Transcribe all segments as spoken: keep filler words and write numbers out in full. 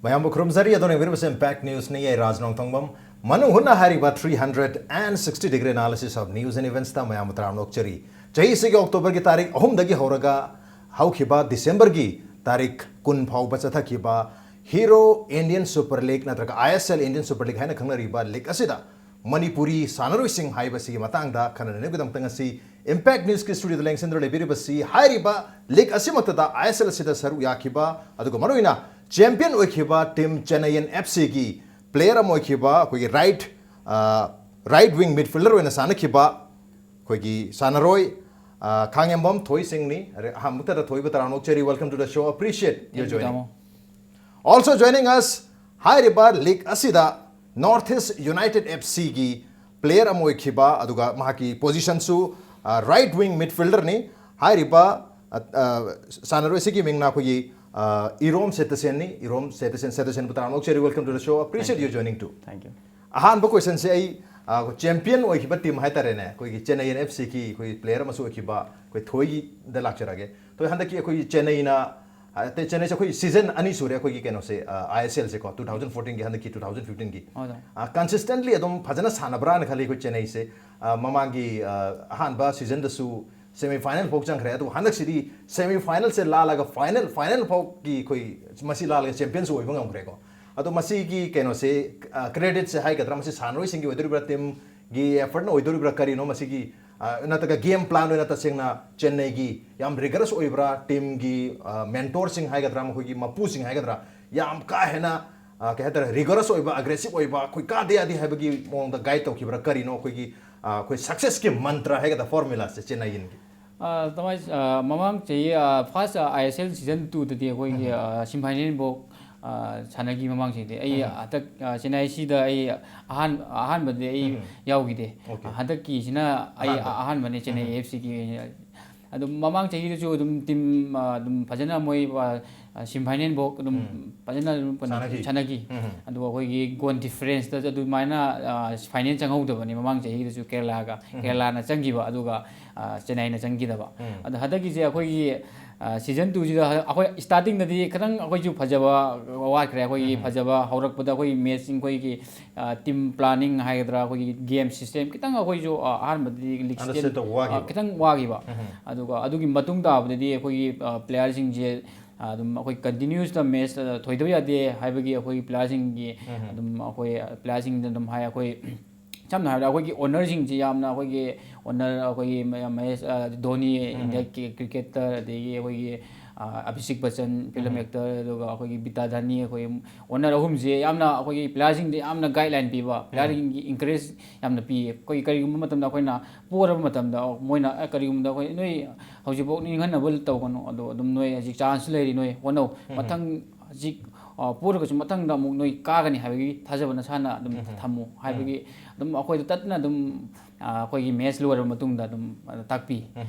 ꯃꯌꯥꯝꯕꯨ ꯈꯨꯔꯨꯝꯖꯔꯤ꯫ ꯑꯗꯣꯝꯅ ꯌꯦꯡꯕꯤꯔꯤꯕꯁꯤ Impact Newsꯅꯤ꯫ ꯑꯩ ꯔꯥꯖ ꯅꯣꯡꯊꯣꯡꯕꯝ꯫ ꯃꯅꯨꯡ ꯍꯨꯠꯅ ꯍꯥꯏꯔꯤꯕ three hundred and sixty degree analysis of news and eventsꯇ ꯃꯌꯥꯝꯕꯨ ꯇꯔꯥꯝꯅ ꯑꯣꯛꯆꯔꯤ꯫ ꯆꯍꯤꯁꯤꯒꯤ Octoberꯒꯤ ꯇꯥꯔꯤꯛ ꯑꯍꯨꯝꯗꯒꯤ ꯍꯧꯔꯒ ꯍꯧꯈꯤꯕ Decemberꯒꯤ ꯇꯥꯔꯤꯛ ꯀꯨꯟ ꯐꯥꯎꯕ ꯆꯠꯊꯈꯤꯕ Hero Indian Super League ꯅꯠꯇ꯭ꯔꯒ I S L Indian Super League ꯍꯥꯏꯅ ꯈꯪꯅꯔꯤꯕ league ꯑꯁꯤꯗ ꯃꯅꯤꯄꯨꯔꯤ ꯁꯥꯟꯅꯔꯣꯏꯁꯤꯡ ꯍꯥꯏꯕꯁꯤꯒꯤ ꯃꯇꯥꯡꯗ ꯈꯟꯅꯅꯕꯒꯤꯗꯃꯛꯇ ꯉꯁꯤ Impact Newsꯀꯤ studioꯗ ꯂꯦꯡꯁꯤꯟꯗꯨꯅ ꯂꯩꯕꯤꯔꯤꯕꯁꯤ ꯍꯥꯏꯔꯤꯕ league ꯑꯁꯤꯃꯛꯇꯗ I S L ꯑꯁꯤꯗ ꯁꯔꯨꯛ ꯌꯥꯈꯤꯕ, ꯑꯗꯨꯒ ꯃꯔꯨꯑꯣꯏꯅ champion ꯑꯣꯏꯈꯤꯕ team Chennaiyin F Cꯒꯤ player ꯑꯃ ꯑꯣꯏꯈꯤꯕ ꯑꯩꯈꯣꯏꯒꯤ right, ꯑ, right wing midfielder ꯑꯣꯏꯅ ꯁꯥꯟꯅꯈꯤꯕ ꯑꯩꯈꯣꯏꯒꯤ ꯁꯥꯟꯅꯔꯣꯏ, ꯑ, ꯈꯥꯉꯦꯝꯕꯝ ꯊꯣꯏꯁꯤꯡꯅꯤ꯫ ꯑꯔꯦ-, ꯑꯍꯥꯟꯕꯃꯛꯇꯗ ꯊꯣꯏꯕ ꯇꯔꯥꯝꯅ ꯑꯣꯛꯆꯔꯤ꯫ Welcome to the show. Appreciate your Thank you, joining. ꯇꯥꯃꯣ꯫ Also joining us, ꯍꯥꯏꯔꯤꯕ league ꯑꯁꯤꯗ North East United F Cꯒꯤ player ꯑꯃ ꯑꯣꯏꯈꯤꯕ, ꯑꯗꯨꯒ ꯃꯍꯥꯛꯀꯤ positionꯁꯨ, ꯑ, right wing midfielderꯅꯤ꯫ ꯍꯥꯏꯔꯤꯕ, ꯑ, ꯑ, ꯁꯥꯟꯅꯔꯣꯏ ꯑꯁꯤꯒꯤ ꯃꯤꯡꯅ ꯑꯩꯈꯣꯏꯒꯤ, ꯑ, ꯏꯔꯣꯝ ꯁꯦꯇꯁꯦꯟꯅꯤ꯫ ꯏꯔꯣꯝ ꯁꯦꯇꯁꯦꯟ, ꯁꯦꯇꯁꯦꯟꯕꯨ ꯇꯔꯥꯝꯅ ꯑꯣꯛꯆꯔꯤ꯫ Welcome to the show. Appreciate Thank you. your joining too. Thank you. ꯑꯍꯥꯟꯕ questionꯁꯦ ꯑꯩ, ꯑ, champion ꯑꯣꯏꯈꯤꯕ team ꯍꯥꯏꯇꯥꯔꯦꯅꯦ, ꯑꯩꯈꯣꯏꯒꯤ Chennaiyin F Cꯒꯤ ꯑꯩꯈꯣꯏ player ꯑꯃꯁꯨ ꯑꯣꯏꯈꯤꯕ ꯑꯩꯈꯣꯏ ꯊꯣꯏꯒꯤꯗ ꯂꯥꯛꯆꯔꯒꯦ꯫ ꯊꯣꯏ, ꯍꯟꯗꯛꯀꯤ ꯑꯩꯈꯣꯏꯒꯤ ꯆꯦꯟꯅꯩꯅ, ꯑ, ꯇꯦ-, ꯆꯦꯟꯅꯩꯁꯦ ꯑꯩꯈꯣꯏ season ꯑꯅꯤ ꯁꯨꯔꯦ ꯑꯩꯈꯣꯏꯒꯤ ꯀꯩꯅꯣꯁꯦ, ꯑ, I S Lꯁꯦꯀꯣ, two thousand fourteenꯒꯤ ꯍꯟꯗꯛꯀꯤ two thousand fifteenꯒꯤ꯫ ꯍꯣꯏ, ꯍꯣꯏ꯫ ꯑ, consistently ꯑꯗꯨꯝ ꯐꯖꯅ ꯁꯥꯟꯅꯕ꯭ꯔꯥꯅ ꯈꯜꯂꯤ ꯑꯩꯈꯣꯏ ꯆꯦꯟꯅꯩꯁꯦ꯫ ꯑ, ꯃꯃꯥꯡꯒꯤ, ꯑ, ꯑꯍꯥꯟꯕ seasonꯗꯁꯨ semi final ꯐꯥꯎ ꯆꯪꯈ꯭ꯔꯦ, ꯑꯗꯨꯕꯨ ꯍꯟꯗꯛꯁꯤꯗꯤ semi finalꯁꯦ ꯂꯥꯜꯂꯒ final, final ꯐꯥꯎꯒꯤ ꯑꯩꯈꯣꯏ ꯃꯁꯤ ꯂꯥꯜꯂꯒ championꯁꯨ ꯑꯣꯏꯕ ꯉꯝꯈ꯭ꯔꯦꯀꯣ꯫ ꯑꯗꯣ ꯃꯁꯤꯒꯤ ꯀꯩꯅꯣꯁꯦ, ꯑ, creditꯁꯦ ꯍꯥꯏꯒꯗ꯭ꯔꯥ, ꯃꯁꯤ ꯁꯥꯟꯅꯔꯣꯏꯁꯤꯡꯒꯤ ꯑꯣꯏꯗꯣꯔꯤꯕ꯭ꯔꯥ, teamꯒꯤ effortꯅ ꯑꯣꯏꯗꯣꯔꯤꯕ꯭ꯔꯥ, ꯀꯔꯤꯅꯣ ꯃꯁꯤꯒꯤ, ꯑ, ꯅꯠꯇ꯭ꯔꯒ game planꯗ ꯑꯣꯏꯅ ꯇꯁꯦꯡꯅ ꯆꯦꯟꯅꯩꯒꯤ ꯌꯥꯝ rigorous ꯑꯣꯏꯕ꯭ꯔꯥ, teamꯒꯤ, ꯑ, mentorꯁꯤꯡ ꯍꯥꯏꯒꯗ꯭ꯔꯥ, ꯃꯈꯣꯏꯒꯤ ꯃꯄꯨꯁꯤꯡ ꯍꯥꯏꯒꯗ꯭ꯔꯥ, ꯌꯥꯝ ꯀꯥ ꯍꯦꯟꯅ, ꯑ, ꯀꯩ ꯍꯥꯏꯇꯥꯔꯦ, rigorous ꯑꯣꯏꯕ, aggressive ꯑꯣꯏꯕ, ꯑꯩꯈꯣꯏ ꯀꯥꯗ ꯌꯥꯗꯦ ꯍꯥꯏꯕꯒꯤ ꯃꯑꯣꯡꯗ guide ꯇꯧꯈꯤꯕ꯭ꯔꯥ, ꯀꯔꯤꯅꯣ ꯑꯩꯈꯣꯏꯒꯤ, ꯑ, ꯑꯩꯈꯣꯏ successꯀꯤ mantra ꯍꯥꯏꯒꯗ꯭ꯔꯥ, formulaꯁꯦ ꯆꯦꯟꯅꯩꯒꯤ? ꯑ, ꯇꯃꯥꯏ, ꯑ, ꯃꯃꯥꯡ ꯆꯍꯤ, ꯑ, first, ꯑ, I S L season twoꯗꯗꯤ ꯑꯩꯈꯣꯏꯒꯤ, ꯎꯝ꯫ ꯑ, semi final ꯐꯥꯎ, ꯑ, ꯁꯥꯟꯅꯈꯤ ꯃꯃꯥꯡ ꯆꯍꯤꯗꯤ꯫ ꯑꯩ ꯎꯝ꯫ ꯍꯟꯗꯛ, ꯑ, ꯆꯦꯟꯅꯥꯏ ꯑꯁꯤꯗ ꯑꯩ ꯑꯍꯥꯟ-, ꯑꯍꯥꯟꯕꯗꯤ ꯑꯩ ꯎꯝ꯫ ꯌꯥꯎꯈꯤꯗꯦ꯫ Okay꯫ ꯑ, ꯍꯟꯗꯛꯀꯤꯁꯤꯅ ꯑꯩ ꯑꯍꯥꯟꯕ꯫ ꯑꯍꯥꯟꯕꯅꯦ ꯆꯦꯟꯅꯥꯏ ꯎꯝ꯫ F Cꯒꯤ ꯑꯣꯏꯅ꯫ ꯑꯗꯨ ꯃꯃꯥꯡ ꯆꯍꯤꯗꯁꯨ ꯑꯗꯨꯝ team, ꯑ, ꯑꯗꯨꯝ ꯐꯖꯅ ꯃꯣꯏ, ꯑ, ꯑ, semi final ꯐꯥꯎ ꯑꯗꯨꯝ ꯎꯝ꯫ ꯐꯖꯅ ꯑꯗꯨꯝ ꯀꯩꯅꯣ ꯁꯥꯟꯅꯈꯤ꯫ ꯁꯥꯟꯅꯈꯤ꯫ ꯎꯝ꯫ ꯑꯗꯨꯒ ꯑꯩꯈꯣꯏꯒꯤ goal differenceꯇꯁꯨ ꯑꯗꯨꯃꯥꯏꯅ, ꯑ, final ꯆꯪꯍꯧꯗꯕꯅꯤ ꯃꯃꯥꯡ ꯆꯍꯤꯗꯁꯨ ꯀꯦꯔꯂꯥꯒ, ꯎꯝ꯫ ꯀꯦꯔꯂꯥꯅ ꯆꯪꯈꯤꯕ, ꯑꯗꯨꯒ, ꯑ, ꯆꯦꯟꯅꯥꯏꯅ ꯆꯪꯈꯤꯗꯕ꯫ ꯎꯝ꯫ ꯑꯗꯣ ꯍꯟꯗꯛꯀꯤꯁꯦ ꯑꯩꯈꯣꯏꯒꯤ, ꯁꯤꯖꯟ ꯇꯨꯁꯤꯗ ꯑꯩꯈꯣꯏ ꯁ꯭ꯇꯥꯔꯇꯤꯡꯗꯗꯤ ꯈꯤꯇꯪ ꯑꯩꯈꯣꯏꯁꯨ ꯐꯖꯕ ꯋꯥꯠꯈ꯭ꯔꯦ꯫ ꯑꯩꯈꯣꯏꯒꯤ ꯐꯖꯕ ꯍꯧꯔꯛꯄꯗ ꯑꯩꯈꯣꯏꯒꯤ ꯃꯦꯠꯁꯁꯤꯡ, ꯑꯩꯈꯣꯏꯒꯤ ꯇꯤꯝ ꯄ꯭ꯂꯥꯅꯤꯡ ꯍꯥꯏꯒꯗ꯭ꯔꯥ, ꯑꯩꯈꯣꯏꯒꯤ ꯒꯦꯝ ꯁꯤꯁꯇꯦꯝ ꯈꯤꯇꯪ ꯑꯩꯈꯣꯏꯁꯨ ꯑ, ꯑꯍꯥꯟꯕꯗꯗꯤ ꯂꯤꯛ ꯁꯤꯁꯇꯦꯝ, ꯑꯟꯗꯔꯁ꯭ꯇꯦꯟ ꯇꯧꯕ ꯑ, ꯋꯥꯈꯤꯕ꯫ ꯈꯤꯇꯪ ꯋꯥꯈꯤꯕ꯫ ꯑꯗꯨꯒ ꯑꯗꯨꯒꯤ ꯃꯇꯨꯡ ꯇꯥꯕꯗꯗꯤ ꯑꯩꯈꯣꯏꯒꯤ ꯄ꯭ꯂꯦꯌꯔꯁꯤꯡꯁꯦ ꯑꯗꯨꯝ ꯑꯩꯈꯣꯏ ꯀꯟꯇꯤꯅ꯭ꯌꯨꯁꯇ ꯃꯦꯠꯁ ꯊꯣꯏꯗꯕ ꯌꯥꯗꯦ ꯍꯥꯏꯕꯒꯤ ꯑꯩꯈꯣꯏꯒꯤ ꯄ꯭ꯂꯦꯌꯔꯁꯤꯡꯒꯤ ꯑꯗꯨꯝ ꯑꯩꯈꯣꯏ ꯄ꯭ꯂꯦꯌꯔꯁꯤꯡꯗ ꯑꯗꯨꯝ ꯍꯥꯏ꯫ ꯑꯩꯈꯣꯏ ꯁꯝꯅ ꯍꯥꯏꯔꯕꯗ ꯑꯩꯈꯣꯏꯒꯤ ꯑꯣꯅꯔꯁꯤꯡꯁꯤ ꯌꯥꯝꯅ ꯑꯩꯈꯣꯏꯒꯤ ꯑꯣꯅꯔ ꯑꯩꯈꯣꯏꯒꯤ ꯃ-, ꯃꯍꯦꯁ, ꯑ, ꯙꯣꯅꯤ, ꯏꯟꯗꯤꯌꯥ ꯀꯤ-, ꯀ꯭ꯔꯤꯀꯦꯠꯇꯔ, ꯑꯗꯒꯤ ꯑꯩꯈꯣꯏꯒꯤ, ꯑ, ꯑꯚꯤꯁꯦꯛ ꯕꯆꯟ, ꯐꯤꯂꯝ ꯑꯦꯛꯇꯔ, ꯑꯗꯨꯒ ꯑꯩꯈꯣꯏꯒꯤ ꯕꯤꯇꯥ ꯙꯥꯅꯤ, ꯑꯩꯈꯣꯏ ꯑꯣꯅꯔ ꯑꯍꯨꯝꯁꯦ ꯌꯥꯝꯅ ꯑꯩꯈꯣꯏꯒꯤ ꯄ꯭ꯂꯦꯌꯔꯁꯤꯡꯗ ꯌꯥꯝꯅ ꯒꯥꯏꯗꯂꯥꯏꯟ ꯄꯤꯕ, ꯄ꯭ꯂꯦꯌꯔꯁꯤꯡꯒꯤ ꯏꯟꯀꯔꯦꯖ ꯌꯥꯝꯅ ꯄꯤꯌꯦ꯫ ꯑꯩꯈꯣꯏ ꯀꯔꯤꯒꯨꯝꯕ ꯃꯇꯝꯗ ꯑꯩꯈꯣꯏꯅ ꯄꯣꯔꯕ ꯃꯇꯝꯗ ꯃꯣꯏꯅ, "ꯑꯦ, ꯀꯔꯤꯒꯨꯝꯕꯗ ꯑꯩꯈꯣꯏ ꯅꯣꯏ ꯍꯧꯖꯤꯛꯐꯥꯎ ꯅꯤꯡꯍꯟꯅꯕ ꯇꯧꯒꯅꯨ, ꯑꯗꯣ ꯑꯗꯨꯝ ꯅꯣꯏ ꯍꯧꯖꯤꯛ ꯆꯥꯟꯁ ꯂꯩꯔꯤ, ꯅꯣꯏ ꯍꯣꯠꯅꯧ, ꯃꯊꯪ ꯍꯧꯖꯤꯛ, ꯑ, ꯄꯣꯔꯒꯁꯨ ꯃꯊꯪꯗ ꯑꯃꯨꯛ ꯅꯣꯏ ꯀꯥꯒꯅꯤ ꯍꯥꯏꯕꯒꯤ ꯊꯥꯖꯕ ꯅꯁꯥꯅ ꯑꯗꯨꯝ ꯊꯝꯃꯨ" ꯍꯥꯏꯕꯒꯤ ꯑꯗꯨꯝ ꯑꯩꯈꯣꯏꯗ ꯇꯠꯇꯅ ꯑꯗꯨꯝ, ꯑ, ꯑꯩꯈꯣꯏꯒꯤ ꯃꯦꯠꯁ ꯂꯣꯏꯔꯕ ꯃꯇꯨꯡꯗ ꯑꯗꯨꯝ, ꯑ, ꯇꯥꯛꯄꯤ꯫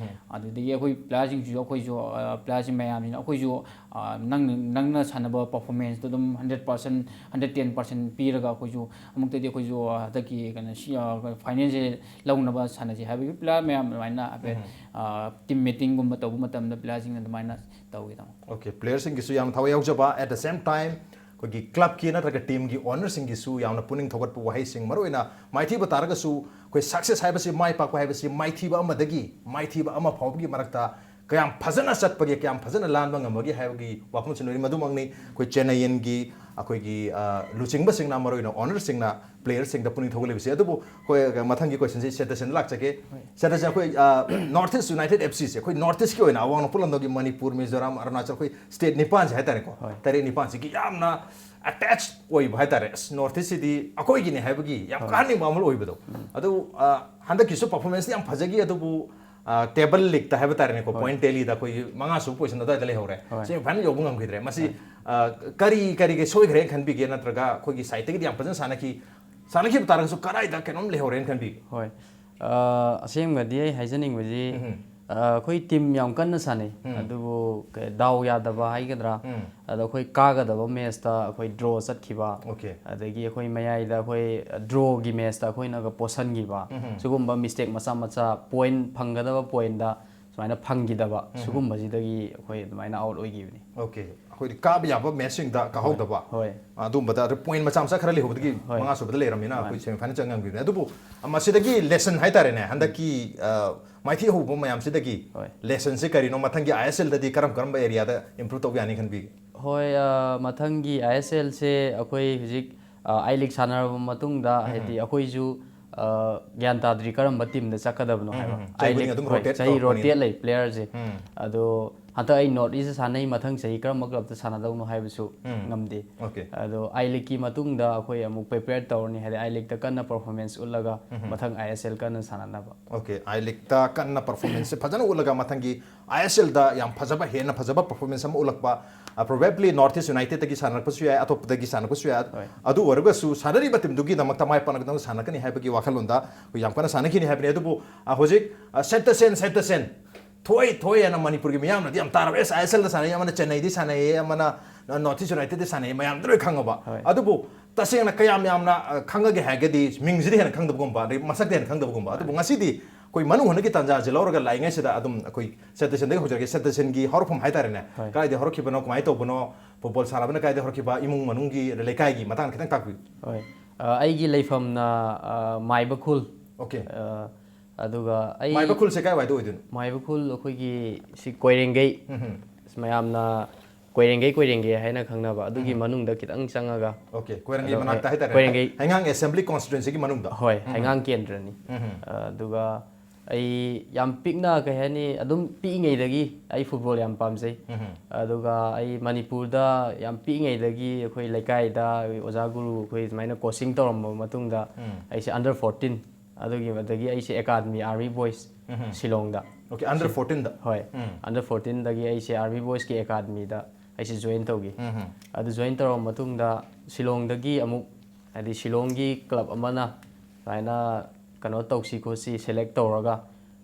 ꯑꯗꯨꯗꯒꯤ ꯑꯩꯈꯣꯏ ꯄ꯭ꯂꯦꯌꯔꯁꯤꯡꯁꯤꯁꯨ ꯑꯩꯈꯣꯏꯁꯨ, ꯑ, ꯄ꯭ꯂꯦꯌꯔꯁꯤꯡ ꯃꯌꯥꯝꯁꯤꯅ ꯑꯩꯈꯣꯏꯁꯨ, ꯑ, ꯅꯪ, ꯅꯪꯅ ꯁꯥꯟꯅꯕ ꯄꯔꯐꯣꯔꯃꯦꯟꯁꯇꯣ ꯑꯗꯨꯝ hundred percent, hundred ten percent ꯄꯤꯔꯒ ꯑꯩꯈꯣꯏꯁꯨ ꯑꯃꯨꯛꯇꯗꯤ ꯑꯩꯈꯣꯏꯁꯨ, ꯑ, ꯍꯟꯗꯛꯀꯤ ꯀꯩꯅꯣ ꯁꯤ, ꯑ, ꯐꯥꯏꯅꯦꯜꯁꯦ ꯂꯧꯅꯕ ꯁꯥꯟꯅꯁꯤ ꯍꯥꯏꯕꯒꯤ ꯄ꯭ꯂꯦꯌꯔ ꯃꯌꯥꯝ ꯑꯗꯨꯃꯥꯏꯅ ꯍꯥꯏꯐꯦꯠ, ꯑ, ꯇꯤꯝ ꯃꯤꯇꯤꯡꯒꯨꯝꯕ ꯇꯧꯕ ꯃꯇꯝꯗ ꯄ꯭ꯂꯦꯌꯔꯁꯤꯡꯅ ꯑꯗꯨꯃꯥꯏꯅ ꯇꯧꯋꯤ, ꯇꯥꯃꯣ꯫ ꯑꯣꯀꯦ, ꯄ꯭ꯂꯦꯌꯔꯁꯤꯡꯒꯤꯁꯨ ꯌꯥꯝ ꯊꯋꯥꯏ ꯌꯥꯎꯖꯕ, at the same time ꯑꯩꯈꯣꯏꯒꯤ ꯀ꯭ꯂꯕꯀꯤ ꯅꯠꯇ꯭ꯔꯒ ꯇꯤꯝꯒꯤ ꯑꯣꯅꯔꯁꯤꯡꯒꯤꯁꯨ ꯌꯥꯝꯅ ꯄꯨꯛꯅꯤꯡ ꯊꯧꯒꯠꯄ ꯋꯥꯍꯩꯁꯤꯡ, ꯃꯔꯨꯑꯣꯏꯅ ꯃꯥꯏꯊꯤꯕ ꯇꯥꯔꯒꯁꯨ ꯑꯩꯈꯣꯏ ꯁꯛꯁꯦꯁ ꯍꯥꯏꯕꯁꯤ, ꯃꯥꯏ ꯄꯥꯛꯄ ꯍꯥꯏꯕꯁꯤ ꯃꯥꯏꯊꯤꯕ ꯑꯃꯗꯒꯤ ꯃꯥꯏꯊꯤꯕ ꯑꯃ ꯐꯥꯎꯕꯒꯤ ꯃꯔꯛꯇ ꯀꯌꯥꯝ ꯐꯖꯅ ꯆꯠꯄꯒꯦ, ꯀꯌꯥꯝ ꯐꯖꯅ ꯂꯥꯟꯕ ꯉꯝꯕꯒꯦ ꯍꯥꯏꯕꯒꯤ ꯋꯥꯐꯝꯁꯤꯡ ꯂꯣꯏꯅ ꯃꯗꯨꯃꯛꯅꯤ꯫ ꯑꯩꯈꯣꯏ ꯆꯦꯟꯅꯥꯏꯌꯟꯒꯤ ꯑꯩꯈꯣꯏꯒꯤ, ꯑ, ꯂꯨꯆꯤꯡꯕꯁꯤꯡꯅ, ꯃꯔꯨꯑꯣꯏꯅ ꯑꯣꯅꯔꯁꯤꯡꯅ ꯄ꯭ꯂꯦꯌꯔꯁꯤꯡꯗ ꯄꯨꯛꯅꯤꯡ ꯊꯧꯒꯠꯂꯤꯕꯁꯦ꯫ ꯑꯗꯨꯕꯨ ꯑꯩꯈꯣꯏ ꯃꯊꯪꯒꯤ ꯀꯣꯏꯁꯟꯁꯦ ꯁꯦꯇꯁꯟꯗ ꯂꯥꯛꯆꯒꯦ꯫ ꯁꯦꯇꯁꯟ, ꯑꯩꯈꯣꯏ ꯅꯣꯔꯠ ꯏꯁ ꯌꯨꯅꯥꯏꯇꯦꯗ ꯑꯦꯐ ꯁꯤꯁꯦ, ꯑꯩꯈꯣꯏ ꯅꯣꯔꯠ ꯏꯁꯀꯤ ꯑꯣꯏꯅ ꯑꯋꯥꯡ ꯅꯣꯡꯄꯣꯛ ꯂꯝꯗꯝꯒꯤ ꯃꯅꯤꯄꯨꯔ, ꯃꯤꯖꯣꯔꯥꯝ, ꯑꯔꯨꯅꯥꯆꯜ, ꯑꯩꯈꯣꯏ ꯁ꯭ꯇꯦꯠ ꯅꯤꯄꯥꯟꯁꯦ ꯍꯥꯏꯇꯥꯔꯦꯀꯣ, ꯇꯔꯦꯠ ꯅꯤꯄꯥꯟꯁꯤꯒꯤ ꯌꯥꯝꯅ ꯑꯦꯇꯦꯆ ꯑꯣꯏꯕ ꯍꯥꯏꯇꯥꯔꯦ꯫ ꯑꯁ, ꯅꯣꯔꯠ ꯏꯁꯁꯤꯗꯤ ꯑꯩꯈꯣꯏꯒꯤꯅꯤ ꯍꯥꯏꯕꯒꯤ ꯌꯥꯝ ꯀꯥꯍꯟꯅꯤꯡꯕ ꯑꯃ ꯑꯣꯏꯕꯗꯣ꯫ ꯑꯗꯨ, ꯑ, ꯍꯟꯗꯛꯀꯤꯁꯨ ꯄꯔꯐꯣꯔꯃꯦꯟꯁꯇꯤ ꯌꯥꯝ ꯐꯖꯈꯤ, ꯑꯗꯨꯕꯨ, ꯑ, ꯇꯦꯕꯜ ꯂꯤꯛꯇ ꯍꯥꯏꯕ ꯇꯥꯔꯦꯅꯦꯀꯣ, ꯄꯣꯏꯟ ꯇꯦꯂꯤꯗ ꯑꯩꯈꯣꯏꯒꯤ ꯃꯉꯥ ꯁꯨꯕ ꯄꯣꯖꯤꯁꯟ ꯑꯗꯨꯋꯥꯏꯗ ꯂꯩꯍꯧꯔꯦ꯫ ꯁꯦꯃꯤ ꯐꯥꯏꯅꯦꯜ ꯌꯧꯕ ꯉꯝꯈꯤꯗ꯭ꯔꯦ꯫ ꯃꯁꯤ, ꯑ, ꯀꯔꯤ, ꯀꯔꯤꯒꯤ ꯁꯣꯏꯈ꯭ꯔꯦꯅ ꯈꯟꯕꯤꯒꯦ? ꯅꯠꯇ꯭ꯔꯒ ꯑꯩꯈꯣꯏꯒꯤ ꯁꯥꯏꯠꯇꯒꯤꯗꯤ ꯌꯥꯝ ꯐꯖꯅ ꯁꯥꯟꯅꯈꯤ, ꯁꯥꯟꯅꯈꯤꯕ ꯇꯥꯔꯒꯁꯨ ꯀꯗꯥꯏꯗ ꯀꯩꯅꯣꯝ ꯂꯩꯍꯧꯔꯦꯅ ꯈꯟꯕꯤꯒꯦ? ꯍꯣꯏ꯫ ꯑ, ꯑꯁꯦꯡꯕꯗꯤ ꯑꯩ ꯍꯥꯏꯖꯅꯤꯡꯕꯁꯤ, ꯑ, ꯑꯩꯈꯣꯏ ꯇꯤꯝ ꯌꯥꯝ ꯀꯟꯅ ꯁꯥꯟꯅꯩ꯫ ꯑꯗꯨꯕꯨ ꯀ-, ꯗꯥꯎ ꯌꯥꯗꯕ ꯍꯥꯏꯒꯗ꯭ꯔꯥ? ꯑꯗꯣ ꯑꯩꯈꯣꯏ ꯀꯥꯒꯗꯕ ꯃꯦꯠꯁꯇ ꯑꯩꯈꯣꯏ ꯗ꯭ꯔꯣ ꯆꯠꯈꯤꯕ꯫ ꯑꯣꯀꯦ꯫ ꯑꯗꯒꯤ ꯑꯩꯈꯣꯏ ꯃꯌꯥꯏꯗ ꯑꯩꯈꯣꯏ ꯗ꯭ꯔꯣꯒꯤ ꯃꯦꯠꯁꯇ ꯑꯩꯈꯣꯏꯅꯒ ꯄꯣꯁꯟꯈꯤꯕ꯫ ꯁꯤꯒꯨꯝꯕ ꯃꯤꯁꯇꯦꯛ ꯃꯆꯥ ꯃꯆꯥ, ꯄꯣꯏꯟ ꯐꯪꯒꯗꯕ ꯄꯣꯏꯟꯗ ꯑꯗꯨꯃꯥꯏꯅ ꯐꯪꯈꯤꯗꯕ, ꯁꯤꯒꯨꯝꯕꯁꯤꯗꯒꯤ ꯑꯩꯈꯣꯏ ꯑꯗꯨꯃꯥꯏꯅ ꯑꯥꯎꯠ ꯑꯣꯏꯈꯤꯕꯅꯤ꯫ ꯑꯣꯀꯦ, ꯑꯩꯈꯣꯏꯗꯤ ꯀꯥꯕ ꯌꯥꯕ ꯃꯦꯠꯁꯁꯤꯡꯗ ꯀꯥꯍꯧꯗꯕ, ꯍꯣꯏ꯫ ꯑꯗꯨꯝꯕꯗ ꯑꯗꯨ ꯄꯣꯏꯟ ꯃꯆꯥ ꯃꯆꯥ ꯈꯔ ꯂꯩꯍꯧꯕꯗꯒꯤ ꯍꯣꯏ꯫ ꯃꯉꯥ ꯁꯨꯕꯗ ꯂꯩꯔꯝꯃꯤꯅ ꯑꯩꯈꯣꯏ ꯃꯥꯅꯤ꯫ ꯁꯦꯃꯤꯐꯥꯏꯅꯦꯜ ꯆꯪꯉꯝꯈꯤꯕꯅꯦ꯫ ꯑꯗꯨꯕꯨ ꯑ, ꯃꯁꯤꯗꯒꯤ ꯂꯦꯁꯟ ꯍꯥꯏꯇꯥꯔꯦꯅꯦ, ꯍꯟꯗꯛꯀꯤ ꯑ, ꯃꯥꯏꯊꯤ ꯍꯧꯕ ꯃꯌꯥꯝꯁꯤꯗꯒꯤ ꯍꯣꯏ꯫ ꯂꯦꯁꯟꯁꯦ ꯀꯔꯤꯅꯣ? ꯃꯊꯪꯒꯤ ꯑꯥꯏ ꯑꯦꯁ ꯑꯦꯜꯗꯗꯤ ꯀꯔꯝ ꯀꯔꯝꯕ ꯑꯦꯔꯤꯌꯥꯗ ꯏꯝꯄ꯭ꯔꯨꯞ ꯇꯧꯕ ꯌꯥꯅꯤ ꯈꯟꯕꯤꯒꯦ? ꯍꯣꯏ, ꯑ, ꯃꯊꯪꯒꯤ ꯑꯥꯏ ꯑꯦꯁ ꯑꯦꯜꯁꯦ ꯑꯩꯈꯣꯏ ꯍꯧꯖꯤꯛ ꯑꯥꯏ ꯂꯤꯛ ꯁꯥꯟꯅꯔꯕ ꯃꯇꯨꯡꯗ, ꯍꯥꯏꯗꯤ ꯑꯩꯈꯣꯏꯁꯨ ꯑ, ꯒ꯭ꯌꯥꯟ ꯇꯥꯗ꯭ꯔꯤ ꯀꯔꯝꯕ ꯇꯤꯝꯗ ꯆꯠꯀꯗꯕꯅꯣ ꯍꯥꯏꯕ꯫ ꯎꯝ, ꯆꯍꯤ ꯑꯥꯏ ꯂꯤꯛ, ꯈꯨꯗꯤꯡ ꯑꯗꯨꯝ ꯍꯣꯏ, ꯔꯣꯇꯦꯠ ꯆꯍꯤ ꯇꯧꯔꯛꯄꯅꯤꯅ꯫ ꯔꯣꯇꯦꯠ ꯂꯩ ꯄ꯭ꯂꯦꯌꯔꯁꯦ꯫ ꯎꯝ꯫ ꯑꯗꯣ ꯍꯟꯗꯛ ꯑꯩ ꯅꯣꯔꯠ ꯏꯁꯇ ꯁꯥꯟꯅꯩ, ꯃꯊꯪ ꯆꯍꯤ ꯀꯔꯝꯕ ꯀ꯭ꯂꯕꯇ ꯁꯥꯟꯅꯗꯧꯅꯣ ꯍꯥꯏꯕꯁꯨ ꯎꯝ꯫ ꯉꯝꯗꯦ꯫ ꯑꯣꯀꯦ꯫ ꯑꯗꯣ ꯑꯥꯏ ꯂꯤꯛꯀꯤ ꯃꯇꯨꯡꯗ ꯑꯩꯈꯣꯏ ꯑꯃꯨꯛ ꯄ꯭ꯔꯤꯄꯦꯌꯔ ꯇꯧꯔꯅꯤ, ꯍꯥꯏꯗꯤ ꯑꯥꯏ ꯂꯤꯛꯇ ꯀꯟꯅ ꯄꯔꯐꯣꯔꯃꯦꯟꯁ ꯎꯠꯂꯒ ꯃꯊꯪ ꯑꯥꯏ ꯑꯦꯁ ꯑꯦꯜ ꯀꯟꯅ ꯁꯥꯟꯅꯅꯕ꯫ ꯑꯣꯀꯦ, ꯑꯥꯏ ꯂꯤꯛꯇ ꯀꯟꯅ ꯄꯔꯐꯣꯔꯃꯦꯟꯁꯁꯦ ꯐꯖꯅ ꯎꯠꯂꯒ ꯃꯊꯪꯒꯤ ꯑꯥꯏ ꯑꯦꯁ ꯑꯦꯜꯗ ꯌꯥꯝ ꯐꯖꯕ, ꯍꯦꯟꯅ ꯐꯖꯕ ꯄꯔꯐꯣꯔꯃꯦꯟꯁ ꯑꯃ ꯎꯠꯂꯛꯄ, ꯄ꯭ꯔꯣꯕꯦꯕ꯭ꯂꯤ ꯅꯣꯔꯠ ꯏꯁ ꯌꯨꯅꯥꯏꯇꯦꯗꯇꯒꯤ ꯁꯥꯟꯅꯔꯛꯄꯁꯨ ꯌꯥꯏ, ꯑꯇꯣꯞꯄꯗꯒꯤ ꯁꯥꯟꯅꯔꯛꯄꯁꯨ ꯌꯥꯏ꯫ ꯍꯣꯏ꯫ ꯑꯗꯨ ꯑꯣꯏꯔꯒꯁꯨ ꯁꯥꯟꯅꯔꯤꯕ ꯇꯤꯝꯗꯨꯒꯤꯗꯃꯛꯇ ꯃꯥꯏ ꯄꯥꯛꯅ ꯁꯥꯟꯅꯀꯅꯤ ꯍꯥꯏꯕꯒꯤ ꯋꯥꯈꯜꯂꯣꯟꯗ ꯑꯩꯈꯣꯏ ꯌꯥꯝ ꯀꯟꯅ ꯁꯥꯟꯅꯈꯤꯅꯤ ꯍꯥꯏꯕꯅꯤ꯫ ꯑꯗꯨꯕꯨ ꯑ, ꯍꯧꯖꯤꯛ ꯑ, ꯁꯦꯠꯇꯁꯦꯟ, ꯁꯦꯠꯇꯁꯦꯟ, ꯊꯣꯏ ꯊꯣꯏ ꯍꯥꯏꯅ ꯃꯅꯤꯄꯨꯔꯒꯤ ꯃꯤꯌꯥꯝꯅꯗꯤ ꯌꯥꯝ ꯇꯥꯔꯕ꯫ ꯑꯦꯁ, ꯑꯥꯏ ꯑꯦꯁ ꯑꯦꯜꯗ ꯁꯥꯟꯅꯩ, ꯑꯃꯅ ꯆꯦꯟꯅꯩꯗ ꯁꯥꯟꯅꯩꯌꯦ, ꯑꯃꯅ ꯅꯣꯔꯠ ꯏꯁ ꯌꯨꯅꯥꯏꯇꯦꯗꯇ ꯁꯥꯟꯅꯩ, ꯃꯌꯥꯝꯗ ꯂꯣꯏ ꯈꯪꯉꯕ꯫ ꯍꯣꯏ꯫ ꯑꯗꯨꯕꯨ ꯇꯁꯦꯡꯅ ꯀꯌꯥꯝ ꯌꯥꯝꯅ ꯑ, ꯈꯪꯉꯒꯦ ꯍꯥꯏꯔꯒꯗꯤ ꯃꯤꯡꯁꯤꯗꯤ ꯍꯦꯟꯅ ꯈꯪꯗꯕꯒꯨꯝꯕ, ꯑꯗꯩ ꯃꯁꯛꯇꯤ ꯍꯦꯟꯅ ꯈꯪꯗꯕꯒꯨꯝꯕ꯫ ꯑꯗꯨꯕꯨ ꯉꯁꯤꯗꯤ ꯑꯩꯈꯣꯏ ꯃꯅꯨꯡ ꯍꯨꯠꯅꯒꯤ ꯇꯥꯟꯖꯥꯁꯦ ꯂꯧꯔꯒ ꯂꯥꯛꯏꯉꯩꯁꯤꯗ ꯑꯗꯨꯝ ꯑꯩꯈꯣꯏ ꯁꯦꯠꯇꯁꯦꯟꯗꯒꯤ ꯍꯧꯖꯔꯛꯀꯦ꯫ ꯁꯦꯠꯇꯁꯦꯟꯒꯤ ꯍꯧꯔꯛꯐꯝ ꯍꯥꯏꯇꯥꯔꯦꯅꯦ, ꯍꯣꯏ꯫ ꯀꯗꯥꯏꯗꯒꯤ ꯍꯧꯔꯛꯈꯤꯕꯅꯣ, ꯀꯃꯥꯏꯅ ꯇꯧꯕꯅꯣ, ꯐꯨꯠꯕꯣꯜ ꯁꯥꯟꯅꯕꯅ ꯀꯗꯥꯏꯗꯒꯤ ꯍꯧꯔꯛꯈꯤꯕ, ꯏꯃꯨꯡ ꯃꯅꯨꯡꯒꯤ, ꯂꯩꯀꯥꯏꯒꯤ ꯃꯇꯥꯡꯗ ꯈꯤꯇꯪ ꯇꯥꯛꯄꯤꯌꯨ꯫ ꯍꯣꯏ꯫ ꯑ, ꯑꯩꯒꯤ ꯂꯩꯐꯝꯅ, ꯑ, ꯃꯥꯏꯕꯈꯨꯜ꯫ ꯑꯣꯀꯦ꯫ ꯑ, ꯑꯗꯨꯒ ꯑꯩ ꯃꯥꯏꯕꯈꯨꯜꯁꯦ ꯀꯥꯏꯋꯥꯏꯗ ꯑꯣꯏꯗꯣꯏꯅꯣ? ꯃꯥꯏꯕꯈꯨꯜ ꯑꯩꯈꯣꯏꯒꯤ ꯁꯤ ꯀꯣꯏꯔꯦꯡꯒꯩ, ꯎꯝ꯫ ꯃꯌꯥꯝꯅ ꯀꯣꯏꯔꯦꯡꯒꯩ ꯀꯣꯏꯔꯦꯡꯒꯩ ꯍꯥꯏꯅ ꯈꯪꯅꯕ, ꯑꯗꯨꯒꯤ ꯃꯅꯨꯡꯗ ꯈꯤꯇꯪ ꯆꯪꯉꯒ꯫ ꯑꯣꯀꯦ, ꯀꯣꯏꯔꯦꯡꯒꯩ ꯑꯗꯣ, ꯃꯅꯥꯛꯇ ꯍꯣꯏ, ꯍꯥꯏꯇꯥꯔꯦ꯫ ꯀꯣꯏꯔꯦꯡꯒꯩ꯫ ꯍꯩꯉꯥꯡ ꯑꯦꯁꯦꯝꯕ꯭ꯂꯤ ꯀꯣꯟꯁꯇꯤꯇ꯭ꯋꯦꯟꯁꯤꯒꯤ ꯃꯅꯨꯡꯗ? ꯍꯣꯏ, ꯎꯝ꯫ ꯍꯩꯉꯥꯡ ꯀꯦꯟꯗ꯭ꯔꯅꯤ꯫ ꯎꯝ꯫ ꯑꯗꯨꯒ ꯑꯩ ꯌꯥꯝ ꯄꯤꯛꯅ, ꯀꯩ ꯍꯥꯏꯅꯤ, ꯑꯗꯨꯝ ꯄꯤꯛꯏꯉꯩꯗꯒꯤ ꯑꯩ ꯐꯨꯠꯕꯣꯜ ꯌꯥꯝ ꯄꯥꯝꯖꯩ꯫ ꯎꯝ꯫ ꯑꯗꯨꯒ ꯑꯩ ꯃꯅꯤꯄꯨꯔꯗ ꯌꯥꯝ ꯄꯤꯛꯏꯉꯩꯗꯒꯤ ꯑꯩꯈꯣꯏ ꯂꯩꯀꯥꯏꯗ ꯑꯣꯖꯥ ꯒꯨꯔꯨ ꯑꯩꯈꯣꯏ ꯁꯨꯃꯥꯏꯅ ꯀꯣꯆꯤꯡ ꯇꯧꯔꯝꯕ ꯃꯇꯨꯡꯗ ꯎꯝ꯫ ꯑꯩꯁꯦ ꯑꯟꯗꯔ ꯐꯣꯔꯇꯤꯟ, ꯑꯗꯨꯒꯤ ꯃꯇꯨꯡꯗꯒꯤ ꯑꯩꯁꯦ ꯑꯦꯀꯥꯗꯃꯤ ꯑꯥꯔꯃꯤ ꯕꯣꯏꯁ ꯎꯝ꯫ ꯁꯤꯂꯣꯡꯗ꯫ ꯑꯣꯀꯦ, ꯑꯟꯗꯔ ꯐꯣꯔꯇꯤꯟꯗ? ꯍꯣꯏ, ꯎꯝ꯫ ꯑꯟꯗꯔ ꯐꯣꯔꯇꯤꯟꯗꯒꯤ ꯑꯩꯁꯦ ꯑꯥꯔꯃꯤ ꯕꯣꯏꯁꯀꯤ ꯑꯦꯀꯥꯗꯃꯤꯗ ꯑꯩꯁꯦ ꯖꯣꯏꯟ ꯇꯧꯈꯤ꯫ ꯎꯝ꯫ ꯑꯗꯨ ꯖꯣꯏꯟ ꯇꯧꯔꯕ ꯃꯇꯨꯡꯗ ꯁꯤꯂꯣꯡꯗꯒꯤ ꯑꯃꯨꯛ, ꯍꯥꯏꯗꯤ ꯁꯤꯂꯣꯡꯒꯤ ꯀ꯭ꯂꯕ ꯑꯃꯅ ꯁꯨꯃꯥꯏꯅ ꯀꯩꯅꯣ ꯇꯧꯁꯤ ꯈꯣꯠꯁꯤ ꯁꯦꯂꯦꯛ ꯇꯧꯔꯒ,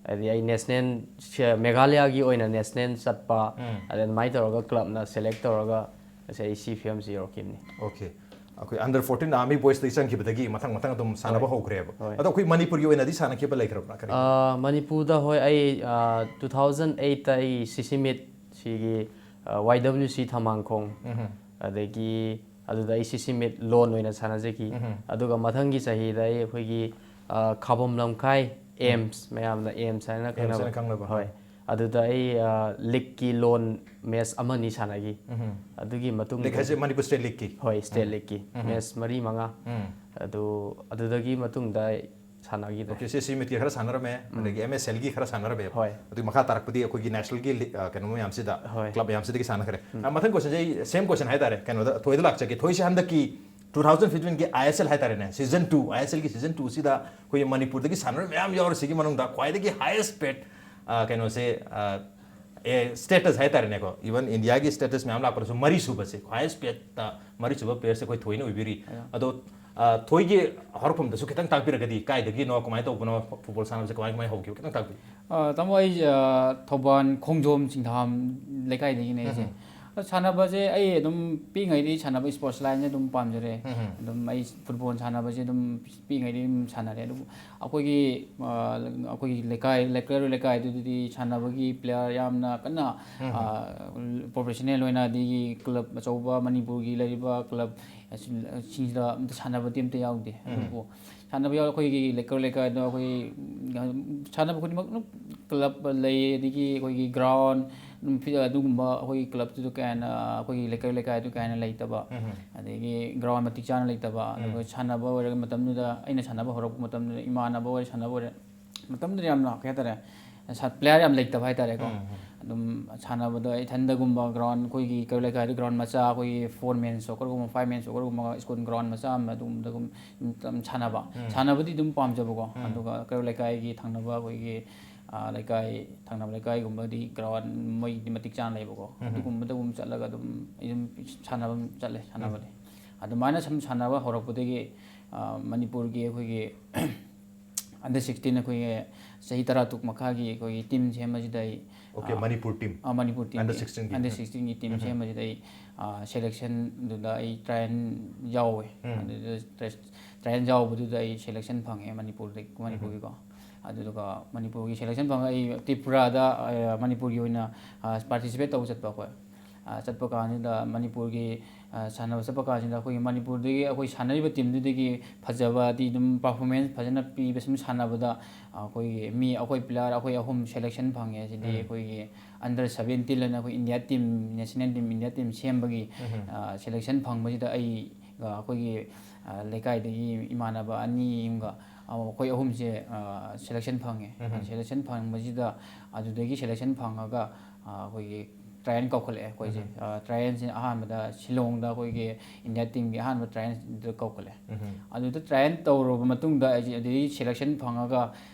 ꯍꯥꯏꯗꯤ ꯑꯩ ꯅꯦꯁꯅꯦꯜ, ꯁꯦ-, ꯃꯦꯘꯥꯂꯌꯥꯒꯤ ꯑꯣꯏꯅ ꯅꯦꯁꯅꯦꯜ ꯆꯠꯄ, ꯎꯝ꯫ ꯑꯗꯩ ꯑꯗꯨꯃꯥꯏꯅ ꯇꯧꯔꯒ ꯀ꯭ꯂꯕꯅ ꯁꯦꯂꯦꯛ ꯇꯧꯔꯒ ꯉꯁꯤ ꯑꯩ ꯁꯤ ꯐꯤꯕꯝꯁꯤ ꯌꯧꯔꯛꯈꯤꯕꯅꯤ꯫ ꯑꯣꯀꯦ꯫ ꯑꯩꯈꯣꯏ under fourteen Army Boysꯇꯒꯤ ꯆꯪꯈꯤꯕꯗꯒꯤ ꯃꯊꯪ ꯃꯊꯪ ꯑꯗꯨꯝ ꯁꯥꯟꯅꯕ ꯍꯧꯈ꯭ꯔꯦꯕ꯫ ꯍꯣꯏ꯫ ꯑꯗꯣ ꯑꯩꯈꯣꯏ ꯃꯅꯤꯄꯨꯔꯒꯤ ꯑꯣꯏꯅꯗꯤ ꯁꯥꯟꯅꯈꯤꯕ ꯂꯩꯈ꯭ꯔꯕ꯭ꯔꯥ? ꯀꯔꯤ? ꯑꯥ, ꯃꯅꯤꯄꯨꯔꯗ, ꯍꯣꯏ, ꯑꯩ, ꯑꯥ, two thousand eightꯇ ꯑꯩ CC Meet ꯁꯤꯒꯤ, ꯑꯥ, YWC ꯊꯝꯕꯥꯡꯈꯣꯡ, ꯎꯝꯍꯨꯝ꯫ ꯑꯗꯒꯤ ꯑꯗꯨꯗ ꯑꯩ CC Meet lone ꯑꯣꯏꯅ ꯁꯥꯟꯅꯖꯈꯤ꯫ ꯎꯝꯍꯨꯝ꯫ ꯑꯗꯨꯒ ꯃꯊꯪꯒꯤ ꯆꯍꯤꯗ ꯑꯩ ꯑꯩꯈꯣꯏꯒꯤ, ꯑꯥ, ꯈꯥꯕꯝ ꯂꯝꯈꯥꯏ, AIIMS, ꯃꯌꯥꯝꯅ AIIMS ꯍꯥꯏꯅ AIIMS ꯍꯥꯏꯅ ꯈꯪꯅꯕ, ꯈꯪꯅꯕ꯫ ꯍꯣꯏ, ꯑꯗꯨꯗ ꯑꯩ, ꯑꯥ, leagueꯀꯤ lone match ꯑꯃꯅꯤ ꯁꯥꯟꯅꯈꯤ꯫ ꯎꯝꯍꯨꯝ꯫ ꯑꯗꯨꯒꯤ ꯃꯇꯨꯡꯗ League ꯍꯥꯏꯁꯦ ꯃꯅꯤꯄꯨꯔ state leagueꯀꯤ? ꯍꯣꯏ, state ꯎꯝ꯫ leagueꯀꯤ ꯎꯝ꯫ match ꯃꯔꯤ ꯃꯉꯥ꯫ ꯎꯝ꯫ ꯑꯗꯨ, ꯑꯗꯨꯗꯒꯤ ꯃꯇꯨꯡꯗ ꯑꯩ ꯁꯥꯟꯅꯈꯤꯗ꯭ꯔꯦ꯫ Okay, CC Meetꯀꯤ ꯈꯔ ꯁꯥꯟꯅꯔꯝꯃꯦ, ꯑꯗꯒꯤ MSLꯒꯤ ꯈꯔ ꯁꯥꯟꯅꯔꯝꯃꯦ꯫ ꯍꯣꯏ꯫ ꯑꯗꯨꯒꯤ ꯃꯈꯥ ꯇꯥꯔꯛꯄꯗꯤ ꯑꯩꯈꯣꯏꯒꯤ nationalꯒꯤ league, ꯑ, ꯀꯩꯅꯣ ꯃꯌꯥꯝꯁꯤꯗ, ꯍꯣꯏ꯫ club ꯃꯌꯥꯝꯁꯤꯗꯒꯤ ꯁꯥꯟꯅꯈ꯭ꯔꯦ꯫ ꯑ, ꯃꯊꯪ questionꯁꯦ ꯑꯩ, same question ꯍꯥꯏꯇꯥꯔꯦ, ꯀꯩꯅꯣꯗ, ꯊꯣꯏꯗ ꯂꯥꯛꯆꯒꯦ꯫ ꯊꯣꯏꯁꯦ ꯍꯟꯗꯛꯀꯤ two thousand fifteenꯒꯤ ISL ꯍꯥꯏꯇꯥꯔꯦꯅꯦ, season two, ISLꯒꯤ season twoꯁꯤꯗ ꯑꯩꯈꯣꯏꯒꯤ ꯃꯅꯤꯄꯨꯔꯗꯒꯤ ꯁꯥꯟꯅꯔꯣꯏ ꯃꯌꯥꯝ ꯌꯥꯎꯔꯤꯁꯤꯒꯤ ꯃꯅꯨꯡꯗ ꯈ꯭ꯋꯥꯏꯗꯒꯤ highest paid, ꯑ, ꯀꯩꯅꯣꯁꯦ, ꯑ, ꯑꯦ, status ꯍꯥꯏꯇꯥꯔꯦꯅꯦꯀꯣ, even Indiaꯒꯤ status ꯃꯌꯥꯝ ꯂꯥꯛꯄꯗꯁꯨ ꯃꯔꯤꯁꯨꯕꯁꯦ, highest paidꯇ ꯃꯔꯤꯁꯨꯕ playerꯁꯦ ꯑꯩꯈꯣꯏ ꯊꯣꯏꯅ ꯑꯣꯏꯕꯤꯔꯤ꯫ ꯑꯗꯣ, ꯑ, ꯊꯣꯏꯒꯤ ꯍꯧꯔꯛꯐꯝꯗꯁꯨ ꯈꯤꯇꯪ ꯇꯥꯛꯄꯤꯔꯒꯗꯤ, ꯀꯥꯏꯗꯒꯤꯅꯣ, ꯀꯃꯥꯏꯅ ꯇꯧꯕꯅꯣ, football ꯁꯥꯟꯅꯕꯁꯦ ꯀꯃꯥꯏ ꯀꯃꯥꯏ ꯍꯧꯈꯤꯕ, ꯈꯤꯇꯪ ꯇꯥꯛꯄꯤꯌꯨ꯫ ꯑ, ꯇꯥꯃꯣ, ꯑꯩ, ꯑ, ꯊꯧꯕꯥꯜ ꯈꯣꯡꯖꯣꯝ ꯆꯤꯡꯊꯥꯝ ꯂꯩꯀꯥꯏꯗꯒꯤꯅꯦ ꯑꯩꯁꯦ꯫ ꯑꯗꯣ ꯁꯥꯟꯅꯕꯁꯦ ꯑꯩ ꯑꯗꯨꯝ ꯄꯤꯛꯏꯉꯩꯗꯒꯤ ꯁꯥꯟꯅꯕ, sports lineꯁꯦ ꯑꯗꯨꯝ ꯄꯥꯝꯖꯔꯦ꯫ ꯑꯗꯨꯝ ꯑꯩ football ꯁꯥꯟꯅꯕꯁꯦ ꯑꯗꯨꯝ ꯄꯤꯛꯏꯉꯩꯗꯒꯤ ꯑꯗꯨꯝ ꯁꯥꯟꯅꯔꯦ꯫ ꯑꯗꯨꯕꯨ ꯑꯩꯈꯣꯏꯒꯤ, ꯑ, ꯑꯩꯈꯣꯏꯒꯤ ꯂꯩꯀꯥꯏ, ꯂꯩꯀꯥꯏ, ꯂꯩꯀꯥꯏꯗꯨꯗꯗꯤ ꯁꯥꯟꯅꯕꯒꯤ player ꯌꯥꯝꯅ ꯀꯟꯅ, ꯑ, professional ꯑꯣꯏꯅ, ꯑꯗꯒꯤ club ꯑꯆꯧꯕ, ꯃꯅꯤꯄꯨꯔꯒꯤ ꯂꯩꯔꯤꯕ club ꯁꯤꯡꯁꯤꯗ ꯑꯝꯇ ꯁꯥꯟꯅꯕꯗꯤ ꯑꯝꯇ ꯌꯥꯎꯗꯦ꯫ ꯑꯗꯨꯕꯨ ꯁꯥꯟꯅꯕ ꯌꯥꯎꯔ ꯑꯩꯈꯣꯏꯒꯤ ꯂꯩꯀꯥꯏ ꯂꯩꯀꯥꯏꯗ ꯑꯩꯈꯣꯏ, ꯎꯝ, ꯁꯥꯟꯅꯕ ꯈꯨꯗꯤꯡꯃꯛ ꯑꯗꯨꯝ club ꯂꯩ, ꯑꯗꯒꯤ ꯑꯩꯈꯣꯏꯒꯤ ground, ꯑꯗꯨꯝ ꯐꯤ-, ꯑꯗꯨꯒꯨꯝꯕ ꯑꯩꯈꯣꯏꯒꯤ clubꯇꯨꯗ ꯀꯌꯥ ꯍꯦꯟꯅ, ꯑꯩꯈꯣꯏꯒꯤ ꯂꯩꯀꯥꯏ ꯂꯩꯀꯥꯏꯗꯨ ꯀꯌꯥ ꯍꯦꯟꯅ ꯂꯩꯇꯕ, ꯑꯗꯒꯤ ground ꯃꯇꯤꯛ ꯆꯥꯅ ꯂꯩꯇꯕ, ꯑꯗꯨꯒ ꯁꯥꯟꯅꯕ ꯑꯣꯏꯔꯒ ꯃꯇꯝꯗꯨꯗ, ꯑꯩꯅ ꯁꯥꯟꯅꯕ ꯍꯧꯔꯛꯄ ꯃꯇꯝꯗꯨꯗ ꯏꯃꯥꯟꯅꯕ ꯑꯣꯏꯔꯦ, ꯁꯥꯟꯅꯕ ꯑꯣꯏꯔꯦ, ꯃꯇꯝꯗꯨꯗ ꯌꯥꯝꯅ, ꯀꯩ ꯍꯥꯏꯇꯥꯔꯦ, ꯁꯥ-, player ꯌꯥꯝ ꯂꯩꯇꯕ ꯍꯥꯏꯇꯥꯔꯦꯀꯣ꯫ ꯑꯗꯨꯝ ꯁꯥꯟꯅꯕꯗ ꯏꯊꯟꯗꯒꯨꯝꯕ ground, ꯑꯩꯈꯣꯏꯒꯤ ꯀꯩꯔꯣꯜ ꯂꯩꯀꯥꯏꯗ ground ꯃꯆꯥ, ꯑꯩꯈꯣꯏꯒꯤ four man soccerꯒꯨꯝꯕ, five man soccerꯒꯨꯝꯕ, school ground ꯃꯆꯥ ꯑꯃ ꯑꯗꯨꯒꯨꯝꯕꯗꯒꯨꯝ ꯑꯗꯨꯝ ꯁꯥꯟꯅꯕ꯫ ꯁꯥꯟꯅꯕꯗꯤ ꯑꯗꯨꯝ ꯄꯥꯝꯖꯕꯀꯣ꯫ ꯑꯗꯨꯒ ꯀꯩꯔꯣꯜ ꯂꯩꯀꯥꯏꯒꯤ ꯊꯪꯅꯕ ꯑꯩꯈꯣꯏꯒꯤ, ꯑ, ꯂꯩꯀꯥꯏ, ꯊꯪꯅꯕ ꯂꯩꯀꯥꯏꯒꯨꯝꯕꯗꯤ ground ꯃꯣꯏꯗꯤ ꯃꯇꯤꯛ ꯆꯥꯅ ꯂꯩꯕꯀꯣ꯫ ꯑꯗꯨꯒꯨꯝꯕꯗꯒꯨꯝ ꯆꯠꯂꯒ ꯑꯗꯨꯝ ꯑꯩ ꯑꯗꯨꯝ ꯁꯥꯟꯅꯕ ꯆꯠꯂꯦ, ꯁꯥꯟꯅꯕꯗꯤ꯫ ꯑꯗꯨꯃꯥꯏꯅ ꯁꯨꯝ ꯁꯥꯟꯅꯕ ꯍꯧꯔꯛꯄꯗꯒꯤ, ꯑ, ꯃꯅꯤꯄꯨꯔꯒꯤ ꯑꯩꯈꯣꯏꯒꯤ under sixteen ꯑꯩꯈꯣꯏꯒꯤ ꯆꯍꯤ ꯇꯔꯥ ꯇꯔꯨꯛ ꯃꯈꯥꯒꯤ ꯑꯩꯈꯣꯏꯒꯤ team ꯁꯦꯝꯕꯁꯤꯗ ꯑꯩ, okay, Manipur team. Manipur team Under sixteen ꯒꯤ꯫ Under sixteen ꯒꯤ ꯇꯤꯝ ꯎꯝ꯫ ꯁꯦꯝꯕꯁꯤꯗ ꯑꯩ ꯁꯦꯂꯦꯛꯁꯟꯗꯨꯗ ꯑꯩ ꯇ꯭ꯔꯥꯏꯌꯦꯜ ꯌꯥꯎꯋꯦ꯫ ꯎꯝ꯫ ꯑꯗꯨꯗ ꯇ꯭ꯔꯥꯏꯌꯦꯜ ꯌꯥꯎꯕꯗꯨꯗ ꯑꯩ ꯁꯦꯂꯦꯛꯁꯟ ꯐꯪꯉꯦ ꯃꯅꯤꯄꯨꯔꯗꯒꯤ, ꯃꯅꯤꯄꯨꯔꯒꯤꯀꯣ꯫ ꯑꯗꯨꯗꯨꯒ ꯃꯅꯤꯄꯨꯔꯒꯤ ꯁꯦꯂꯦꯛꯁꯟ ꯐꯪꯉꯒ ꯑꯩ ꯇ꯭ꯔꯤꯄꯨꯔꯥꯗ, ꯑ, ꯃꯅꯤꯄꯨꯔꯒꯤ ꯑꯣꯏꯅ, ꯑ, ꯄꯥꯔꯇꯤꯁꯤꯄꯦꯠ ꯇꯧꯕ ꯆꯠꯄ ꯑꯩꯈꯣꯏ꯫ ꯑ, ꯆꯠꯄ ꯀꯥꯟꯁꯤꯗ ꯃꯅꯤꯄꯨꯔꯒꯤ, ꯑ, ꯁꯥꯟꯅꯕ ꯆꯠꯄ ꯀꯥꯟꯁꯤꯗ ꯑꯩꯈꯣꯏꯒꯤ ꯃꯅꯤꯄꯨꯔꯗꯒꯤ ꯑꯩꯈꯣꯏ ꯁꯥꯟꯅꯔꯤꯕ ꯇꯤꯝꯗꯨꯗꯒꯤ ꯐꯖꯕꯗꯤ ꯑꯗꯨꯝ ꯄꯔꯐꯣꯔꯃꯦꯟꯁ ꯐꯖꯅ ꯄꯤꯕ ꯁꯨꯝ ꯁꯥꯟꯅꯕꯗ ꯑꯩꯈꯣꯏꯒꯤ ꯃꯤ, ꯑꯩꯈꯣꯏ ꯄ꯭ꯂꯦꯌꯔ ꯑꯩꯈꯣꯏ ꯑꯍꯨꯝ ꯁꯦꯂꯦꯛꯁꯟ ꯐꯪꯉꯦ꯫ ꯁꯤꯗꯤ ꯎꯝ꯫ ꯑꯩꯈꯣꯏꯒꯤ under seventeen ꯑꯅ ꯑꯩꯈꯣꯏ India team, national team, India team ꯁꯦꯝꯕꯒꯤ, ꯎꯝ꯫ ꯑ, ꯁꯦꯂꯦꯛꯁꯟ ꯐꯪꯕꯁꯤꯗ ꯑꯩꯒ ꯑꯩꯈꯣꯏꯒꯤ, ꯑ, ꯂꯩꯀꯥꯏꯗꯒꯤ ꯏꯃꯥꯟꯅꯕ ꯑꯅꯤ ꯑꯃꯒ, ꯑ, ꯑꯩꯈꯣꯏ ꯑꯍꯨꯝꯁꯦ, ꯑ, ꯁꯦꯂꯦꯛꯁꯟ ꯐꯪꯉꯦ꯫ ꯎꯝ꯫ ꯁꯦꯂꯦꯛꯁꯟ ꯐꯪꯕꯁꯤꯗ ꯑꯗꯨꯗꯒꯤ ꯁꯦꯂꯦꯛꯁꯟ ꯐꯪꯉꯒ, ꯑ, ꯑꯩꯈꯣꯏꯒꯤ ꯇ꯭ꯔꯥꯏꯌꯦꯜ ꯀꯧꯈꯠꯂꯛꯑꯦ ꯑꯩꯈꯣꯏꯁꯦ꯫ ꯎꯝ꯫ ꯑ, ꯇ꯭ꯔꯥꯏꯌꯦꯜꯁꯦ ꯑꯍꯥꯟꯕꯗ ꯁꯤꯂꯣꯡꯗ ꯑꯩꯈꯣꯏꯒꯤ ꯏꯟꯗꯤꯌꯥ ꯇꯤꯝꯒꯤ ꯑꯍꯥꯟꯕ ꯇ꯭ꯔꯥꯏꯌꯦꯜꯗ ꯀꯧꯈꯠꯂꯦ꯫ ꯎꯝ꯫ ꯑꯗꯨꯗ ꯇ꯭ꯔꯥꯏꯌꯦꯜ ꯇꯧꯔꯨꯔꯕ ꯃꯇꯨꯡꯗ ꯑꯩꯁꯦ ꯑꯗꯨꯗꯒꯤ ꯁꯦꯂꯦꯛꯁꯟ ꯐꯪꯉꯒ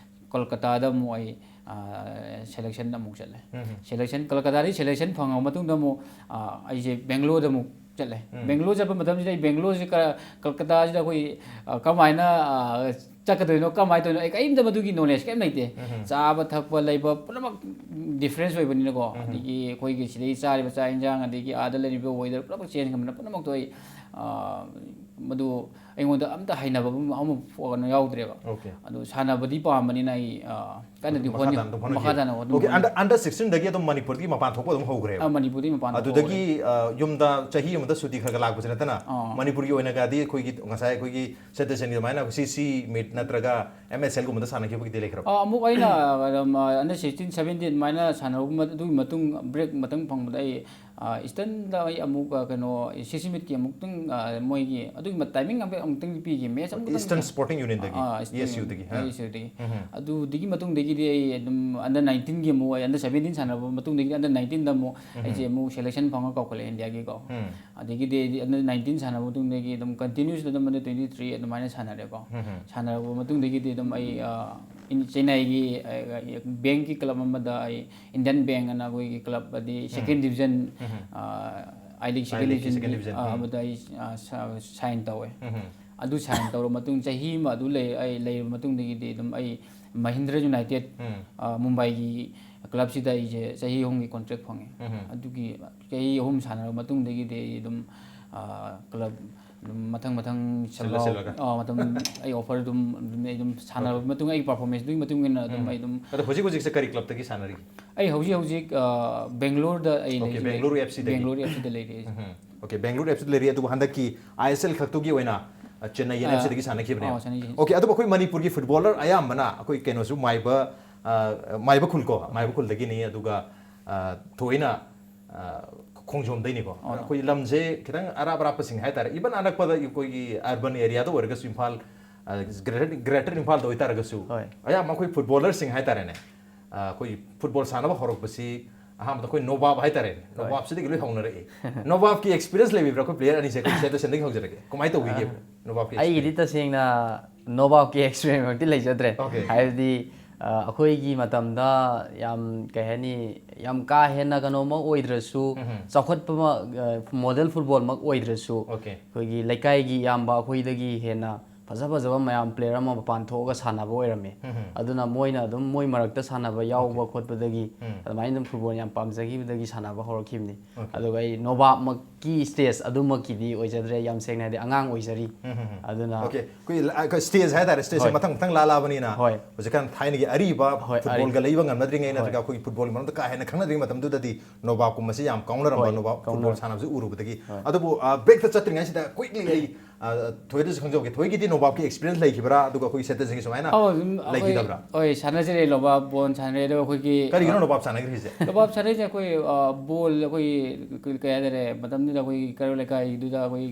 ꯀꯣꯜꯀꯇꯥꯗ ꯑꯃꯨꯛ ꯑꯩ, ꯑ, ꯁꯦꯂꯦꯛꯁꯟꯗ ꯑꯃꯨꯛ ꯆꯠꯂꯦ꯫ ꯎꯝ꯫ ꯁꯦꯂꯦꯛꯁꯟ, ꯀꯣꯜꯀꯇꯥꯗꯒꯤ ꯁꯦꯂꯦꯛꯁꯟ ꯐꯪꯉꯕ ꯃꯇꯨꯡꯗ ꯑꯃꯨꯛ, ꯑ, ꯑꯩꯁꯦ ꯕꯦꯡꯒ꯭ꯂꯣꯔꯗ ꯑꯃꯨꯛ ꯆꯠꯂꯦ꯫ ꯎꯝ꯫ ꯕꯦꯡꯒ꯭ꯂꯣꯔ ꯆꯠꯄ ꯃꯇꯝꯁꯤꯗ ꯑꯩ ꯕꯦꯡꯒ꯭ꯂꯣꯔꯁꯦ ꯀ-, ꯀꯣꯜꯀꯇꯥꯁꯤꯗ ꯑꯩꯈꯣꯏ, ꯑ, ꯀꯃꯥꯏꯅ, ꯑ, ꯆꯠꯀꯗꯣꯏꯅꯣ, ꯀꯃꯥꯏꯅ ꯇꯧꯗꯣꯏꯅꯣ, ꯑꯩ ꯀꯔꯤꯝꯇ ꯃꯗꯨꯒꯤ ꯅꯣꯂꯦꯖ ꯀꯔꯤꯝ ꯂꯩꯇꯦ꯫ ꯎꯝ꯫ ꯆꯥꯕ ꯊꯛꯄ ꯂꯩꯕ ꯄꯨꯝꯅꯃꯛ ꯗꯤꯐ꯭ꯔꯦꯟꯁ ꯑꯣꯏꯕꯅꯤꯅꯀꯣ꯫ ꯎꯝ꯫ ꯑꯗꯒꯤ ꯑꯩꯈꯣꯏꯒꯤ ꯁꯤꯗꯩ ꯆꯥꯔꯤꯕ ꯆꯥꯛ ꯌꯦꯟꯁꯥꯡ, ꯑꯗꯒꯤ ꯑꯥꯗ ꯂꯩꯔꯤꯕ ꯋꯦꯗꯔ ꯄꯨꯝꯅꯃꯛ ꯆꯦꯟꯖ ꯇꯧꯕꯅꯤꯅ ꯄꯨꯝꯅꯃꯛꯇꯣ ꯑꯩ, ꯑ, ꯃꯗꯨ ꯑꯩꯉꯣꯟꯗ ꯑꯝꯇ ꯍꯩꯅꯕ ꯑꯃ, ꯑꯃ ꯀꯩꯅꯣ ꯌꯥꯎꯗ꯭ꯔꯦꯕ꯫ ꯑꯣꯀꯦ꯫ ꯑꯗꯣ ꯁꯥꯟꯅꯕꯗꯤ ꯄꯥꯝꯕꯅꯤꯅ ꯑꯩ, ꯑ, ꯀꯟꯅꯗꯤ ꯃꯈꯥ ꯍꯣꯠꯅ-, ꯇꯥꯅ ꯑꯗꯨꯝ ꯍꯣꯠꯅꯈꯤ꯫ ꯃꯈꯥ ꯇꯥꯅ ꯑꯗꯨꯝ ꯑꯣꯀꯦ, ꯍꯣꯠꯅꯈꯤ꯫ under, under sixteen ꯗꯒꯤ ꯑꯗꯨꯝ ꯃꯅꯤꯄꯨꯔꯗꯒꯤ ꯃꯄꯥꯟ ꯊꯣꯛꯄ ꯑꯗꯨꯝ ꯍꯧꯈ꯭ꯔꯦꯕ꯫ ꯑ, ꯃꯅꯤꯄꯨꯔꯗꯒꯤ ꯃꯄꯥꯟ ꯊꯣꯛꯄ ꯑꯗꯨꯗꯒꯤ, ꯑ, ꯌꯨꯝꯗ ꯆꯍꯤ ꯑꯃꯗ ꯁꯨꯇꯤ ꯈꯔ ꯈꯔ ꯂꯥꯛꯄꯁꯤ ꯅꯠꯇꯅ, ꯑꯥ꯫ ꯃꯅꯤꯄꯨꯔꯒꯤ ꯑꯣꯏꯅꯒꯗꯤ ꯑꯩꯈꯣꯏꯒꯤ ꯉꯁꯥꯏ ꯑꯩꯈꯣꯏꯒꯤ ꯁꯇ꯭ꯌꯁꯦꯟꯒꯤ ꯑꯗꯨꯃꯥꯏꯅ ꯁꯤ ꯁꯤ ꯃꯤꯠ ꯅꯠꯇ꯭ꯔꯒ ꯑꯦꯝ ꯑꯦꯁ ꯑꯦꯜꯒꯨꯝꯕꯗ ꯁꯥꯟꯅꯈꯤꯕꯒꯤ ꯗꯤ ꯂꯩꯈ꯭ꯔꯕ? ꯑ, ꯑꯃꯨꯛ ꯑꯩꯅ, ꯑ, under sixteen, seventeen ꯑꯗꯨꯃꯥꯏꯅ ꯁꯥꯟꯅꯔꯛꯄ ꯃ-, ꯑꯗꯨꯒꯤ ꯃꯇꯨꯡ, ꯕ꯭ꯔꯦꯛ ꯃꯇꯪ ꯐꯪꯕꯗ ꯑꯩ, ꯑ, ꯏꯁꯇꯔꯟꯗ ꯑꯩ ꯑꯃꯨꯛ, ꯑ, ꯀꯩꯅꯣ, ꯁꯤ ꯁꯤ ꯃꯤꯠꯀꯤ ꯑꯃꯨꯛꯇꯪ, ꯑ, ꯃꯣꯏꯒꯤ ꯑꯗꯨꯒꯤ ꯃ-, ꯇꯥꯏꯃꯤꯡ ꯑꯃꯨꯛꯇꯪ, ꯑꯃꯨꯛꯇꯪꯗꯤ ꯄꯤꯈꯤ, ꯃꯦꯠꯆ ꯑꯃꯈꯛꯇꯪ Eastern ꯈꯛꯇꯪ꯫ Sporting Unionꯗꯒꯤ, ꯑ, Eastern ESUꯗꯒꯤ, Union, ꯑ꯫ ESUꯗꯒꯤ꯫ ꯎꯝ꯫ ꯑꯗꯨꯗꯒꯤ ꯃꯇꯨꯡꯗꯒꯤꯗꯤ ꯑꯩ ꯑꯗꯨꯝ under nineteenꯒꯤ ꯑꯃꯨꯛ ꯑꯩ under seventeen ꯁꯥꯟꯅꯔꯕ ꯃꯇꯨꯡꯗꯒꯤꯗꯤ under nineteenꯗ ꯑꯃꯨꯛ ꯎꯝ꯫ ꯑꯩꯁꯦ ꯑꯃꯨꯛ ꯁꯦꯂꯦꯛꯁꯟ ꯐꯪꯉ ꯀꯧꯈꯠꯂꯛꯑꯦ ꯏꯟꯗꯤꯌꯥꯒꯤꯀꯣ꯫ ꯎꯝ꯫ ꯑꯗꯒꯤꯗꯤ ꯑꯩꯗꯤ under nineteen ꯁꯥꯟꯅꯕ ꯃꯇꯨꯡꯗꯒꯤ ꯑꯗꯨꯝ continuously ꯑꯗꯨꯝ under twenty three ꯑꯗꯨꯃꯥꯏꯅ ꯁꯥꯟꯅꯔꯦꯀꯣ꯫ ꯎꯝ꯫ ꯁꯥꯟꯅꯔꯕ ꯃꯇꯨꯡꯗꯒꯤꯗꯤ ꯑꯗꯨꯝ ꯑꯩ, ꯑ, ꯏꯟ-, ꯆꯦꯟꯅꯥꯏꯒꯤ, ꯑ, ꯑ, ꯕꯦꯡꯛꯀꯤ ꯀ꯭ꯂꯕ ꯑꯃꯗ ꯑꯩ Indian Bank ꯑꯅ ꯑꯩꯈꯣꯏꯒꯤ ꯀ꯭ꯂꯕ ꯑꯗꯤ second division, ꯎꯝ꯫ ꯑ, I League I second Leagueꯀꯤ division, second division, ꯑ, ꯎꯝ꯫ ꯑꯗꯨꯗ ꯑꯩ, ꯑ, ꯁ-, sign ꯇꯧꯋꯦ꯫ ꯎꯝ꯫ ꯑꯗꯨ sign ꯇꯧꯔꯕ ꯃꯇꯨꯡ ꯆꯍꯤ ꯑꯃ ꯑꯗꯨ ꯂꯩ-, ꯑꯩ ꯂꯩꯔꯕ ꯃꯇꯨꯡꯗꯒꯤꯗꯤ ꯑꯗꯨꯝ ꯑꯩ ꯃꯍꯤꯟꯗ꯭ꯔ ꯌꯨꯅꯥꯏꯇꯦꯠ, ꯎꯝ꯫ ꯑ, ꯃꯨꯝꯕꯥꯏꯒꯤ ꯀ꯭ꯂꯕꯁꯤꯗ ꯑꯩꯁꯦ ꯆꯍꯤ ꯑꯍꯨꯝꯒꯤ ꯀꯣꯟꯇ꯭ꯔꯦꯛ ꯐꯪꯉꯦ꯫ ꯎꯝ. ꯑꯗꯨꯒꯤ ꯆꯍꯤ ꯑꯍꯨꯝ ꯁꯥꯟꯅꯔꯕ ꯃꯇꯨꯡꯗꯒꯤꯗꯤ ꯑꯩ ꯑꯗꯨꯝ ꯀ꯭ꯂꯕ ꯑꯗꯨꯝ ꯃꯊꯪ ꯃꯊꯪ ꯁꯤꯜꯂ ꯁꯜꯂꯥꯎ- ꯁꯤꯜꯂꯒ꯫ ꯑꯥ, ꯃꯇꯝ ꯑꯩ ꯑꯣꯐꯔ ꯑꯗꯨꯝ ꯑꯗꯨꯝ ꯑꯩ ꯑꯗꯨꯝ ꯁꯥꯟꯅꯔꯕ ꯃꯇꯨꯡ ꯑꯩꯒꯤ ꯄꯔꯐꯣꯔꯃꯦꯟꯁꯇꯨꯒꯤ ꯃꯇꯨꯡ ꯏꯟꯅ ꯑꯗꯨꯝ ꯑꯩ ꯑꯗꯨꯝ ꯑꯗꯣ ꯍꯧꯖꯤꯛ ꯍꯧꯖꯤꯛꯁꯦ ꯀꯔꯤ ꯀ꯭ꯂꯕꯇꯒꯤ ꯁꯥꯟꯅꯔꯤ? ꯑꯩ ꯍꯧꯖꯤꯛ ꯍꯧꯖꯤꯛ ꯕꯦꯡꯒ꯭ꯂꯣꯔꯗ ꯑꯩ Okay, ꯂꯩꯖꯩ꯫ ꯕꯦꯡꯒ꯭ꯂꯣꯔ F C ꯗꯒꯤ? ꯕꯦꯡꯒ꯭ꯂꯣꯔ F C ꯗ ꯂꯩꯔꯤ ꯑꯩ꯫ ꯎꯝ. Okay, ꯕꯦꯡꯒ꯭ꯂꯣꯔ F C ꯗ ꯂꯩꯔꯤ, ꯑꯗꯨꯕꯨ ꯍꯟꯗꯛꯀꯤ I S L ꯈꯛꯇꯨꯒꯤ ꯑꯣꯏꯅ ꯑ, ꯆꯦꯟꯅꯥꯏ N F C ꯗꯒꯤ ꯁꯥꯟꯅꯈꯤꯕꯅꯦꯕ꯫ ꯑꯥ, Chennai N F C. Okay, ꯑꯗꯨꯕꯨ ꯑꯩꯈꯣꯏ ꯃꯅꯤꯄꯨꯔꯒꯤ ꯐꯨꯠꯕꯣꯂꯔ ꯑꯌꯥꯝꯕꯅ ꯑꯩꯈꯣꯏ ꯀꯩꯅꯣꯁꯨ ꯃꯥꯏꯕ ꯑ, ꯃꯥꯏꯕ ꯈꯨꯜ ꯀꯣ, ꯃꯥꯏꯕ ꯈꯨꯜꯗꯒꯤꯅꯤ, ꯑꯗꯨꯒ ꯑ, ꯊꯣꯏꯅ ꯑ, ꯈꯣꯡꯖꯣꯝꯗꯩꯅꯤꯀꯣ꯫ ꯑꯣ. ꯑꯩꯈꯣꯏ ꯂꯝꯁꯦ ꯈꯤꯇꯪ ꯑꯔꯥꯞ ꯑꯔꯥꯞꯄꯁꯤꯡ ꯍꯥꯏꯇꯥꯔꯦ, even ꯑꯅꯛꯄꯗ ꯑꯩꯈꯣꯏꯒꯤ urban area ꯗ ꯑꯣꯏꯔꯒꯁꯨ ꯏꯝꯐꯥꯜ, ꯑ, greater greater ꯏꯝꯐꯥꯜꯗ ꯑꯣꯏꯇꯥꯔꯒꯁꯨ ꯍꯣꯏ. ꯑꯌꯥꯝꯕ ꯑꯩꯈꯣꯏ ꯐꯨꯠꯕꯣꯂꯔꯁꯤꯡ ꯍꯥꯏꯇꯥꯔꯦꯅꯦ, ꯑ, ꯑꯩꯈꯣꯏ ꯐꯨꯠꯕꯣꯜ ꯁꯥꯟꯅꯕ ꯍꯧꯔꯛꯄꯁꯤ ꯑꯍꯥꯟꯕꯗ ꯑꯩꯈꯣꯏ ꯅꯣꯕꯥꯞ ꯍꯥꯏꯇꯥꯔꯦ, ꯅꯣꯕꯥꯞꯁꯤꯗꯒꯤ ꯂꯣꯏ ꯍꯧꯅꯔꯛꯏ꯫ ꯅꯣꯕꯥꯞꯀꯤ experience ꯂꯩꯕꯤꯕ꯭ꯔꯥ? ꯑꯩꯈꯣꯏ player ꯑꯅꯤꯁꯦ, ꯑꯩꯈꯣꯏ ꯁꯦꯇꯔꯁꯟꯗꯒꯤ ꯍꯧꯖꯔꯒꯦ, ꯀꯃꯥꯏꯅ ꯇꯧꯕꯤꯒꯦ ꯅꯣꯕꯥꯞꯀꯤ ꯑꯩꯒꯤꯗꯤ experience? ꯇꯁꯦꯡꯅ ꯅꯣꯕꯥꯞꯀꯤ experience ꯃꯛꯇꯤ ꯂꯩꯖꯗ꯭ꯔꯦ꯫ Okay. ꯍꯥꯏꯕꯗꯤ ꯑ, ꯑꯩꯈꯣꯏꯒꯤ ꯃꯇꯝꯗ ꯌꯥꯝ ꯀꯩ ꯍꯥꯏꯅꯤ, ꯌꯥꯝ ꯀꯥ ꯍꯦꯟꯅ ꯀꯩꯅꯣꯃꯛ ꯑꯣꯏꯗ꯭ꯔꯁꯨ, ꯎꯝ. ꯆꯥꯎꯈꯠꯄꯃꯛ, ꯑ, ꯃꯣꯗꯦꯜ ꯐꯨꯠꯕꯣꯜꯃꯛ ꯑꯣꯏꯗ꯭ꯔꯁꯨ, Okay. ꯑꯩꯈꯣꯏꯒꯤ ꯂꯩꯀꯥꯏꯒꯤ ꯏꯌꯥꯝꯕ ꯑꯩꯈꯣꯏꯗꯒꯤ ꯍꯦꯟꯅ ꯐꯖ ꯐꯖꯕ ꯃꯌꯥꯝ player ꯑꯃ ꯃꯄꯥꯟ ꯊꯣꯛꯑꯒ ꯁꯥꯟꯅꯕ ꯑꯣꯏꯔꯝꯃꯦ꯫ ꯎꯝ. ꯑꯗꯨꯅ ꯃꯣꯏꯅ ꯑꯗꯨꯝ ꯃꯣꯏ ꯃꯔꯛꯇ ꯁꯥꯟꯅꯕ ꯌꯥꯎꯕ Okay. ꯈꯣꯠꯄꯗꯒꯤ ꯎꯝ. ꯑꯗꯨꯃꯥꯏꯅ ꯑꯗꯨꯝ ꯐꯨꯠꯕꯣꯜ ꯌꯥꯝ ꯄꯥꯝꯖꯈꯤꯕꯗꯒꯤ ꯁꯥꯟꯅꯕ ꯍꯧꯔꯛꯈꯤꯕꯅꯤ꯫ Okay. ꯑꯗꯨꯒ ꯑꯩ ꯅꯣꯕꯥꯞꯃꯛꯀꯤ stage ꯑꯗꯨꯃꯛꯀꯤꯗꯤ ꯑꯣꯏꯖꯗ꯭ꯔꯦ, ꯌꯥꯝ ꯁꯦꯡꯅ ꯍꯥꯏꯗꯤ ꯑꯉꯥꯡ ꯑꯣꯏꯖꯔꯤ꯫ ꯎꯝ, ꯎꯝ, ꯎꯝ. ꯑꯗꯨꯅ Okay. ꯑꯩꯈꯣꯏ ꯂ-, ꯑꯩꯈꯣꯏ stage ꯍꯥꯏꯇꯥꯔꯦ, stage ꯁꯦ ꯍꯣꯏ. ꯃꯊꯪ ꯃꯊꯪ ꯂꯥ ꯂꯥꯕꯅꯤꯅ ꯍꯣꯏ. ꯍꯧꯖꯤꯛꯀꯥꯟ ꯊꯥꯏꯅꯒꯤ ꯑꯔꯤꯕ ꯍꯣꯏ, ꯐꯨꯠꯕꯣꯜꯒ ꯑꯔꯤ-, ꯂꯩꯕ ꯉꯝꯅꯗ꯭ꯔꯤꯉꯩ ꯅꯠꯇ꯭ꯔꯒ ꯍꯣꯏ. ꯑꯩꯈꯣꯏꯒꯤ ꯐꯨꯠꯕꯣꯜꯒꯤ ꯃꯔꯝꯗ ꯀꯥ ꯍꯦꯟꯅ ꯈꯪꯅꯗ꯭ꯔꯤꯉꯩ ꯃꯇꯝꯗꯨꯗꯗꯤ ꯅꯣꯕꯥꯞꯀꯨꯝꯕꯁꯤ ꯌꯥꯝ ꯀꯥꯎꯅꯔꯝꯕ, ꯍꯣꯏ, ꯅꯣꯕꯥꯞ ꯐꯨꯠꯕꯣꯜ ꯀꯥꯎꯅꯔꯝ-, ꯁꯥꯟꯅꯕꯁꯤ ꯎꯔꯨꯕꯗꯒꯤ꯫ ꯍꯣꯏ. ꯑꯗꯨꯕꯨ ꯑ, break ꯇ ꯆꯠꯇ꯭ꯔꯤꯉꯩꯁꯤꯗ quickly ꯑꯩ ꯑ, ꯊꯣꯏꯗꯁꯨ ꯈꯪꯖꯍꯧꯒꯦ, ꯊꯣꯏꯒꯤꯗꯤ ꯅꯣꯕꯥꯞꯀꯤ experience ꯂꯩꯈꯤꯕ꯭ꯔꯥ, ꯑꯗꯨꯒ ꯑꯩꯈꯣꯏꯒꯤ ꯁꯦꯇꯔꯁꯟꯒꯤ ꯁꯨꯃꯥꯏꯅ ꯑꯧ, ꯑꯗꯨꯝ ꯑꯩꯈꯣꯏ, ꯂꯩꯈꯤꯗꯕ꯭ꯔꯥ? ꯍꯣꯏ, ꯁꯥꯟꯅꯖꯔꯦ, ꯅꯣꯕꯥꯞ ꯕꯣꯜ ꯁꯥꯟꯅꯔꯦ꯫ ꯑꯗꯣ ꯑꯩꯈꯣꯏꯒꯤ ꯀꯔꯤꯒꯤꯅꯣ ꯅꯣꯕꯥꯞ ꯁꯥꯟꯅꯈ꯭ꯔꯤꯁꯦ? ꯅꯣꯕꯥꯞ ꯁꯥꯟꯅꯔꯤꯁꯦ ꯑꯩꯈꯣꯏ, ꯑ, ꯕꯣꯜ ꯑꯩꯈꯣꯏ ꯀ-, ꯀꯩ ꯍꯥꯏꯇꯥꯔꯦ, ꯃꯇꯝꯗꯨꯗ ꯑꯩꯈꯣꯏ ꯀꯩꯔꯣꯜ ꯂꯩꯀꯥꯏꯗꯨꯗ ꯑꯩꯈꯣꯏ,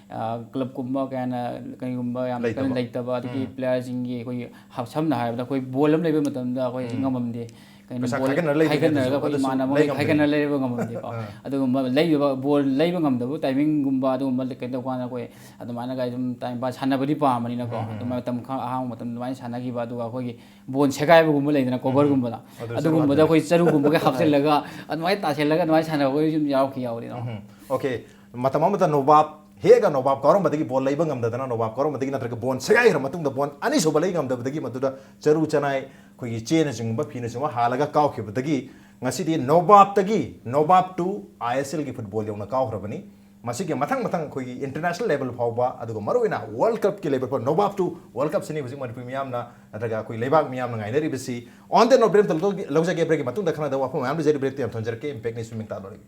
ꯑ, ꯀ꯭ꯂꯕꯀꯨꯝꯕ ꯀꯩ ꯍꯥꯏꯅ ꯀꯔꯤꯒꯨꯝꯕ ꯌꯥꯝ ꯀꯟꯅ ꯂꯩꯇꯕ? ꯂꯩꯇꯕ, ꯑꯗꯒꯤ ꯎꯝ. player ꯁꯤꯡꯒꯤ ꯑꯩꯈꯣꯏꯒꯤ ꯍꯥ-, ꯁꯝꯅ ꯍꯥꯏꯔꯕꯗ ꯑꯩꯈꯣꯏ ꯕꯣꯜ ꯑꯃ ꯂꯩꯕ ꯃꯇꯝꯗ ꯑꯩꯈꯣꯏ ꯎꯝ. ꯉꯝꯃꯝꯗꯦ꯫ ꯀꯩꯅꯣ ꯄꯩꯁꯥ ꯕꯣꯜ ꯈꯥꯏꯒꯠꯅꯔ ꯂꯩꯕ ꯈꯥꯏꯒꯠꯅꯔꯒ ꯃꯇꯝꯗꯁꯨ ꯑꯩꯈꯣꯏ ꯑꯗꯨꯁꯨ ꯏꯃꯥꯟꯅꯕ ꯂꯩ ꯃꯈꯩ ꯉꯝꯗꯦ꯫ ꯈꯥꯏꯒꯠꯅꯔ ꯂꯩꯕ ꯉꯝꯃꯝꯗꯦꯀꯣ꯫ ꯑꯥ. ꯑꯗꯨꯒꯨꯝꯕ ꯂꯩꯕ ꯕꯣꯜ ꯂꯩꯕ ꯉꯝꯗꯕ timing ꯒꯨꯝꯕ ꯑꯗꯨꯒꯨꯝꯕ ꯀꯩꯅꯣ ꯇꯧꯀꯥꯟꯗ ꯑꯩꯈꯣꯏ ꯑꯗꯨꯃꯥꯏꯅꯒ ꯑꯗꯨꯝ time pass, ꯁꯥꯟꯅꯕꯗꯤ ꯄꯥꯝꯕꯅꯤꯅꯀꯣ꯫ ꯎꯝ, ꯎꯝ, ꯑꯗꯨꯃꯥꯏꯅ ꯃꯇꯝ ꯈꯔ ꯑꯍꯥꯡꯕ ꯃꯇꯝꯗ ꯑꯗꯨꯃꯥꯏꯅ ꯁꯥꯟꯅꯈꯤꯕ, ꯑꯗꯨꯒ ꯑꯩꯈꯣꯏꯒꯤ ꯕꯣꯜ ꯁꯦꯒꯥꯏꯕꯒꯨꯝꯕ ꯂꯩꯗꯅ, cover ꯒꯨꯝꯕꯗ, ꯑꯗꯨꯁꯨ ꯑꯗꯨꯒꯨꯝꯕꯗ ꯋꯥꯠꯇ꯭ꯔꯦ꯫ ꯑꯩꯈꯣꯏ ꯆꯔꯨꯒꯨꯝꯕꯒ ꯍꯥꯞꯆꯤꯜꯂꯒ ꯑꯗꯨꯃꯥꯏꯅ ꯇꯥꯁꯤꯜꯂꯒ ꯑꯗꯨꯃꯥꯏꯅ ꯁꯥꯟꯅꯕ ꯑꯩꯈꯣꯏ ꯁꯨꯝ ꯌꯥꯎꯈꯤ ꯌꯥꯎꯔꯤ꯫ ꯎꯝ. Okay. ꯃꯇꯝ ꯑꯃꯗ ꯅꯣꯕꯥꯞ ꯍꯦꯛꯑꯒ ꯅꯣꯕꯥꯞ ꯀꯥꯎꯔꯝꯕꯗꯒꯤ, ꯕꯣꯜ ꯂꯩꯕ ꯉꯝꯗꯗꯅ ꯅꯣꯕꯥꯞ ꯀꯥꯎꯔꯝꯕꯗꯒꯤ ꯅꯠꯇ꯭ꯔꯒ ꯕꯣꯜ ꯁꯦꯒꯥꯏꯈ꯭ꯔ ꯃꯇꯨꯡꯗ ꯕꯣꯜ ꯑꯅꯤꯁꯨꯕ ꯂꯩ ꯉꯝꯗꯕꯗꯒꯤ ꯃꯗꯨꯗ ꯆꯔꯨ ꯆꯅꯥꯏ ꯑꯩꯈꯣꯏꯒꯤ ꯆꯦꯅꯆꯤꯡꯕ, ꯐꯤꯅꯆꯤꯡꯕ ꯍꯥꯜꯂꯒ ꯀꯥꯎꯈꯤꯕꯗꯒꯤ ꯉꯁꯤꯗꯤ ꯅꯣꯕꯥꯞꯇꯒꯤ, ꯅꯣꯕꯥꯞ to I S L ꯒꯤ ꯐꯨꯠꯕꯣꯜ ꯌꯧꯅ ꯀꯥꯎꯈ꯭ꯔꯕꯅꯤ꯫ ꯃꯁꯤꯒꯤ ꯃꯊꯪ ꯃꯊꯪ ꯑꯩꯈꯣꯏꯒꯤ international level ꯐꯥꯎꯕ, ꯑꯗꯨꯒ ꯃꯔꯨꯑꯣꯏꯅ World Cup ꯀꯤ level ꯐꯥꯎ, ꯅꯣꯕꯥꯞ to World Cup ꯁꯤꯅꯤ ꯍꯧꯖꯤꯛ ꯃꯅꯤꯄꯨꯔ ꯃꯤꯌꯥꯝꯅ ꯅꯠꯇ꯭ꯔꯒ ꯑꯩꯈꯣꯏ ꯂꯩꯕꯥꯛ ꯃꯤꯌꯥꯝꯅ ꯉꯥꯏꯅꯔꯤꯕꯁꯤ꯫ On that note, break ꯑꯝꯇ ꯂꯧ-, ꯂꯧꯖꯒꯦ꯫ Break ꯀꯤ ꯃꯇꯨꯡꯗ ꯈꯟꯅꯗꯕ ꯋꯥꯐꯝ ꯃꯌꯥꯝ ꯂꯩꯖꯔꯤ꯫ Break ꯇꯤ ꯌꯥꯝ ꯊꯣꯟꯖꯔꯛꯀꯦ꯫ Impact News ꯃꯤꯡ ꯇꯥꯗꯣꯔꯤ꯫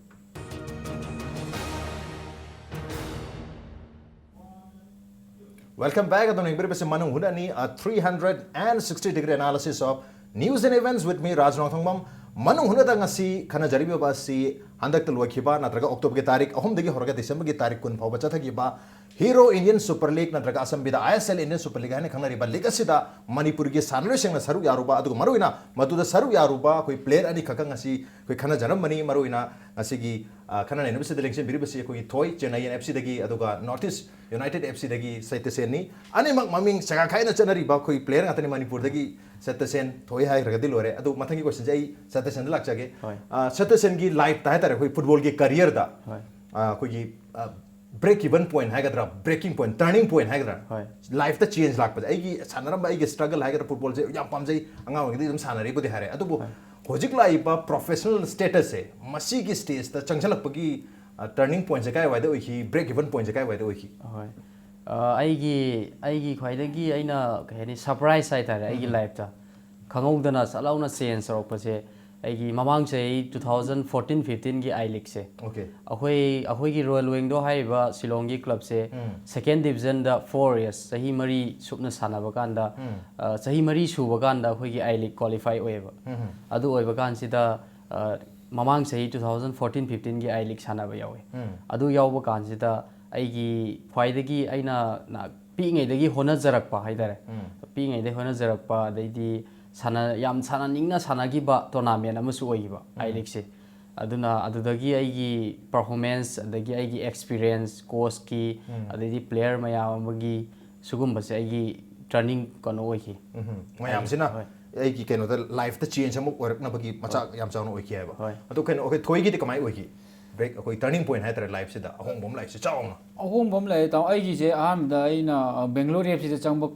Welcome back. ꯑꯗꯨꯅ ꯌꯦꯡꯕꯤꯔꯤꯕꯁꯤ ꯃꯅꯨꯡ ꯍꯨꯠꯅꯅꯤ, a three hundred and sixty degree analysis of news and events with me, ꯔꯥꯖ ꯅꯣꯡꯊꯣꯡꯕꯝ꯫ ꯃꯅꯨꯡ ꯍꯨꯠꯅꯗ ꯉꯁꯤ ꯈꯟꯅꯖꯔꯤꯕ ꯑꯁꯤ ꯍꯟꯗꯛꯇ ꯂꯣꯏꯈꯤꯕ ꯅꯠꯇ꯭ꯔꯒ ꯑꯣꯛꯇꯣꯕꯔꯒꯤ ꯇꯥꯔꯤꯛ ꯑꯍꯨꯝꯗꯒꯤ ꯍꯧꯔꯒ ꯗꯤꯁꯦꯝꯕꯔꯒꯤ ꯇꯥꯔꯤꯛ ꯀꯨꯟ ꯐꯥꯎꯕ ꯆꯠꯊꯈꯤꯕ Hero Indian Super League ꯅꯠꯇ꯭ꯔꯒ ꯑꯁꯝꯕꯤꯗ I S L Indian Super League ꯍꯥꯏꯅ ꯈꯪꯅꯔꯤꯕ league ꯑꯁꯤꯗ ꯃꯅꯤꯄꯨꯔꯒꯤ ꯁꯥꯟꯅꯔꯣꯏꯁꯤꯡꯅ ꯁꯔꯨꯛ ꯌꯥꯔꯨꯕ, ꯑꯗꯨꯒ ꯃꯔꯨꯑꯣꯏꯅ ꯃꯗꯨꯗ ꯁꯔꯨꯛ ꯌꯥꯔꯨꯕ ꯑꯩꯈꯣꯏ player ꯑꯅꯤꯈꯛꯀ ꯉꯁꯤ ꯑꯩꯈꯣꯏ ꯈꯟꯅꯖꯔꯝꯕꯅꯤ꯫ ꯃꯔꯨꯑꯣꯏꯅ ꯉꯁꯤꯒꯤ, ꯑ, ꯈꯟꯅ ꯅꯩꯅꯕꯁꯤꯗ ꯂꯦꯡꯁꯤꯟꯕꯤꯔꯤꯕꯁꯤ ꯑꯩꯈꯣꯏꯒꯤ ꯊꯣꯏ, ꯆꯦꯟꯅꯥꯏ F C ꯗꯒꯤ, ꯑꯗꯨꯒ North East United F C ꯗꯒꯤ ꯁꯇ꯭ꯌꯁꯦꯟꯅꯤ꯫ ꯑꯅꯤꯃꯛ ꯃꯃꯤꯡ ꯁꯦꯒꯥ ꯈꯥꯏꯅ ꯆꯠꯅꯔꯤꯕ ꯑꯩꯈꯣꯏ player ꯉꯥꯛꯇꯅꯤ ꯃꯅꯤꯄꯨꯔꯗꯒꯤ꯫ ꯁꯇ꯭ꯌꯁꯦꯟ, ꯊꯣꯏ ꯍꯥꯏꯈ꯭ꯔꯒꯗꯤ ꯂꯣꯏꯔꯦ꯫ ꯑꯗꯨ ꯃꯊꯪꯒꯤ question ꯁꯦ ꯑꯩ ꯁꯇ꯭ꯌꯁꯦꯟꯗ ꯂꯥꯛꯆꯒꯦ꯫ ꯍꯣꯏ꯫ ꯑ, ꯁꯇ꯭ꯌꯁꯦꯟꯒꯤ life ꯇ ꯍꯥꯏꯇꯥꯔꯦ, ꯑꯩꯈꯣꯏ ꯐꯨꯠꯕꯣꯜꯒꯤ career ꯗ, ꯍꯣꯏ꯫ ꯑ, ꯑꯩꯈꯣꯏꯒꯤ, ꯑ, break even point ꯍꯥꯏꯒꯗ꯭ꯔꯥ, breaking point, turning point ꯍꯥꯏꯒꯗ꯭ꯔꯥ, ꯍꯣꯏ꯫ Life ꯇ change ꯂꯥꯛꯄꯁꯦ, ꯑꯩꯒꯤ ꯁꯥꯟꯅꯔꯝꯕ, ꯑꯩꯒꯤ struggle ꯍꯥꯏꯒꯗ꯭ꯔꯥ, ꯐꯨꯠꯕꯣꯜꯁꯦ ꯌꯥꯝ ꯄꯥꯝꯖꯩ, ꯑꯉꯥꯡ ꯑꯣꯏꯔꯤꯉꯩꯗꯒꯤ ꯑꯗꯨꯝ ꯁꯥꯟꯅꯔꯛꯏꯕꯨꯗꯤ ꯍꯥꯏꯔꯦ, ꯑꯗꯨꯕꯨ ꯍꯣꯏ꯫ ꯍꯧꯖꯤꯛ ꯂꯥꯛꯏꯕ professional status ꯁꯦ, ꯃꯁꯤꯒꯤ stage ꯇ ꯆꯪꯁꯤꯜꯂꯛꯄꯒꯤ, ꯑ, turning point ꯁꯦ ꯀꯥꯏꯋꯥꯏꯗ ꯑꯣꯏꯈꯤ, break even point ꯁꯦ ꯀꯥꯏꯋꯥꯏꯗ ꯑꯣꯏꯈꯤ? ꯍꯣꯏ꯫ ꯑ, ꯑꯩꯒꯤ, ꯑꯩꯒꯤ ꯈ꯭ꯋꯥꯏꯗꯒꯤ ꯑꯩꯅ, ꯀꯩ ꯍꯥꯏꯅꯤ, surprise ꯍꯥꯏꯇꯥꯔꯦ, ꯑꯩꯒꯤ ꯎꯝ꯫ Life ꯇ꯫ ꯈꯪꯍꯧꯗꯅ ꯁꯠ ꯂꯥꯎꯅ change ꯇꯧꯔꯛꯄꯁꯦ, ꯑꯩꯒꯤ ꯃꯃꯥꯡ ꯆꯍꯤ two thousand fourteen fifteen ꯒꯤ I League ꯁꯦ, ꯑꯣꯀꯦ꯫ ꯑꯩꯈꯣꯏ, ꯑꯩꯈꯣꯏꯒꯤ Royal Wingdo ꯍꯥꯏꯔꯤꯕ ꯁꯤꯂꯣꯡꯒꯤ club ꯁꯦ ꯎꯝ꯫ Second Division ꯗ four years, ꯆꯍꯤ ꯃꯔꯤ ꯁꯨꯞꯅ ꯁꯥꯟꯅꯕ ꯀꯥꯟꯗ, ꯎꯝ꯫ ꯑ, ꯆꯍꯤ ꯃꯔꯤ ꯁꯨꯕ ꯀꯥꯟꯗ ꯑꯩꯈꯣꯏꯒꯤ I League qualify ꯑꯣꯏꯌꯦꯕ꯫ ꯎꯝ꯫ ꯑꯗꯨ ꯑꯣꯏꯕ ꯀꯥꯟꯁꯤꯗ, ꯑ, ꯃꯃꯥꯡ ꯆꯍꯤ two thousand fourteen fifteen ꯒꯤ I League ꯁꯥꯟꯅꯕ ꯌꯥꯎꯋꯦ꯫ ꯎꯝ꯫ ꯑꯗꯨ ꯌꯥꯎꯕ ꯀꯥꯟꯁꯤꯗ ꯑꯩꯒꯤ ꯈ꯭ꯋꯥꯏꯗꯒꯤ ꯑꯩꯅ ꯅ-, ꯄꯤꯛꯏꯉꯩꯗꯒꯤ ꯍꯣꯠꯅꯖꯔꯛꯄ ꯍꯥꯏꯇꯥꯔꯦ꯫ ꯎꯝ꯫ ꯄꯤꯛꯏꯉꯩꯗꯒꯤ ꯍꯣꯠꯅꯖꯔꯛꯄ, ꯑꯗꯩꯗꯤ ꯁꯥꯟꯅ-, ꯌꯥꯝ ꯁꯥꯟꯅꯅꯤꯡꯅ ꯁꯥꯟꯅꯈꯤꯕ tournament ꯑꯃꯁꯨ ꯑꯣꯏꯈꯤꯕ ꯎꯝ꯫ I League ꯁꯦ꯫ ꯑꯗꯨꯅ ꯑꯗꯨꯗꯒꯤ ꯑꯩꯒꯤ performance, ꯑꯗꯒꯤ ꯑꯩꯒꯤ experience, coach ꯀꯤ, ꯎꯝ꯫ ꯑꯗꯩꯗꯤ player ꯃꯌꯥꯝ ꯑꯃꯒꯤ ꯁꯤꯒꯨꯝꯕꯁꯦ ꯑꯩꯒꯤ turning ꯀꯩꯅꯣ ꯑꯣꯏꯈꯤ꯫ ꯎꯝ꯫ ꯃꯌꯥꯝꯁꯤꯅ ꯍꯣꯏ꯫ ꯑꯩꯒꯤ ꯀꯩꯅꯣꯗ life ꯇ change ꯑꯃ ꯑꯣꯏꯔꯛꯅꯕꯒꯤ ꯃꯆꯥꯛ ꯍꯣꯏ꯫ ꯌꯥꯝ ꯆꯥꯎꯅ ꯑꯣꯏꯈꯤ ꯍꯥꯏꯕ꯫ ꯍꯣꯏ꯫ ꯑꯗꯣ ꯀꯩꯅꯣ, ꯑꯩꯈꯣꯏ ꯊꯣꯏꯒꯤꯗꯤ ꯀꯃꯥꯏꯅ ꯑꯣꯏꯈꯤ? Break, ꯑꯩꯈꯣꯏ turning point ꯍꯥꯏꯇꯥꯔꯦ, life ꯁꯤꯗ ꯑꯍꯣꯡꯕ ꯑꯃ ꯂꯥꯛꯏꯁꯦ ꯆꯥꯎꯅ꯫ ꯑꯍꯣꯡꯕ ꯑꯃ ꯂꯩ, ꯏꯇꯥꯎ꯫ ꯑꯩꯒꯤꯁꯦ ꯑꯍꯥꯟꯕꯗ ꯑꯩꯅ, ꯑ, Bangalore F C ꯗ ꯆꯪꯕ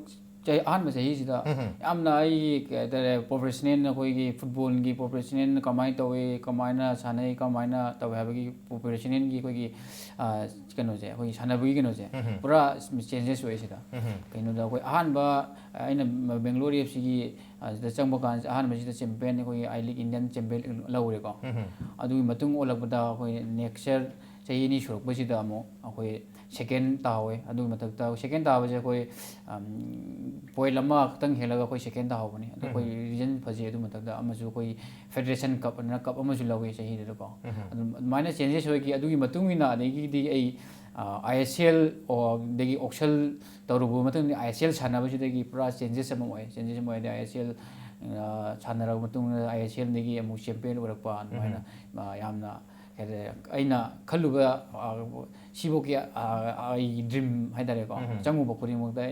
ꯆꯍꯤ ꯑꯍꯥꯟꯕ ꯆꯍꯤꯁꯤꯗ ꯌꯥꯝꯅ ꯑꯩꯒꯤ ꯀꯩ ꯍꯥꯏꯇꯥꯔꯦ, ꯄ꯭ꯔꯣꯐꯦꯁꯅꯦꯜ, ꯑꯩꯈꯣꯏꯒꯤ ꯐꯨꯠꯕꯣꯜꯒꯤ ꯄ꯭ꯔꯣꯐꯦꯁꯅꯦꯜ ꯀꯃꯥꯏꯅ ꯇꯧꯏ, ꯀꯃꯥꯏꯅ ꯁꯥꯟꯅꯩ, ꯀꯃꯥꯏꯅ ꯇꯧꯏ ꯍꯥꯏꯕꯒꯤ ꯄ꯭ꯔꯣꯐꯦꯁꯅꯦꯜꯒꯤ ꯑꯩꯈꯣꯏꯒꯤ ꯀꯩꯅꯣꯁꯦ, ꯑꯩꯈꯣꯏꯒꯤ ꯁꯥꯟꯅꯕꯒꯤ ꯀꯩꯅꯣꯁꯦ ꯄꯨꯔꯥ ꯆꯦꯟꯖꯦꯁ ꯑꯣꯏ ꯁꯤꯗ꯫ ꯀꯩꯅꯣꯗ ꯑꯩꯈꯣꯏ ꯑꯍꯥꯟꯕ ꯑꯩꯅ ꯕꯦꯡꯒ꯭ꯂꯣꯔ ꯑꯦꯐ ꯁꯤꯒꯤ ꯁꯤꯗ ꯆꯪꯕ ꯀꯥꯟꯁꯤꯗ ꯑꯍꯥꯟꯕꯁꯤꯗ ꯆꯦꯝꯄꯤꯌꯟ, ꯑꯩꯈꯣꯏꯒꯤ ꯑꯥꯏ ꯂꯤꯒ ꯏꯟꯗꯤꯌꯟ ꯆꯦꯝꯄꯤꯌꯟ ꯂꯧꯔꯦꯀꯣ꯫ ꯑꯗꯨꯒꯤ ꯃꯇꯨꯡ ꯑꯣꯜꯂꯛꯄꯗ ꯑꯩꯈꯣꯏ ꯅꯦꯛꯁ ꯌꯔ ꯆꯍꯤ ꯑꯅꯤ ꯁꯨꯔꯛꯄꯁꯤꯗ ꯑꯃꯨꯛ ꯑꯩꯈꯣꯏ ꯁꯦꯀꯦꯟ ꯇꯥꯍꯧꯋꯦ꯫ ꯑꯗꯨꯒꯤ ꯃꯊꯛꯇ ꯁꯦꯀꯦꯟ ꯇꯥꯕꯁꯦ ꯑꯩꯈꯣꯏ ꯄꯣꯏꯟ ꯑꯃꯈꯛꯇꯪ ꯍꯦꯜꯂꯒ ꯑꯩꯈꯣꯏ ꯁꯦꯀꯦꯟ ꯇꯥꯍꯧꯕꯅꯤ꯫ ꯑꯗꯣ ꯑꯩꯈꯣꯏ ꯔꯤꯖꯟ ꯐꯖꯩ꯫ ꯑꯗꯨ ꯃꯊꯛꯇ ꯑꯃꯁꯨ ꯑꯩꯈꯣꯏ ꯐꯦꯗꯔꯦꯁꯟ ꯀꯞ ꯑꯅ ꯀꯞ ꯑꯃꯁꯨ ꯂꯧꯋꯦ ꯆꯍꯤꯗꯨꯗꯀꯣ꯫ ꯑꯗꯨꯝ ꯑꯗꯨꯃꯥꯏꯅ ꯆꯦꯟꯖꯦꯁ ꯑꯣꯏꯈꯤ꯫ ꯑꯗꯨꯒꯤ ꯃꯇꯨꯡ ꯏꯟꯅ ꯑꯗꯒꯤꯗꯤ ꯑꯩ ꯑꯥꯏ ꯑꯦꯁ ꯑꯦꯜ ꯑꯗꯒꯤ ꯑꯣꯛꯁꯜ ꯇꯧꯔꯨꯕ ꯃꯇꯨꯡꯗ ꯑꯥꯏ ꯑꯦꯁ ꯑꯦꯜ ꯁꯥꯟꯅꯕꯁꯤꯗꯒꯤ ꯄꯨꯔꯥ ꯆꯦꯟꯖꯦꯁ ꯑꯃ ꯑꯣꯏ꯫ ꯆꯦꯟꯖꯦꯁ ꯑꯃ ꯑꯣꯏꯔꯗꯤ ꯑꯥꯏ ꯑꯦꯁ ꯑꯦꯜ ꯁꯥꯟꯅꯔꯕ ꯃꯇꯨꯡꯗ ꯑꯥꯏ ꯑꯦꯁ ꯑꯦꯜꯗꯒꯤ ꯑꯃꯨꯛ ꯆꯦꯝꯄꯤꯌꯟ ꯑꯣꯏꯔꯛꯄ ꯑꯗꯨꯃꯥꯏꯅ ꯌꯥꯝꯅ ꯀꯩ ꯍꯥꯏꯇꯥꯔꯦ, ꯑꯩꯅ ꯈꯜꯂꯨꯕ ꯁꯤꯐꯧꯒꯤ ꯑꯩꯒꯤ ꯗ꯭ꯔꯤꯝ ꯍꯥꯏꯇꯥꯔꯦꯀꯣ, ꯆꯪꯉꯨꯕ ꯈꯨꯗꯤꯡꯃꯛꯇ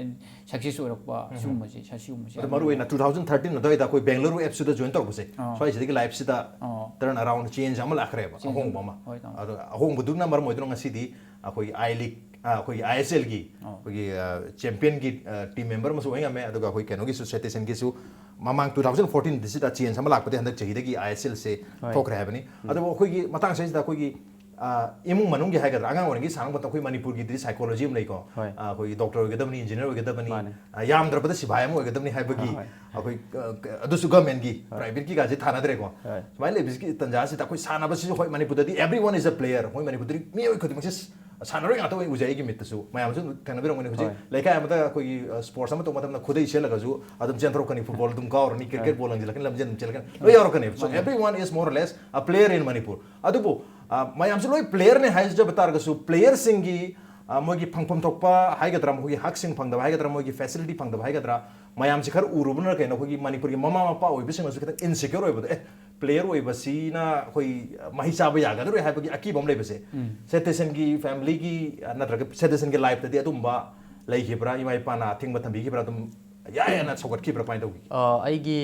ꯁꯛꯁꯦꯁ ꯑꯣꯏꯔꯛꯄ ꯁꯤꯒꯨꯝꯕꯁꯦ꯫ ꯁꯤꯒꯨꯝꯕꯁꯦ ꯑꯗꯣ ꯃꯔꯨ ꯑꯣꯏꯅ ꯇꯨ ꯊꯥꯎꯖꯟ ꯊꯥꯔꯇꯤꯟ ꯑꯗꯨꯋꯥꯏꯗ ꯑꯩꯈꯣꯏ ꯕꯦꯡꯒꯂꯨꯔꯨ ꯑꯦꯐ ꯁꯤꯗ ꯖꯣꯏꯟ ꯇꯧꯔꯛꯄꯁꯦ, ꯑꯥ꯫ ꯁ꯭ꯋꯥꯏꯁꯤꯗꯒꯤ ꯂꯥꯏꯐꯁꯤꯗ ꯑꯥ꯫ ꯇꯔꯟ ꯑꯔꯥꯎꯟ, ꯆꯦꯟꯖ ꯑꯃ ꯂꯥꯛꯈ꯭ꯔꯦꯕ, ꯆꯦꯟꯖ ꯑꯍꯣꯡꯕ ꯑꯃ꯫ ꯍꯣꯏ, ꯇꯥꯃꯣ꯫ ꯑꯗꯣ ꯑꯍꯣꯡꯕꯗꯨꯅ ꯃꯔꯝ ꯑꯣꯏꯗꯨꯅ ꯉꯁꯤꯗꯤ ꯑꯩꯈꯣꯏꯒꯤ ꯑꯥꯏ ꯂꯤꯒ, ꯑꯩꯈꯣꯏꯒꯤ ꯑꯥꯏ ꯑꯦꯁ ꯑꯦꯜꯒꯤ ꯑꯥ꯫ ꯑꯩꯈꯣꯏꯒꯤ ꯆꯦꯝꯄꯤꯌꯟꯒꯤ ꯇꯤꯝ ꯃꯦꯝꯕꯔ ꯑꯃꯁꯨ ꯑꯣꯏ ꯉꯝꯃꯦ꯫ ꯑꯗꯨꯒ ꯑꯩꯈꯣꯏ ꯀꯩꯅꯣꯒꯤꯁꯨ, ꯁꯦꯇꯦꯁꯟꯒꯤꯁꯨ ꯃꯃꯥꯡ ꯇꯨ ꯊꯥꯎꯖꯟ ꯐꯣꯔꯇꯤꯟꯗ ꯁꯤꯗ ꯆꯦꯟꯖ ꯑꯃ ꯂꯥꯛꯄꯗꯒꯤ ꯍꯟꯗꯛ ꯆꯍꯤꯗꯒꯤ ꯑꯥꯏ ꯑꯦꯁ ꯑꯦꯜꯁꯦ ꯍꯣꯏ꯫ ꯊꯣꯛꯈ꯭ꯔꯦ ꯍꯥꯏꯕꯅꯤ꯫ ꯎꯝ꯫ ꯑꯗꯨꯕꯨ ꯑꯩꯈꯣꯏꯒꯤ ꯃꯇꯥꯡꯁꯤꯗꯩꯁꯤꯗ ꯑꯩꯈꯣꯏꯒꯤ ꯏꯃꯨꯡ ꯃꯅꯨꯡꯒꯤ ꯍꯥꯏꯒꯗ꯭ꯔꯥ, ꯑꯉꯥꯡ ꯑꯣꯏꯔꯤꯉꯩꯒꯤ ꯁꯥꯟꯅꯕ ꯃꯇꯝꯗ ꯑꯩꯈꯣꯏ ꯃꯅꯤꯄꯨꯔꯒꯤꯗꯤ ꯁꯥꯏꯀꯣꯂꯣꯖꯤ ꯑꯃ ꯂꯩꯀꯣ꯫ ꯍꯣꯏ꯫ ꯑꯩꯈꯣꯏꯒꯤ ꯗꯣꯛꯇꯔ ꯑꯣꯏꯒꯗꯕꯅꯤ, ꯏꯟꯖꯤꯅꯤꯌꯔ ꯑꯣꯏꯒꯗꯕꯅꯤ꯫ ꯃꯥꯅꯦ꯫ ꯌꯥꯝꯗ꯭ꯔꯕꯗ ꯁꯤꯐꯥꯏ ꯑꯃ ꯑꯣꯏꯒꯗꯕꯅꯤ ꯍꯥꯏꯕꯒꯤ ꯍꯣꯏ꯫ ꯑꯩꯈꯣꯏ, ꯑꯗꯨꯁꯨ ꯒꯃꯦꯟꯒꯤ, ꯍꯣꯏ꯫ ꯄ꯭ꯔꯥꯏꯚꯦꯠꯀꯤꯒꯁꯦ ꯊꯥꯅꯗ꯭ꯔꯦꯀꯣ꯫ ꯍꯣꯏ꯫ ꯁꯨꯃꯥꯏꯅ ꯂꯩꯕꯁꯤꯒꯤ ꯇꯥꯟꯖꯥꯁꯤꯗ ꯑꯩꯈꯣꯏ ꯁꯥꯟꯅꯕꯁꯤꯁꯨ, ꯍꯣꯏ, ꯃꯅꯤꯄꯨꯔꯗꯗꯤ everyone is a player, ꯑꯩꯈꯣꯏ ꯃꯅꯤꯄꯨꯔꯗꯗꯤ ꯃꯤꯑꯣꯏ ꯈꯨꯗꯤꯡꯃꯛꯁꯦ ꯁꯥꯟꯅꯔꯣꯏ ꯉꯥꯛꯇ ꯑꯣꯏꯅ ꯎꯖꯩ ꯑꯩꯒꯤ ꯃꯤꯠꯇꯁꯨ꯫ ꯃꯌꯥꯝꯁꯨ ꯊꯦꯡꯅꯕꯤꯔꯝꯒꯅꯤ ꯍꯧꯖꯤꯛ꯫ ꯍꯣꯏ꯫ ꯂꯩꯀꯥꯏ ꯑꯃꯗ ꯑꯩꯈꯣꯏꯒꯤ ꯁ꯭ꯄꯣꯔꯠꯁ ꯑꯃ ꯇꯧꯕ ꯃꯇꯝꯗ ꯈꯨꯗꯩ ꯁꯦꯠꯂꯒꯁꯨ ꯑꯗꯨꯝ ꯆꯦꯟꯊꯣꯔꯛꯀꯅꯤ, ꯐꯨꯠꯕꯣꯜ ꯑꯗꯨꯝ ꯀꯥꯎꯔꯅꯤ, ꯀ꯭ꯔꯤꯀꯦꯠ ꯍꯣꯏ꯫ ꯕꯣꯜ ꯂꯪꯁꯤꯜꯂꯛꯀꯅꯤ, ꯂꯝꯖꯦꯜ ꯑꯗꯨꯝ ꯆꯦꯜꯂꯛꯀꯅꯤ, ꯂꯣꯏ ꯌꯥꯎꯔꯛꯀꯅꯤ꯫ So ꯃꯥꯅꯦ꯫ Everyone is more or less a player in Manipur. ꯑꯗꯨꯕꯨ ꯃꯌꯥꯝꯁꯨ ꯂꯣꯏ ꯄ꯭ꯂꯦꯌꯔꯅꯦ ꯍꯥꯏꯖꯕ ꯇꯥꯔꯒꯁꯨ, ꯄ꯭ꯂꯦꯌꯔꯁꯤꯡꯒꯤ ꯃꯣꯏꯒꯤ ꯐꯪꯐꯝ ꯊꯣꯛꯄ ꯍꯥꯏꯒꯗ꯭ꯔꯥ, ꯃꯈꯣꯏꯒꯤ ꯍꯛꯁꯤꯡ ꯐꯪꯗꯕ ꯍꯥꯏꯒꯗ꯭ꯔꯥ, ꯃꯣꯏꯒꯤ ꯐꯦꯁꯤꯂꯤꯇꯤ ꯐꯪꯗꯕ ꯍꯥꯏꯒꯗ꯭ꯔꯥ, ꯃꯌꯥꯝꯁꯤ ꯈꯔ ꯎꯔꯨꯕꯅ ꯀꯩꯅꯣ, ꯑꯩꯈꯣꯏꯒꯤ ꯃꯅꯤꯄꯨꯔꯒꯤ ꯃꯃꯥ ꯃꯄꯥ ꯑꯣꯏꯕꯁꯤꯡꯅꯁꯨ ꯈꯤꯇꯪ ꯏꯟꯁꯦꯀ꯭ꯌꯣꯔ ꯑꯣꯏꯕꯗꯣ, ꯑꯦ, ꯄ꯭ꯂꯦꯌꯔ ꯑꯣꯏꯕꯁꯤꯅ ꯑꯩꯈꯣꯏ ꯃꯍꯩ ꯆꯥꯕ ꯌꯥꯒꯗ꯭ꯔꯣꯏ ꯍꯥꯏꯕꯒꯤ ꯑꯀꯤꯕ ꯑꯃ ꯂꯩꯕꯁꯦ꯫ ꯎꯝ꯫ ꯁꯦꯇꯦꯁꯟꯒꯤ ꯐꯦꯃꯤꯂꯤꯒꯤ, ꯅꯠꯇ꯭ꯔꯒ ꯁꯦꯇꯦꯁꯟꯒꯤ ꯂꯥꯏꯐꯇꯗꯤ ꯑꯗꯨꯝꯕ ꯂꯩꯈꯤꯕ꯭ꯔꯥ? ꯏꯃꯥ ꯏꯄꯥꯅ ꯑꯊꯤꯡꯕ ꯊꯝꯕꯤꯈꯤꯕ꯭ꯔꯥ? ꯑꯗꯨꯝ ꯌꯥꯏ ꯍꯥꯏꯅ ꯁꯧꯒꯠꯈꯤꯕ꯭ꯔꯥ? ꯀꯃꯥꯏꯅ ꯇꯧꯈꯤ? ꯑ, ꯑꯩꯒꯤ,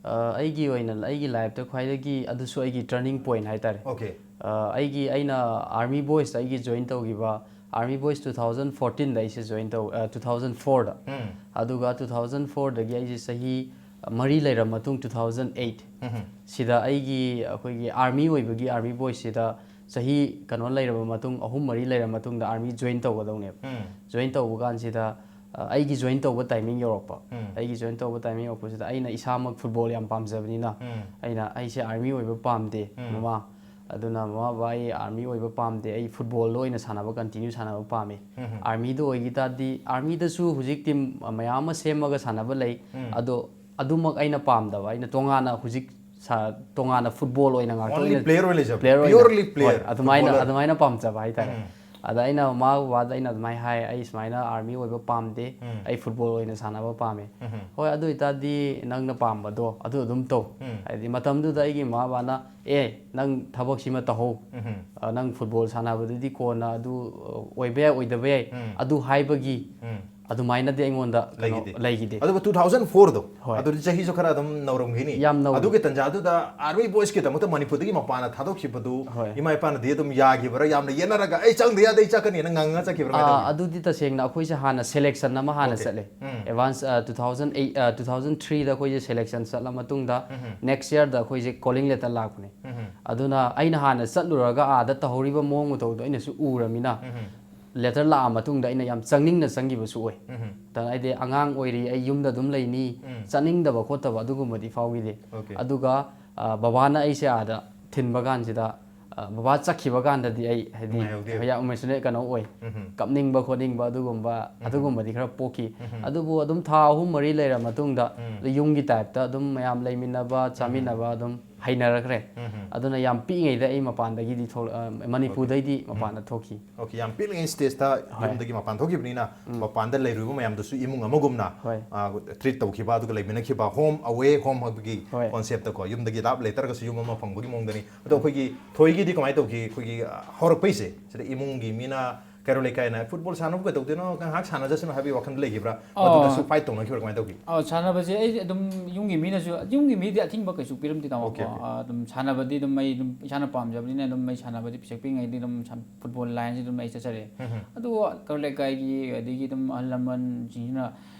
ꯑ, ꯑꯩꯒꯤ ꯑꯣꯏꯅ, ꯑꯩꯒꯤ ꯂꯥꯏꯐꯇ ꯈ꯭ꯋꯥꯏꯗꯒꯤ ꯑꯗꯨꯁꯨ ꯑꯩꯒꯤ ꯇꯔꯅꯤꯡ ꯄꯣꯏꯟ ꯍꯥꯏꯇꯥꯔꯦ꯫ ꯑꯣꯀꯦ꯫ ꯑ, ꯑꯩꯒꯤ, ꯑꯩꯅ ꯑꯥꯔꯃꯤ ꯕꯣꯏꯁꯇ ꯑꯩꯒꯤ ꯖꯣꯏꯟ ꯇꯧꯈꯤꯕ Army Boys two thousand fourteen ꯗ ꯑꯩꯁꯦ join ꯇꯧ, two thousand four ꯗ꯫ ꯑꯗꯨꯒ two thousand four ꯗꯒꯤ ꯑꯩꯁꯦ ꯆꯍꯤ ꯃꯔꯤ ꯂꯩꯔ ꯃꯇꯨꯡ two thousand eight ꯁꯤꯗ ꯑꯩꯒꯤ, ꯑꯩꯈꯣꯏꯒꯤ army ꯑꯣꯏꯕꯒꯤ, Army Boys ꯁꯤꯗ ꯆꯍꯤ ꯀꯩꯅꯣ ꯂꯩꯔꯕ ꯃꯇꯨꯡ, ꯑꯍꯨꯝ ꯃꯔꯤ ꯂꯩꯔ ꯃꯇꯨꯡꯗ army join ꯇꯧꯒꯗꯧꯅꯦꯕ꯫ Join ꯇꯧꯕ ꯀꯥꯟꯁꯤꯗ, ꯑ, ꯑꯩꯒꯤ join ꯇꯧꯕ timing ꯌꯧꯔꯛꯄ꯫ ꯑꯩꯒꯤ join ꯇꯧꯕ timing ꯌꯧꯔꯛꯄꯁꯤꯗ ꯑꯩꯅ ꯏꯁꯥꯃꯛ football ꯌꯥꯝ ꯄꯥꯝꯖꯕꯅꯤꯅ, ꯑꯩꯅ, "ꯑꯩꯁꯦ army ꯑꯣꯏꯕ ꯄꯥꯝꯗꯦ, ꯃꯃꯥ꯫ ꯑꯗꯨꯅ ꯃꯃꯥ ꯕꯕꯥ, ꯑꯩ army ꯑꯣꯏꯕ ꯄꯥꯝꯗꯦ, ꯑꯩ football ꯗ ꯑꯣꯏꯅ ꯁꯥꯟꯅꯕ, continue ꯁꯥꯟꯅꯕ ꯄꯥꯝꯃꯤ꯫ Army ꯗ ꯑꯣꯏꯈꯤ ꯇꯥꯔꯗꯤ, army ꯗꯁꯨ ꯍꯧꯖꯤꯛ team ꯃꯌꯥꯝ ꯑꯃ ꯁꯦꯝꯃꯒ ꯁꯥꯟꯅꯕ ꯂꯩ꯫ ꯑꯗꯣ ꯑꯗꯨꯃꯛ ꯑꯩꯅ ꯄꯥꯝꯗꯕ, ꯑꯩꯅ ꯇꯣꯉꯥꯟꯅ ꯍꯧꯖꯤꯛ ꯁꯥ-, ꯇꯣꯉꯥꯟꯅ football ꯑꯣꯏꯅ ꯉꯥꯛꯇ Only ꯑꯣꯏꯅ player ꯑꯣꯏꯅ ꯂꯩꯖꯕ꯫ Player ꯑꯣꯏꯅ, Purely player, ꯍꯣꯏ, ꯑꯗꯨꯃꯥꯏꯅ, footballer꯫ ꯑꯗꯨꯃꯥꯏꯅ ꯄꯥꯝꯖꯕ ꯍꯥꯏꯇꯥꯔꯦ꯫ ꯑꯗ ꯑꯩꯅ ꯃꯃꯥ ꯕꯕꯥꯗ ꯑꯩꯅ ꯑꯗꯨꯃꯥꯏꯅ ꯍꯥꯏ, "ꯑꯩ ꯁꯨꯃꯥꯏꯅ army ꯑꯣꯏꯕ ꯄꯥꯝꯗꯦ, ꯑꯩ football ꯑꯣꯏꯅ ꯁꯥꯟꯅꯕ ꯄꯥꯝꯃꯦ"꯫ ꯍꯣꯏ, ꯑꯗꯨ ꯑꯣꯏꯇꯥꯔꯗꯤ ꯅꯪꯅ ꯄꯥꯝꯕꯗꯣ ꯑꯗꯨ ꯑꯗꯨꯝ ꯇꯧ꯫ ꯍꯥꯏꯗꯤ ꯃꯇꯝꯗꯨꯗ ꯑꯩꯒꯤ ꯃꯃꯥ ꯕꯕꯥꯅ, "ꯑꯦ, ꯅꯪ ꯊꯕꯛꯁꯤꯃ ꯇꯧꯍꯧ꯫ ꯑ, ꯅꯪ football ꯁꯥꯟꯅꯕꯗꯨꯗꯤ ꯀꯣꯟꯅ ꯑꯗꯨ, ꯑ, ꯑꯣꯏꯕ ꯌꯥꯏ, ꯑꯣꯏꯗꯕ ꯌꯥꯏ", ꯑꯗꯨ ꯍꯥꯏꯕꯒꯤ ꯑꯗꯨꯃꯥꯏꯅꯗꯤ ꯑꯩꯉꯣꯟꯗ ꯀꯩꯅꯣ ꯂꯩꯈꯤꯗꯦ꯫ ꯂꯩꯈꯤꯗꯦ꯫ ꯑꯗꯨꯕꯨ two thousand four ꯗꯣ, ꯍꯣꯏ꯫ ꯑꯗꯨꯗꯤ ꯆꯍꯤꯁꯨ ꯈꯔ ꯑꯗꯨꯝ ꯅꯧꯔꯝꯈꯤꯅꯤ꯫ ꯌꯥꯝ ꯅꯧꯔꯤ꯫ ꯑꯗꯨꯒꯤ ꯇꯟꯖꯥꯗꯨꯗ Army Boys ꯀꯤꯗꯃꯛꯇ ꯃꯅꯤꯄꯨꯔꯗꯒꯤ ꯃꯄꯥꯟꯗ ꯊꯥꯗꯣꯛꯈꯤꯕꯗꯨ ꯍꯣꯏ꯫ ꯏꯃꯥ ꯏꯄꯥꯅꯗꯤ ꯑꯗꯨꯝ ꯌꯥꯈꯤꯕ꯭ꯔꯥ? ꯌꯥꯝꯅ ꯌꯦꯠꯅꯔꯒ "ꯑꯩ ꯆꯪꯗ ꯌꯥꯗꯦ, ꯑꯩ ꯆꯠꯀꯅꯤꯅ" ꯉꯪꯉꯒ ꯆꯠꯈꯤꯕ꯭ꯔꯥ? ꯀꯃꯥꯏꯅ ꯑꯥ, ꯇꯧꯒꯦ? ꯑꯗꯨꯗꯤ ꯇꯁꯦꯡꯅ ꯑꯩꯈꯣꯏꯁꯦ ꯍꯥꯟꯅ selection ꯑꯃ ꯍꯥꯟꯅ Okay꯫ ꯆꯠꯂꯦ꯫ Advance, ꯑ, two thousand eight, ꯑ, two thousand three ꯗ ꯑꯩꯈꯣꯏꯁꯦ selection ꯆꯠꯂ ꯃꯇꯨꯡꯗ next year ꯗ ꯑꯩꯈꯣꯏꯁꯦ calling letter ꯂꯥꯛꯄꯅꯦ꯫ ꯑꯗꯨꯅ ꯑꯩꯅ ꯍꯥꯟꯅ ꯆꯠꯂꯨꯔꯒ ꯑꯥꯗ ꯇꯧꯍꯧꯔꯤꯕ ꯃꯑꯣꯡ ꯃꯇꯧꯗꯣ ꯑꯩꯅꯁꯨ ꯎꯔꯃꯤꯅ, letter ꯂꯥꯛꯑ ꯃꯇꯨꯡꯗ ꯑꯩꯅ ꯌꯥꯝ ꯆꯪꯅꯤꯡꯅ ꯆꯪꯈꯤꯕꯁꯨ ꯑꯣꯏ꯫ ꯎꯝ꯫ ꯇ-, ꯍꯥꯏꯗꯤ ꯑꯉꯥꯡ ꯑꯣꯏꯔꯤ, ꯑꯩ ꯌꯨꯝꯗ ꯑꯗꯨꯝ ꯂꯩꯅꯤ, ꯎꯝ꯫ ꯆꯠꯅꯤꯡꯗꯕ ꯈꯣꯠꯇꯕ ꯑꯗꯨꯒꯨꯝꯕꯗꯤ ꯐꯥꯎꯈꯤꯗꯦ꯫ Okay꯫ ꯑꯗꯨꯒ, ꯑ, ꯕꯕꯥꯅ ꯑꯩꯁꯦ ꯑꯥꯗ ꯊꯤꯟꯕ ꯀꯥꯟꯁꯤꯗ, ꯑ, ꯕꯕꯥ ꯆꯠꯈꯤꯕ ꯀꯥꯟꯗꯗꯤ ꯑꯩ ꯍꯥꯏꯗꯤ ꯅꯨꯡꯉꯥꯏꯍꯧꯗꯦꯕ꯫ ꯌꯥꯝ emotional ꯀꯩꯅꯣ ꯑꯣꯏ꯫ ꯎꯝ꯫ ꯀꯞꯅꯤꯡꯕ ꯈꯣꯠꯅꯤꯡꯕ ꯑꯗꯨꯒꯨꯝꯕ, ꯎꯝ꯫ ꯑꯗꯨꯒꯨꯝꯕꯗꯤ ꯈꯔ ꯄꯣꯛꯈꯤ꯫ ꯎꯝ꯫ ꯑꯗꯨꯕꯨ ꯑꯗꯨꯝ ꯊꯥ ꯑꯍꯨꯝ ꯃꯔꯤ ꯂꯩꯔ ꯃꯇꯨꯡꯗ ꯎꯝ꯫ ꯌꯨꯝꯒꯤ type ꯇ ꯑꯗꯨꯝ ꯃꯌꯥꯝ ꯂꯩꯃꯤꯟꯅꯕ, ꯎꯝ꯫ ꯆꯥꯃꯤꯟꯅꯕ ꯑꯗꯨꯝ ꯍꯩꯅꯔꯛꯈ꯭ꯔꯦ꯫ ꯎꯝ꯫ ꯑꯗꯨꯅ ꯌꯥꯝ ꯄꯤꯛꯏꯉꯩꯗ ꯑꯩ ꯃꯄꯥꯟꯗꯒꯤꯗꯤ ꯊꯣꯛꯂꯛ-, ꯑ, ꯃꯅꯤꯄꯨꯔꯗꯩꯗꯤ Okay꯫ ꯃꯄꯥꯟꯗ ꯎꯝ꯫ ꯊꯣꯛꯈꯤ꯫ Okay, ꯌꯥꯝ ꯄꯤꯛꯂꯤꯉꯩ stage ꯇ ꯍꯣꯏ꯫ ꯌꯨꯝꯗꯒꯤ ꯃꯄꯥꯟ ꯊꯣꯛꯈꯤꯕꯅꯤꯅ, ꯎꯝ꯫ ꯃꯄꯥꯟꯗ ꯂꯩꯔꯨꯕ ꯃꯌꯥꯝꯗꯨꯁꯨ ꯏꯃꯨꯡ ꯑꯃꯒꯨꯝꯅ, ꯍꯣꯏ꯫ ꯑ, treat ꯇꯧꯈꯤꯕ, ꯑꯗꯨꯒ ꯂꯩꯃꯤꯟꯅꯈꯤꯕ, home away home ꯍꯥꯏꯕꯒꯤ ꯍꯣꯏ꯫ Concept ꯇꯀꯣ, ꯌꯨꯝꯗꯒꯤ ꯂꯥꯞ ꯂꯩꯇꯥꯔꯒꯁꯨ ꯌꯨꯝ ꯑꯃ ꯐꯪꯕꯒꯤ ꯃꯑꯣꯡꯗꯅꯤ꯫ ꯑꯗꯣ ꯎꯝ꯫ ꯑꯩꯈꯣꯏꯒꯤ ꯊꯣꯏꯒꯤꯗꯤ ꯀꯃꯥꯏꯅ ꯇꯧꯈꯤ? ꯑꯩꯈꯣꯏꯒꯤ, ꯑ, ꯍꯧꯔꯛꯄꯩꯁꯦ, ꯁꯤꯗ ꯏꯃꯨꯡꯒꯤ ꯃꯤꯅ ꯀꯩꯔꯣꯜ ꯂꯩꯀꯥꯏꯅ ꯐꯨꯠꯕꯣꯜ ꯁꯥꯟꯅꯕ ꯀꯩꯗꯧꯗꯣꯏꯅꯣ, ꯉꯥꯏꯍꯥꯛ ꯁꯥꯟꯅꯖꯁꯅꯨ ꯍꯥꯏꯕꯒꯤ ꯋꯥꯈꯜꯗ ꯂꯩꯈꯤꯕ꯭ꯔꯥ? ꯑꯣ꯫ ꯃꯗꯨꯗꯁꯨ ꯐꯥꯏꯠ ꯇꯧꯅꯈꯤꯕ꯭ꯔꯥ? ꯀꯃꯥꯏꯅ ꯇꯧꯈꯤ? ꯑꯣ, ꯁꯥꯟꯅꯕꯁꯦ ꯑꯩ ꯑꯗꯨꯝ ꯌꯨꯝꯒꯤ ꯃꯤꯅꯁꯨ, ꯌꯨꯝꯒꯤ ꯃꯤꯗꯤ ꯑꯊꯤꯡꯕ ꯀꯩꯁꯨ ꯄꯤꯔꯝꯗꯦ, ꯇꯥꯃꯣ꯫ ꯑꯣꯀꯦ, ꯀꯣ, ꯑꯣꯀꯦ꯫ ꯑꯥ, ꯑꯗꯨꯝ ꯁꯥꯟꯅꯕꯗꯤ ꯑꯗꯨꯝ ꯑꯩ ꯑꯗꯨꯝ ꯏꯁꯥꯅ ꯄꯥꯝꯖꯕꯅꯤꯅ ꯑꯗꯨꯝ ꯑꯩ ꯁꯥꯟꯅꯕꯗꯤ ꯄꯤꯁꯛ ꯄꯤꯛꯏꯉꯩꯗꯤ ꯑꯗꯨꯝ ꯁꯥꯟ-, ꯐꯨꯠꯕꯣꯜ ꯂꯥꯏꯟꯁꯤ ꯑꯗꯨꯝ ꯑꯩ ꯆꯠꯆꯔꯦ꯫ ꯎꯝ, ꯎꯝ꯫ ꯑꯗꯨꯒ ꯀꯩꯔꯣꯜ ꯂꯩꯀꯥꯏꯒꯤ ꯑꯗꯒꯤ ꯑꯗꯨꯝ ꯑꯍꯜ ꯂꯃꯟꯁꯤꯡꯁꯤꯅ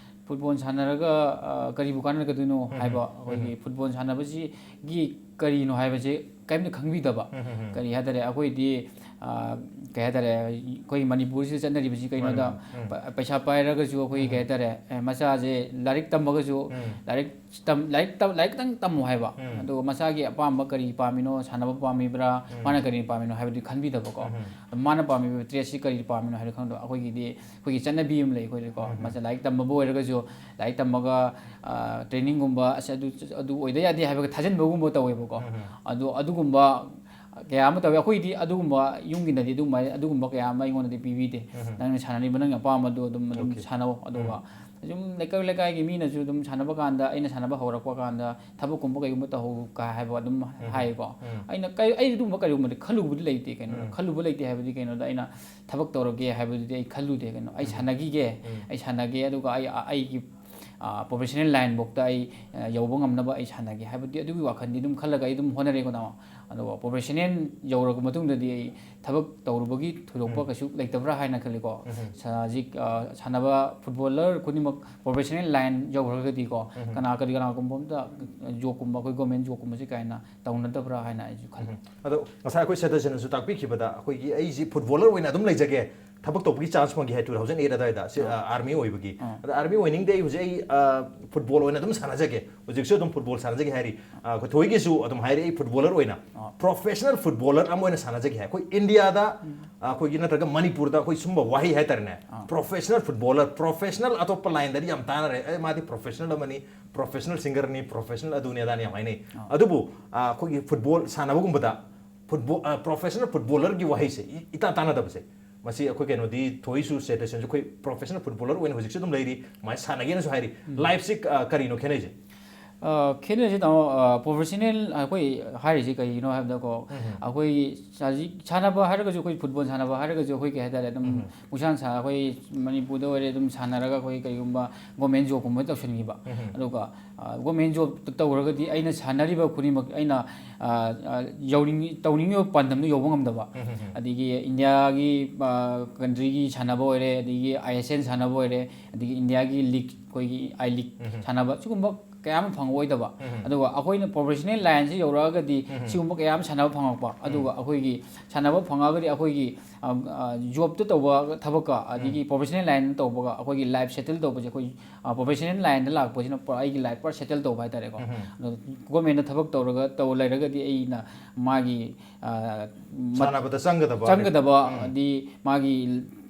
ꯐꯨꯠꯕꯣꯜ ꯁꯥꯟꯅꯔꯒ, ꯑ, ꯀꯔꯤꯕꯨ ꯀꯥꯟꯅꯒꯗꯣꯏꯅꯣ ꯎꯝ, ꯍꯥꯏꯕ, ꯎꯝ, ꯑꯩꯈꯣꯏꯒꯤ ꯎꯝ꯫ ꯐꯨꯠꯕꯣꯜ ꯁꯥꯟꯅꯕꯁꯤꯒꯤ ꯀꯔꯤꯅꯣ ꯍꯥꯏꯕꯁꯦ ꯀꯔꯤꯝꯇ ꯈꯪꯕꯤꯗꯕ꯫ ꯎꯝ, ꯎꯝ, ꯎꯝ꯫ ꯀꯔꯤ ꯍꯥꯏꯇꯥꯔꯦ, ꯑꯩꯈꯣꯏꯗꯤ, ꯑ, ꯀꯩ ꯍꯥꯏꯇꯥꯔꯦ, ꯑꯩꯈꯣꯏ ꯃꯅꯤꯄꯨꯔꯁꯤꯗ ꯆꯠꯅꯔꯤꯕꯁꯤ ꯀꯩꯅꯣꯗ, ꯃꯥꯅꯤ, ꯃꯥꯅꯤ꯫ ꯎꯝ꯫ ꯄ-, ꯄꯩꯁꯥ ꯄꯥꯏꯔꯒꯁꯨ ꯑꯩꯈꯣꯏꯒꯤ, ꯎꯝ, ꯀꯩ ꯎꯝ꯫ ꯍꯥꯏꯇꯥꯔꯦ, ꯑꯦ, ꯃꯆꯥꯁꯦ ꯂꯥꯏꯔꯤꯛ ꯇꯝꯃꯒꯁꯨ, ꯎꯝ꯫ ꯂꯥꯏꯔꯤꯛ ꯇꯝ-, ꯂꯥꯏꯔꯤꯛ ꯇꯝ-, ꯂꯥꯏꯔꯤꯛ ꯈꯤꯇꯪ ꯇꯝꯃꯨ ꯍꯥꯏꯕ꯫ ꯎꯝ꯫ ꯑꯗꯨꯒ ꯃꯁꯥꯒꯤ ꯑꯄꯥꯝꯕ ꯀꯔꯤ ꯄꯥꯝꯃꯤꯅꯣ, ꯁꯥꯟꯅꯕ ꯄꯥꯝꯃꯤꯕ꯭ꯔꯥ, ꯎꯝ꯫ ꯃꯥꯅ ꯀꯔꯤ ꯄꯥꯝꯃꯤꯅꯣ ꯍꯥꯏꯕꯗꯤ ꯈꯟꯕꯤꯗꯕꯀꯣ꯫ ꯎꯝ꯫ ꯃꯥꯅ ꯄꯥꯝꯃꯤꯕ ꯇ꯭ꯔꯦꯠꯁꯤ ꯀꯔꯤ ꯄꯥꯝꯃꯤꯅꯣ ꯍꯥꯏꯕꯗꯤ ꯈꯪꯗꯕ꯫ ꯑꯩꯈꯣꯏꯒꯤꯗꯤ ꯑꯩꯈꯣꯏꯒꯤ ꯆꯠꯅꯕꯤ ꯑꯃ ꯂꯩ ꯑꯩꯈꯣꯏꯗꯤꯀꯣ꯫ ꯎꯝ꯫ ꯃꯁꯤ ꯂꯥꯏꯔꯤꯛ ꯇꯝꯕꯕꯨ ꯑꯣꯏꯔꯒꯁꯨ, ꯂꯥꯏꯔꯤꯛ ꯇꯝꯕꯒ, ꯑ, ꯇ꯭ꯔꯦꯅꯤꯡꯒꯨꯝꯕ, ꯑꯁ, ꯑꯗꯨ, ꯑꯗꯨ ꯑꯣꯏꯗ ꯌꯥꯗꯦ ꯍꯥꯏꯕꯒ ꯊꯥꯖꯤꯟꯕꯒꯨꯝꯕ ꯇꯧꯋꯦꯕꯀꯣ꯫ ꯎꯝ꯫ ꯑꯗꯣ ꯑꯗꯨꯒꯨꯝꯕ ꯀꯌꯥ ꯑꯃ ꯇꯧꯋꯦ꯫ ꯑꯩꯈꯣꯏꯗꯤ ꯑꯗꯨꯒꯨꯝꯕ ꯌꯨꯝꯒꯤꯅꯗꯤ ꯑꯗꯨꯒꯨꯝꯕ, ꯑꯗꯨꯒꯨꯝꯕ ꯀꯌꯥ ꯑꯃ ꯑꯩꯉꯣꯟꯗꯗꯤ ꯄꯤꯕꯤꯗꯦ꯫ ꯎꯝ꯫ "ꯅꯪꯅ ꯁꯥꯟꯅꯅꯤꯡꯕ, ꯅꯪꯒꯤ ꯑꯄꯥꯝꯕꯗꯣ ꯑꯗꯨꯝ, ꯑꯗꯨꯝ ꯑꯣꯀꯦ꯫ ꯁꯥꯟꯅꯧ"꯫ ꯑꯗꯨꯒ ꯎꯝ꯫ ꯁꯨꯝ ꯂꯩꯀꯥꯏ, ꯂꯩꯀꯥꯏꯒꯤ ꯃꯤꯅꯁꯨ ꯑꯗꯨꯝ ꯁꯥꯟꯅꯕ ꯀꯥꯟꯗ, ꯑꯩꯅ ꯁꯥꯟꯅꯕ ꯍꯧꯔꯛꯄ ꯀꯥꯟꯗ ꯊꯕꯛꯀꯨꯝꯕ ꯀꯩꯒꯨꯝꯕ ꯇꯧꯍꯧ ꯀꯥ ꯍꯥꯏꯕ ꯑꯗꯨꯝ ꯎꯝ꯫ ꯍꯥꯏꯌꯦꯀꯣ꯫ ꯎꯝ꯫ ꯑꯩꯅ ꯀꯩ-, ꯑꯩ ꯑꯗꯨꯒꯨꯝꯕ ꯀꯔꯤꯒꯨꯝꯕꯗꯤ ꯈꯜꯂꯨꯕꯗꯤ ꯂꯩꯇꯦ ꯀꯩꯅꯣ꯫ ꯎꯝ꯫ ꯈꯜꯂꯨꯕ ꯂꯩꯇꯦ ꯍꯥꯏꯕꯗꯤ ꯀꯩꯅꯣꯗ ꯑꯩꯅ ꯊꯕꯛ ꯇꯧꯔꯒꯦ ꯍꯥꯏꯕꯗꯨꯗꯤ ꯑꯩ ꯈꯜꯂꯨꯗꯦ ꯀꯩꯅꯣ꯫ ꯑꯩ ꯎꯝ꯫ ꯁꯥꯟꯅꯈꯤꯒꯦ, ꯎꯝ꯫ ꯑꯩ ꯁꯥꯟꯅꯒꯦ, ꯑꯗꯨꯒ ꯑꯩ, ꯑꯩꯒꯤ, ꯑ, professional line ꯐꯥꯎꯇ ꯑꯩ, ꯑ, ꯌꯧꯕ ꯉꯝꯅꯕ ꯑꯩ ꯁꯥꯟꯅꯒꯦ ꯍꯥꯏꯕꯗꯤ ꯑꯗꯨꯒꯤ ꯋꯥꯈꯜꯗꯤ ꯑꯗꯨꯝ ꯈꯜꯂꯒ ꯑꯩ ꯑꯗꯨꯝ ꯍꯣꯠꯅꯔꯦꯀꯣ, ꯇꯥꯃꯣ꯫ ꯑꯗꯨꯒ professional ꯌꯧꯔꯕ ꯃꯇꯨꯡꯗꯗꯤ ꯑꯩ ꯊꯕꯛ ꯇꯧꯔꯨꯕꯒꯤ ꯊꯣꯏꯗꯣꯛꯄ ꯎꯝ꯫ ꯀꯩꯁꯨ ꯂꯩꯇꯕ꯭ꯔꯥ ꯍꯥꯏꯅ ꯈꯜꯂꯤꯀꯣ꯫ ꯎꯝ꯫ ꯁ-, ꯍꯧꯖꯤꯛ, ꯑ, ꯁꯥꯟꯅꯕ footballer ꯈꯨꯗꯤꯡꯃꯛ professional line ꯌꯧꯈ꯭ꯔꯒꯗꯤꯀꯣ, ꯎꯝ꯫ ꯀꯅꯥ, ꯀꯔꯤ ꯀꯅꯥꯒꯨꯝꯕ ꯑꯝꯇ job ꯀꯨꯝꯕ, ꯑꯩꯈꯣꯏ government job ꯀꯨꯝꯕꯁꯤ ꯀꯥ ꯍꯦꯟꯅ ꯇꯧꯅꯗꯕ꯭ꯔꯥ ꯍꯥꯏꯅ ꯑꯩꯁꯨ ꯈꯜꯂꯤ꯫ ꯎꯝ꯫ ꯑꯗꯣ ꯉꯁꯥꯏ ꯑꯩꯈꯣꯏ ꯁꯦꯇꯔꯁꯤꯅꯁꯨ ꯇꯥꯛꯄꯤꯈꯤꯕꯗ, ꯑꯩꯈꯣꯏꯒꯤ ꯑꯩꯁꯤ footballer ꯑꯣꯏꯅ ꯑꯗꯨꯝ ꯂꯩꯖꯒꯦ, ꯊꯕꯛ ꯇꯧꯕꯒꯤ chance ꯐꯪꯈꯤ ꯍꯥꯏ two thousand eight ꯑꯗꯨꯋꯥꯏꯗ, ꯁꯤ, ꯑꯥ꯫ ꯑ, army ꯑꯣꯏꯕꯒꯤ꯫ ꯑꯥ꯫ ꯑꯗ army ꯑꯣꯏꯅꯤꯡꯗꯦ, ꯑꯩ ꯍꯧꯖꯤꯛ ꯑꯩ, ꯑ, football ꯑꯣꯏꯅ ꯑꯗꯨꯝ ꯁꯥꯟꯅꯖꯒꯦ, ꯍꯧꯖꯤꯛꯁꯨ ꯑꯗꯨꯝ football ꯁꯥꯟꯅꯖꯒꯦ ꯍꯥꯏꯔꯤ꯫ ꯑ, ꯑꯩꯈꯣꯏ ꯊꯣꯏꯒꯤꯁꯨ ꯑꯗꯨꯝ ꯍꯥꯏꯔꯤ, "ꯑꯩ footballer ꯑꯣꯏꯅ, ꯑꯥ꯫ professional footballer ꯑꯃ ꯑꯣꯏꯅ ꯁꯥꯟꯅꯖꯒꯦ" ꯍꯥꯏ꯫ ꯑꯩꯈꯣꯏ ꯏꯟꯗꯤꯌꯥꯗ, ꯎꯝ꯫ ꯑ, ꯑꯩꯈꯣꯏꯒꯤ ꯅꯠꯇ꯭ꯔꯒ ꯃꯅꯤꯄꯨꯔꯗ ꯑꯩꯈꯣꯏ ꯁꯨꯝꯕ ꯋꯥꯍꯩ ꯍꯥꯏꯇꯥꯔꯦꯅꯦ, ꯑꯥ꯫ professional footballer, professional ꯑꯇꯣꯞꯄ ꯂꯥꯏꯟꯗꯗꯤ ꯌꯥꯝ ꯇꯥꯟꯅꯔꯦ, "ꯑꯦ, ꯃꯥꯗꯤ professional ꯑꯃꯅꯤ, professional singerꯅꯤ, professional ꯑꯗꯨꯅꯤ ꯑꯗꯥꯅꯤ" ꯌꯥꯝ ꯍꯥꯏꯅꯩ꯫ ꯑꯥ꯫ ꯑꯗꯨꯕꯨ, ꯑ, ꯑꯩꯈꯣꯏꯒꯤ football ꯁꯥꯟꯅꯕꯒꯨꯝꯕꯗ football, ꯑ, professional footballerꯒꯤ ꯋꯥꯍꯩꯁꯦ ꯏ-, ꯏꯇꯥ ꯇꯥꯟꯅꯗꯕꯁꯦ, ꯃꯁꯤ ꯑꯩꯈꯣꯏ ꯀꯩꯅꯣꯗꯤ ꯊꯣꯏꯁꯨ ꯁꯦꯇꯔꯁꯤꯅꯁꯨ ꯑꯩꯈꯣꯏ professional footballer ꯑꯣꯏꯅ ꯍꯧꯖꯤꯛꯁꯨ ꯑꯗꯨꯝ ꯂꯩꯔꯤ, ꯃꯥꯏ ꯁꯥꯟꯅꯒꯦꯅꯁꯨ ꯍꯥꯏꯔꯤ꯫ ꯎꯝ꯫ Lifeꯁꯤ, ꯑ, ꯀꯔꯤꯅꯣ ꯈꯦꯠꯅꯩꯁꯦ? ꯑ, ꯈꯦꯠꯅꯔꯤꯁꯦ ꯇꯥꯃꯣ, ꯑ, professional ꯑꯩꯈꯣꯏ ꯍꯥꯏꯔꯤꯁꯦ ꯀꯩꯒꯤꯅꯣ ꯍꯥꯏꯕꯗꯀꯣ, ꯑꯩꯈꯣꯏꯒꯤ ꯍꯧꯖꯤꯛ ꯁꯥꯟꯅꯕ ꯍꯥꯏꯔꯒꯁꯨ, ꯑꯩꯈꯣꯏ ꯐꯨꯠꯕꯣꯜ ꯁꯥꯟꯅꯕ ꯍꯥꯏꯔꯒꯁꯨ, ꯑꯩꯈꯣꯏ ꯀꯩ ꯍꯥꯏꯇꯥꯔꯦ, ꯑꯗꯨꯝ ꯄꯨꯡꯁꯥꯟ ꯁꯥꯟ-, ꯑꯩꯈꯣꯏ ꯃꯅꯤꯄꯨꯔꯗ ꯑꯣꯏꯔꯦ, ꯑꯗꯨꯝ ꯁꯥꯟꯅꯔꯒ ꯑꯩꯈꯣꯏ ꯀꯩꯒꯨꯝꯕ government jobꯀꯨꯝꯕ ꯇꯧꯁꯤꯟꯈꯤꯕ, ꯑꯗꯨꯒ, ꯑ, government job ꯇꯧꯔꯒꯗꯤ ꯑꯩꯅ ꯁꯥꯟꯅꯔꯤꯕ ꯈꯨꯗꯤꯡꯃꯛ, ꯑꯩꯅ, ꯑ, ꯑ, ꯌꯧꯅꯤꯡ-, ꯇꯧꯅꯤꯡꯉꯤꯕ ꯄꯥꯟꯗꯝꯗꯣ ꯌꯧꯕ ꯉꯝꯗꯕ, ꯑꯗꯒꯤ ꯏꯟꯗꯤꯌꯥꯒꯤ, ꯑ, countryꯒꯤ ꯁꯥꯟꯅꯕ ꯑꯣꯏꯔꯦ, ꯑꯗꯒꯤ I S L ꯁꯥꯟꯅꯕ ꯑꯣꯏꯔꯦ, ꯑꯗꯒꯤ ꯏꯟꯗꯤꯌꯥꯒꯤ league, ꯑꯩꯈꯣꯏꯒꯤ I League ꯁꯥꯟꯅꯕ, ꯁꯤꯒꯨꯝꯕ ꯀꯌꯥ ꯑꯃ ꯐꯪꯉꯛꯑꯣꯏꯗꯕ꯫ ꯑꯗꯨꯒ ꯑꯩꯈꯣꯏꯅ professional lineꯁꯤ ꯌꯧꯔꯛꯑꯒꯗꯤ ꯁꯤꯒꯨꯝꯕ ꯀꯌꯥ ꯑꯃ ꯁꯥꯟꯅꯕ ꯐꯪꯉꯛꯄ꯫ ꯑꯗꯨꯒ ꯑꯩꯈꯣꯏꯒꯤ ꯁꯥꯟꯅꯕ ꯐꯪꯉꯛꯑꯒꯗꯤ ꯑꯩꯈꯣꯏꯒꯤ, ꯑ, ꯑ, jobꯇ ꯇꯧꯕ ꯊꯕꯛꯀ ꯑꯗꯒꯤ professional lineꯗ ꯇꯧꯕꯒ ꯑꯩꯈꯣꯏꯒꯤ life settle ꯇꯧꯕꯁꯦ, ꯑꯩꯈꯣꯏ, ꯑ, professional lineꯗ ꯂꯥꯛꯄꯁꯤꯅ ꯄꯨꯔꯥ ꯑꯩꯒꯤ life ꯄꯨꯔꯥ settle ꯇꯧꯕ ꯍꯥꯏꯇꯥꯔꯦꯀꯣ꯫ ꯑꯗꯣ governmentꯅ ꯊꯕꯛ ꯇꯧꯔꯒ, ꯇꯧ ꯂꯩꯔꯒꯗꯤ ꯑꯩꯅ ꯃꯥꯒꯤ, ꯑ, ꯃꯠ-, ꯁꯥꯟꯅꯕꯗ ꯆꯪꯒꯗꯕ, ꯆꯪꯒꯗꯕ, ꯎꯝ꯫ ꯑꯗꯤ ꯃꯥꯒꯤ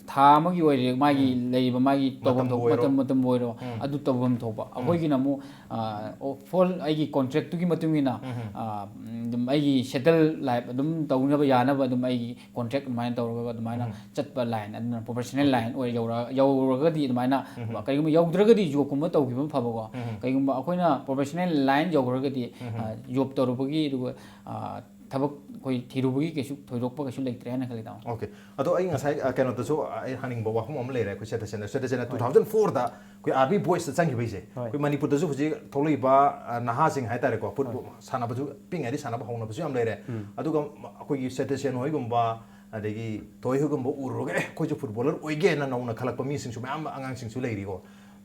ꯊꯥ ꯑꯃꯒꯤ ꯑꯣꯏꯔꯦ, ꯃꯥꯒꯤ ꯎꯝ꯫ ꯂꯩꯔꯤꯕ ꯃꯥꯒꯤ ꯇꯧꯐꯝ ꯃꯇꯝꯕꯨ ꯊꯣꯛꯄ ꯑꯣꯏꯔꯣ꯫ ꯃꯇꯝ, ꯃꯇꯝꯕꯨ ꯑꯣꯏꯔꯣ, ꯎꯝ꯫ ꯑꯗꯨ ꯇꯧꯐꯝ ꯊꯣꯛꯄ꯫ ꯎꯝ꯫ ꯑꯩꯈꯣꯏꯒꯤꯅ ꯑꯃꯨꯛ, ꯑ, ꯑꯣ, full ꯑꯩꯒꯤ contractꯇꯨꯒꯤ ꯃꯇꯨꯡ ꯏꯟꯅ, ꯎꯝ꯫ ꯑ, ꯑꯗꯨꯝ ꯑꯩꯒꯤ settle life ꯑꯗꯨꯝ ꯇꯧꯅꯕ ꯌꯥꯅꯕ ꯑꯗꯨꯝ ꯑꯩꯒꯤ contract ꯑꯗꯨꯃꯥꯏꯅ ꯇꯧꯔꯒ ꯑꯗꯨꯃꯥꯏꯅ ꯎꯝ꯫ ꯆꯠꯄ line ꯑꯗꯨꯅ professional line ꯑꯣꯏ ꯌꯧꯔ-, ꯌꯧꯔꯒꯗꯤ ꯑꯗꯨꯃꯥꯏꯅ ꯎꯝ꯫ ꯀꯔꯤꯒꯨꯝꯕ ꯌꯧꯗ꯭ꯔꯒꯗꯤ jobꯀꯨꯝꯕ ꯇꯧꯈꯤꯕꯅ ꯐꯕꯀꯣ꯫ ꯎꯝ꯫ ꯀꯔꯤꯒꯨꯝꯕ ꯑꯩꯈꯣꯏꯅ professional line ꯌꯧꯈ꯭ꯔꯒꯗꯤ, ꯎꯝ꯫ ꯑ, job ꯇꯧꯔꯨꯕꯒꯤ ꯑꯗꯨꯒ, ꯑ, ꯊꯕꯛ ꯑꯩꯈꯣꯏ ꯊꯤꯔꯨꯕꯒꯤ ꯀꯩꯁꯨ ꯊꯣꯏꯗꯣꯛꯄ ꯀꯩꯁꯨ ꯂꯩꯇ꯭ꯔꯦ ꯍꯥꯏꯅ ꯈꯜꯂꯤ, ꯇꯥꯃꯣ꯫ Okay꯫ ꯑꯗꯣ ꯑꯩ ꯉꯁꯥꯏ, ꯑ, ꯀꯩꯅꯣꯗꯁꯨ, ꯑ, ꯑꯩ ꯍꯪꯅꯤꯡꯕ ꯋꯥꯐꯝ ꯑꯃ ꯂꯩꯔꯦ꯫ ꯑꯩꯈꯣꯏ ꯁꯦꯇꯁꯟꯗ, ꯁꯦꯇꯁꯟꯗ ꯍꯣꯏ꯫ Two thousand fourꯗ ꯑꯩꯈꯣꯏ Army Boysꯇ ꯆꯪꯈꯤꯕꯩꯁꯦ, ꯍꯣꯏ꯫ ꯑꯩꯈꯣꯏ ꯃꯅꯤꯄꯨꯔꯗꯁꯨ ꯍꯧꯖꯤꯛ ꯊꯣꯛꯂꯛꯏꯕ, ꯑ, ꯅꯍꯥꯁꯤꯡ ꯍꯥꯏꯇꯥꯔꯦꯀꯣ, ꯐꯨꯠꯕꯣꯜ ꯍꯣꯏ꯫ ꯁꯥꯟꯅꯕꯁꯨ ꯄꯤꯛꯏꯉꯩꯗꯒꯤ ꯁꯥꯟꯅꯕ ꯍꯧꯅꯕꯁꯨ ꯌꯥꯝ ꯂꯩꯔꯦ꯫ ꯎꯝ꯫ ꯑꯗꯨꯒ ꯑꯩꯈꯣꯏꯒꯤ ꯁꯦꯇꯁꯟ ꯍꯣꯏꯒꯨꯝꯕ, ꯑꯗꯒꯤ ꯊꯣꯏ ꯍꯣꯏꯒꯨꯝꯕ ꯎꯔꯨꯔꯒ, "ꯑꯦ, ꯑꯩꯈꯣꯏꯁꯨ footballer ꯑꯣꯏꯒꯦꯅ" ꯅꯧꯅ ꯈꯜꯂꯛꯄ ꯃꯤꯁꯤꯡꯁꯨ ꯃꯌꯥꯝ ꯑꯃ, ꯑꯉꯥꯡꯁꯤꯡꯁꯨ ꯂꯩꯔꯤꯀꯣ꯫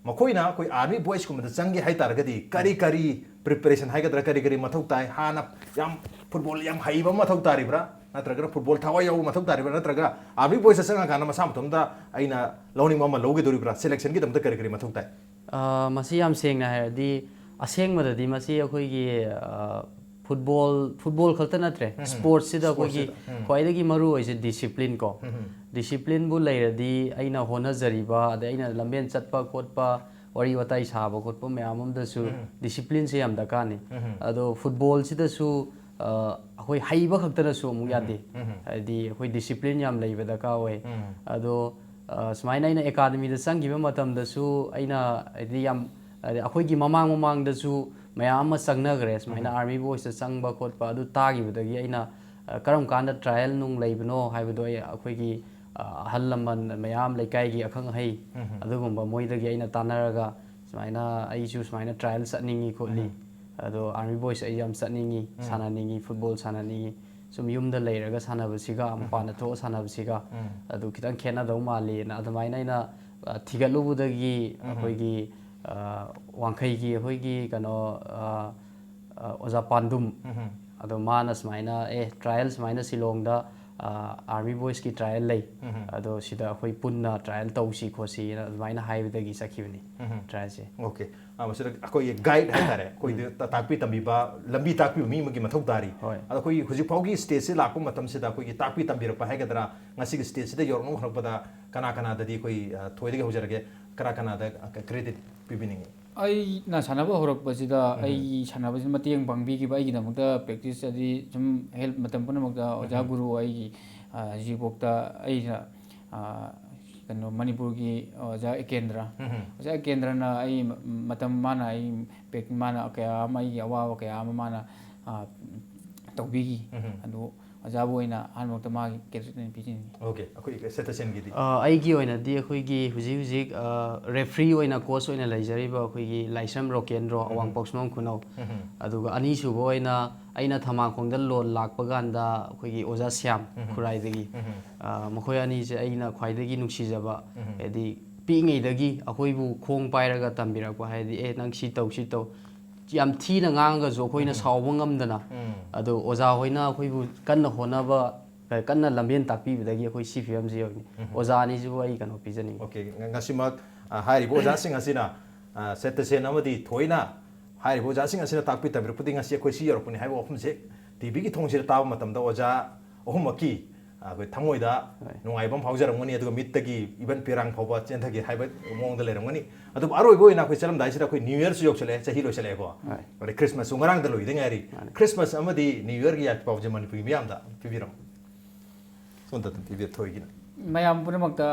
ꯃꯈꯣꯏꯅ ꯑꯩꯈꯣꯏ Army Boysꯀꯨꯝꯕꯗ ꯆꯪꯒꯦ ꯍꯥꯏ ꯇꯥꯔꯒꯗꯤ ꯀꯔꯤ ꯀꯔꯤ preparation ꯍꯥꯏꯒꯗ꯭ꯔꯥ, ꯀꯔꯤ ꯀꯔꯤ ꯃꯊꯧ ꯇꯥꯏ? ꯍꯥꯟꯅ ꯌꯥꯝ football ꯌꯥꯝ ꯍꯩꯕ ꯑꯃ ꯃꯊꯧ ꯇꯥꯔꯤꯕ꯭ꯔꯥ? ꯅꯠꯇ꯭ꯔꯒꯅ football ꯊꯋꯥꯏ ꯌꯥꯎꯕ ꯃꯊꯧ ꯇꯥꯔꯤꯕ꯭ꯔꯥ? ꯅꯠꯇ꯭ꯔꯒ Army Boysꯇ ꯆꯪꯉꯀꯥꯟꯗ ꯃꯁꯥ ꯃꯇꯣꯝꯇ ꯑꯩꯅ ꯂꯧꯅꯤꯡꯕ ꯑꯃ ꯂꯧꯒꯗꯧꯔꯤꯕ꯭ꯔꯥ? Selectionꯒꯤꯗꯃꯛꯇ ꯀꯔꯤ ꯀꯔꯤ ꯃꯊꯧ ꯇꯥꯏ? ꯑ, ꯃꯁꯤ ꯌꯥꯝ ꯁꯦꯡꯅ ꯍꯥꯏꯔꯗꯤ, ꯑꯁꯦꯡꯕꯗꯗꯤ ꯃꯁꯤ ꯑꯩꯈꯣꯏꯒꯤ, ꯑ, football, football ꯈꯛꯇ ꯅꯠꯇ꯭ꯔꯦ, ꯎꯝ, ꯎꯝ꯫ Sportsꯁꯤꯗ ꯑꯩꯈꯣꯏꯒꯤ Sportsꯁꯤꯗ, ꯎꯝ꯫ ꯈ꯭ꯋꯥꯏꯗꯒꯤ ꯃꯔꯨ ꯑꯣꯏꯁꯦ discipline ꯀꯣ꯫ ꯎꯝ, ꯎꯝ꯫ Disciplineꯕꯨ ꯂꯩꯔꯗꯤ ꯑꯩꯅ ꯍꯣꯠꯅꯖꯔꯤꯕ, ꯑꯗꯩ ꯑꯩꯅ ꯂꯝꯕꯦꯟ ꯆꯠꯄ ꯈꯣꯠꯄ, ꯋꯥꯔꯤ ꯋꯥꯇꯥꯏ ꯁꯥꯕ ꯈꯣꯠꯄ ꯃꯌꯥꯝ ꯑꯃꯗꯁꯨ ꯎꯝ꯫ Disciplineꯁꯦ ꯌꯥꯝ ꯗꯔꯀꯥꯔꯅꯤ꯫ ꯎꯝ, ꯎꯝ꯫ ꯑꯗꯣ footballꯁꯤꯗꯁꯨ, ꯑ, ꯑꯩꯈꯣꯏ ꯍꯩꯕ ꯈꯛꯇꯅꯁꯨ ꯑꯃꯨꯛ ꯎꯝ, ꯌꯥꯗꯦ꯫ ꯎꯝ꯫ ꯍꯥꯏꯗꯤ ꯑꯩꯈꯣꯏ discipline ꯌꯥꯝ ꯂꯩꯕ ꯗꯔꯀꯥꯔ ꯑꯣꯏ꯫ ꯎꯝ꯫ ꯑꯗꯣ, ꯑ, ꯁꯨꯃꯥꯏꯅ ꯑꯩꯅ academyꯗ ꯆꯪꯈꯤꯕ ꯃꯇꯝꯗꯁꯨ ꯑꯩꯅ ꯍꯥꯏꯗꯤ ꯌꯥꯝ, ꯍꯥꯏꯗꯤ ꯑꯩꯈꯣꯏꯒꯤ ꯃꯃꯥꯡ ꯃꯃꯥꯡꯗꯁꯨ ꯃꯌꯥꯝ ꯑꯃ ꯆꯪꯅꯈ꯭ꯔꯦ꯫ ꯁꯨꯃꯥꯏꯅ Army Boysꯇ ꯆꯪꯕ ꯈꯣꯠꯄ ꯑꯗꯨ ꯇꯥꯈꯤꯕꯗꯒꯤ ꯑꯩꯅ, ꯑ, ꯀꯔꯝ ꯀꯥꯟꯗ trial ꯅꯨꯡ ꯂꯩꯕꯅꯣ ꯍꯥꯏꯕꯗꯣ ꯑꯩ, ꯑꯩꯈꯣꯏꯒꯤ, ꯑ, ꯑꯍꯜ ꯂꯃꯟ ꯃꯌꯥꯝ, ꯂꯩꯀꯥꯏꯒꯤ ꯑꯈꯪ ꯑꯍꯩ, ꯑꯗꯨꯒꯨꯝꯕ ꯃꯣꯏꯗꯒꯤ ꯑꯩꯅ ꯇꯥꯟꯅꯔꯒ ꯁꯨꯃꯥꯏꯅ ꯑꯩꯁꯨ ꯁꯨꯃꯥꯏꯅ trial ꯆꯠꯅꯤꯡꯉꯤ ꯈꯣꯠꯂꯤ, ꯑꯗꯣ Army Boys ꯑꯩ ꯌꯥꯝ ꯆꯠꯅꯤꯡꯉꯤ, ꯁꯥꯟꯅꯅꯤꯡꯉꯤ, football ꯁꯥꯟꯅꯅꯤꯡꯉꯤ, ꯁꯨꯝ ꯌꯨꯝꯗ ꯂꯩꯔꯒ ꯁꯥꯟꯅꯕꯁꯤꯒ ꯃꯄꯥꯟꯗ ꯊꯣꯛꯑ ꯁꯥꯟꯅꯕꯁꯤꯒ ꯑꯗꯨ ꯈꯤꯇꯪ ꯈꯦꯠꯅꯗꯧ ꯃꯥꯜꯂꯤꯅ ꯑꯗꯨꯃꯥꯏꯅ ꯑꯩꯅ, ꯑ, ꯊꯤꯒꯠꯂꯨꯕꯗꯒꯤ ꯑꯩꯈꯣꯏꯒꯤ, ꯑ, ꯋꯥꯡꯈꯩꯒꯤ ꯑꯩꯈꯣꯏꯒꯤ ꯀꯩꯅꯣ, ꯑ, ꯑ, ꯑꯣꯖꯥ ꯄꯥꯟꯗꯨꯝ, ꯑꯗꯣ ꯃꯥꯅ ꯁꯨꯃꯥꯏꯅ, "ꯑꯦ, trial ꯁꯨꯃꯥꯏꯅ ꯁꯤꯂꯣꯡꯗ, ꯑ, Army Boysꯀꯤ trial ꯂꯩ, ꯑꯗꯣ ꯁꯤꯗ ꯑꯩꯈꯣꯏ ꯄꯨꯟꯅ trial ꯇꯧꯁꯤ ꯈꯣꯠꯁꯤꯅ" ꯑꯗꯨꯃꯥꯏꯅ ꯍꯥꯏꯕꯗꯒꯤ ꯆꯠꯈꯤꯕꯅꯤ trialꯁꯦ꯫ ꯑꯣꯀꯦ꯫ ꯑ, ꯃꯁꯤꯗ ꯑꯩꯈꯣꯏꯒꯤ guide ꯍꯥꯏꯇꯥꯔꯦ, ꯑꯩꯈꯣꯏꯗ ꯇꯥꯛꯄꯤ ꯇꯝꯕꯤꯕ, ꯂꯝꯕꯤ ꯇꯥꯛꯄꯤꯕ ꯃꯤ ꯑꯃꯒꯤ ꯃꯊꯧ ꯇꯥꯔꯤ꯫ ꯍꯣꯏ꯫ ꯑꯗꯣ ꯑꯩꯈꯣꯏꯒꯤ ꯍꯧꯖꯤꯛ ꯐꯥꯎꯒꯤ stageꯁꯦ ꯂꯥꯛꯄ ꯃꯇꯝꯁꯤꯗ ꯑꯩꯈꯣꯏꯒꯤ ꯇꯥꯛꯄꯤ ꯇꯝꯕꯤꯔꯛꯄ ꯍꯥꯏꯒꯗ꯭ꯔꯥ, ꯉꯁꯤꯒꯤ stageꯁꯤꯗ ꯌꯧꯔꯛꯅꯕ ꯍꯣꯠꯅꯔꯛꯄꯗ ꯀꯅꯥ ꯀꯅꯥꯗꯗꯤ ꯑꯩꯈꯣꯏ, ꯑ, ꯊꯣꯏꯗꯒꯤ ꯍꯧꯖꯔꯒꯦ, ꯀꯅꯥ ꯀꯅꯥꯗ, ꯑ, credit ꯄꯤꯕꯤꯅꯤꯡꯉꯤ? ꯑꯩꯅ ꯁꯥꯟꯅꯕ ꯍꯧꯔꯛꯄꯁꯤꯗ ꯑꯩꯒꯤ ꯁꯥꯟꯅꯕꯁꯤꯅ ꯃꯇꯦꯡ ꯄꯥꯡꯕꯤꯈꯤꯕ, ꯑꯩꯒꯤꯗꯃꯛꯇ practice ꯑꯗꯤ ꯁꯨꯝ help ꯃꯇꯝ ꯄꯨꯝꯅꯃꯛꯇ ꯑꯣꯖꯥ ꯒꯨꯔꯨ ꯑꯩꯒꯤ, ꯑ, ꯍꯧꯖꯤꯛꯐꯥꯎꯗ ꯑꯩꯅ, ꯑ, ꯀꯩꯅꯣ, ꯃꯅꯤꯄꯨꯔꯒꯤ ꯑꯣꯖꯥ ꯑꯦꯀꯦꯟꯗ꯭ꯔ, ꯑꯣꯖꯥ ꯑꯦꯀꯦꯟꯗ꯭ꯔꯅ ꯑꯩ ꯃ-, ꯃꯇꯝ, ꯃꯥꯅ ꯑꯩ ꯄ꯭ꯔꯦꯛ-, ꯃꯥꯅ ꯀꯌꯥ ꯑꯃ, ꯑꯩꯒꯤ ꯑꯋꯥꯕ ꯀꯌꯥ ꯑꯃ ꯃꯥꯅ, ꯑ, ꯇꯧꯕꯤꯈꯤ꯫ ꯑꯗꯨ ꯑꯣꯖꯥꯕꯨ ꯑꯣꯏꯅ ꯑꯍꯥꯟꯕꯃꯛꯇ ꯃꯥꯒꯤ credit ꯑꯣꯏꯅ ꯄꯤꯖꯅꯤꯡꯉꯤ꯫ ꯑꯣꯀꯦ, ꯑꯩꯈꯣꯏ ꯁꯦꯇꯁꯦꯟꯒꯤꯗꯤ? ꯑ, ꯑꯩꯒꯤ ꯑꯣꯏꯅꯗꯤ ꯑꯩꯈꯣꯏꯒꯤ ꯍꯧꯖꯤꯛ ꯍꯧꯖꯤꯛ, ꯑ, referee ꯑꯣꯏꯅ coach ꯑꯣꯏꯅ ꯂꯩꯖꯔꯤꯕ ꯑꯩꯈꯣꯏꯒꯤ ꯂꯥꯏꯁ꯭ꯔꯝ ꯔꯣꯀꯦꯟꯗ꯭ꯔꯣ, ꯑꯋꯥꯡ ꯄꯥꯎꯁꯅꯣꯝ ꯈꯨꯅꯧ, ꯑꯗꯨꯒ ꯑꯅꯤꯁꯨꯕ ꯑꯣꯏꯅ ꯑꯩꯅ ꯊꯝꯕꯥꯜꯈꯣꯡꯗ ꯂꯣꯟ ꯂꯥꯛꯄ ꯀꯥꯟꯗ ꯑꯩꯈꯣꯏꯒꯤ ꯑꯣꯖꯥ ꯁ꯭ꯌꯥꯝ ꯈꯨꯔꯥꯏꯗꯒꯤ, ꯑ, ꯃꯈꯣꯏ ꯑꯅꯤꯁꯦ ꯑꯩꯅ ꯈ꯭ꯋꯥꯏꯗꯒꯤ ꯅꯨꯡꯁꯤꯖꯕ, ꯍꯥꯏꯗꯤ ꯄꯤꯛꯏꯉꯩꯗꯒꯤ ꯑꯩꯈꯣꯏꯕꯨ ꯈꯣꯡ ꯄꯥꯏꯔꯒ ꯇꯝꯕꯤꯔꯛꯄ, ꯍꯥꯏꯗꯤ, "ꯑꯦ, ꯅꯪ ꯁꯤ ꯇꯧ, ꯁꯤ ꯇꯧ", ꯌꯥꯝ ꯊꯤꯅ ꯉꯥꯡꯉꯒꯁꯨ ꯑꯩꯈꯣꯏꯅ ꯁꯥꯎꯕ ꯉꯝꯗꯅ, ꯑꯗꯣ ꯑꯣꯖꯥ ꯍꯣꯏꯅ ꯑꯩꯈꯣꯏꯕꯨ ꯀꯟꯅ ꯍꯣꯠꯅꯕ, ꯀꯟꯅ ꯂꯝꯕꯦꯟ ꯇꯥꯛꯄꯤꯕꯗꯒꯤ ꯑꯩꯈꯣꯏ ꯁꯤ ꯐꯤꯕꯝꯁꯤ ꯌꯧꯔꯤꯅꯤ꯫ ꯑꯣꯖꯥ ꯑꯅꯤꯁꯤꯕꯨ ꯑꯩ ꯀꯩꯅꯣ ꯄꯤꯖꯅꯤꯡꯉꯤ꯫ ꯑꯣꯀꯦ, ꯉ-, ꯉꯁꯤꯃꯛ, ꯑ, ꯍꯥꯏꯔꯤꯕ ꯑꯣꯖꯥꯁꯤꯡ ꯑꯁꯤꯅ, ꯑ, ꯁꯦꯇꯁꯦꯟ ꯑꯃꯗꯤ ꯊꯣꯏꯅ ꯍꯥꯏꯔꯤꯕ ꯑꯣꯖꯥꯁꯤꯡ ꯑꯁꯤꯅ ꯇꯥꯛꯄꯤ ꯇꯝꯕꯤꯔꯛꯄꯗꯒꯤ ꯉꯁꯤ ꯑꯩꯈꯣꯏ ꯁꯤ ꯌꯧꯔꯛꯄꯅꯤ ꯍꯥꯏꯕ ꯋꯥꯐꯝꯁꯦ ꯇꯤꯚꯤꯒꯤ ꯊꯣꯡꯁꯤꯗ ꯇꯥꯕ ꯃꯇꯝꯗ ꯑꯣꯖꯥ ꯑꯍꯨꯝꯃꯛꯀꯤ, ꯑ, ꯑꯩꯈꯣꯏ ꯊꯃꯣꯏꯗ ꯍꯣꯏ꯫ ꯅꯨꯡꯉꯥꯏꯕ ꯑꯃ ꯐꯥꯎꯖꯔꯝꯒꯅꯤ, ꯑꯗꯨꯒ ꯃꯤꯠꯇꯒꯤ ꯏꯕꯟ ꯄꯤꯔꯥꯡ ꯐꯥꯎꯕ ꯆꯦꯟꯊꯒꯦ ꯍꯥꯏꯕ ꯃꯑꯣꯡꯗ ꯂꯩꯔꯝꯒꯅꯤ꯫ ꯑꯗꯨꯕꯨ ꯑꯔꯣꯏꯕ ꯑꯣꯏꯅ ꯑꯩꯈꯣꯏ ꯆꯠꯂꯝꯗꯥꯏꯁꯤꯗ ꯑꯩꯈꯣꯏ New Yearꯁꯨ ꯌꯧꯁꯜꯂꯛꯑꯦ, ꯆꯍꯤ ꯂꯣꯏꯁꯜꯂꯛꯑꯦꯀꯣ꯫ ꯍꯣꯏ꯫ ꯑꯗꯩ Christmasꯁꯨ ꯉꯔꯥꯡꯗ ꯂꯣꯏꯗ ꯉꯥꯏꯔꯤ꯫ ꯃꯥꯅꯤ꯫ Christmas ꯑꯃꯗꯤ New Yearꯒꯤ ꯌꯥꯏꯐ ꯄꯥꯎꯖꯦꯜ ꯃꯅꯤꯄꯨꯔꯒꯤ ꯃꯤꯌꯥꯝꯗ ꯄꯤꯕꯤꯔꯝꯃꯨ꯫ ꯁꯣꯝꯗ ꯑꯗꯨꯝ ꯄꯤꯕꯤꯔ ꯊꯣꯏꯒꯤꯅ꯫ ꯃꯌꯥꯝ ꯄꯨꯝꯅꯃꯛꯇ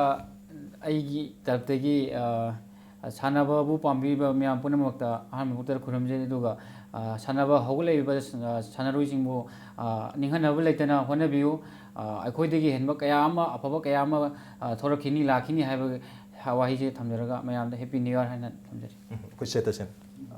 ꯑꯩꯒꯤ ꯇꯔꯞꯇꯒꯤ, ꯑ, ꯁꯥꯟꯅꯕꯕꯨ ꯄꯥꯝꯕꯤꯕ ꯃꯌꯥꯝ ꯄꯨꯝꯅꯃꯛꯇ ꯑꯍꯥꯟꯕ ꯃꯛꯇꯗ ꯈꯨꯔꯨꯝꯖꯔꯤ꯫ ꯑꯗꯨꯒ, ꯑ, ꯁꯥꯟꯅꯕ ꯍꯧꯒꯠꯂꯛꯏꯕ, ꯑ, ꯁꯥꯟꯅꯔꯣꯏꯁꯤꯡꯕꯨ, ꯑ, ꯅꯤꯡꯍꯟꯅꯕ ꯂꯩꯇꯅ ꯍꯣꯠꯅꯕꯤꯌꯨ꯫ ꯑ, ꯑꯩꯈꯣꯏꯗꯒꯤ ꯍꯦꯟꯕ ꯀꯌꯥ ꯑꯃ, ꯑꯐꯕ ꯀꯌꯥ ꯑꯃ, ꯑ, ꯊꯣꯔꯛꯈꯤꯅꯤ, ꯂꯥꯛꯈꯤꯅꯤ ꯍꯥꯏꯕ ꯋꯥꯍꯩꯁꯦ ꯊꯝꯖꯔꯒ ꯃꯌꯥꯝꯗ Happy New Year ꯍꯥꯏꯅ ꯊꯝꯖꯔꯤ꯫ ꯎꯝ, ꯑꯩꯈꯣꯏ ꯁꯦꯠꯇꯁꯦ꯫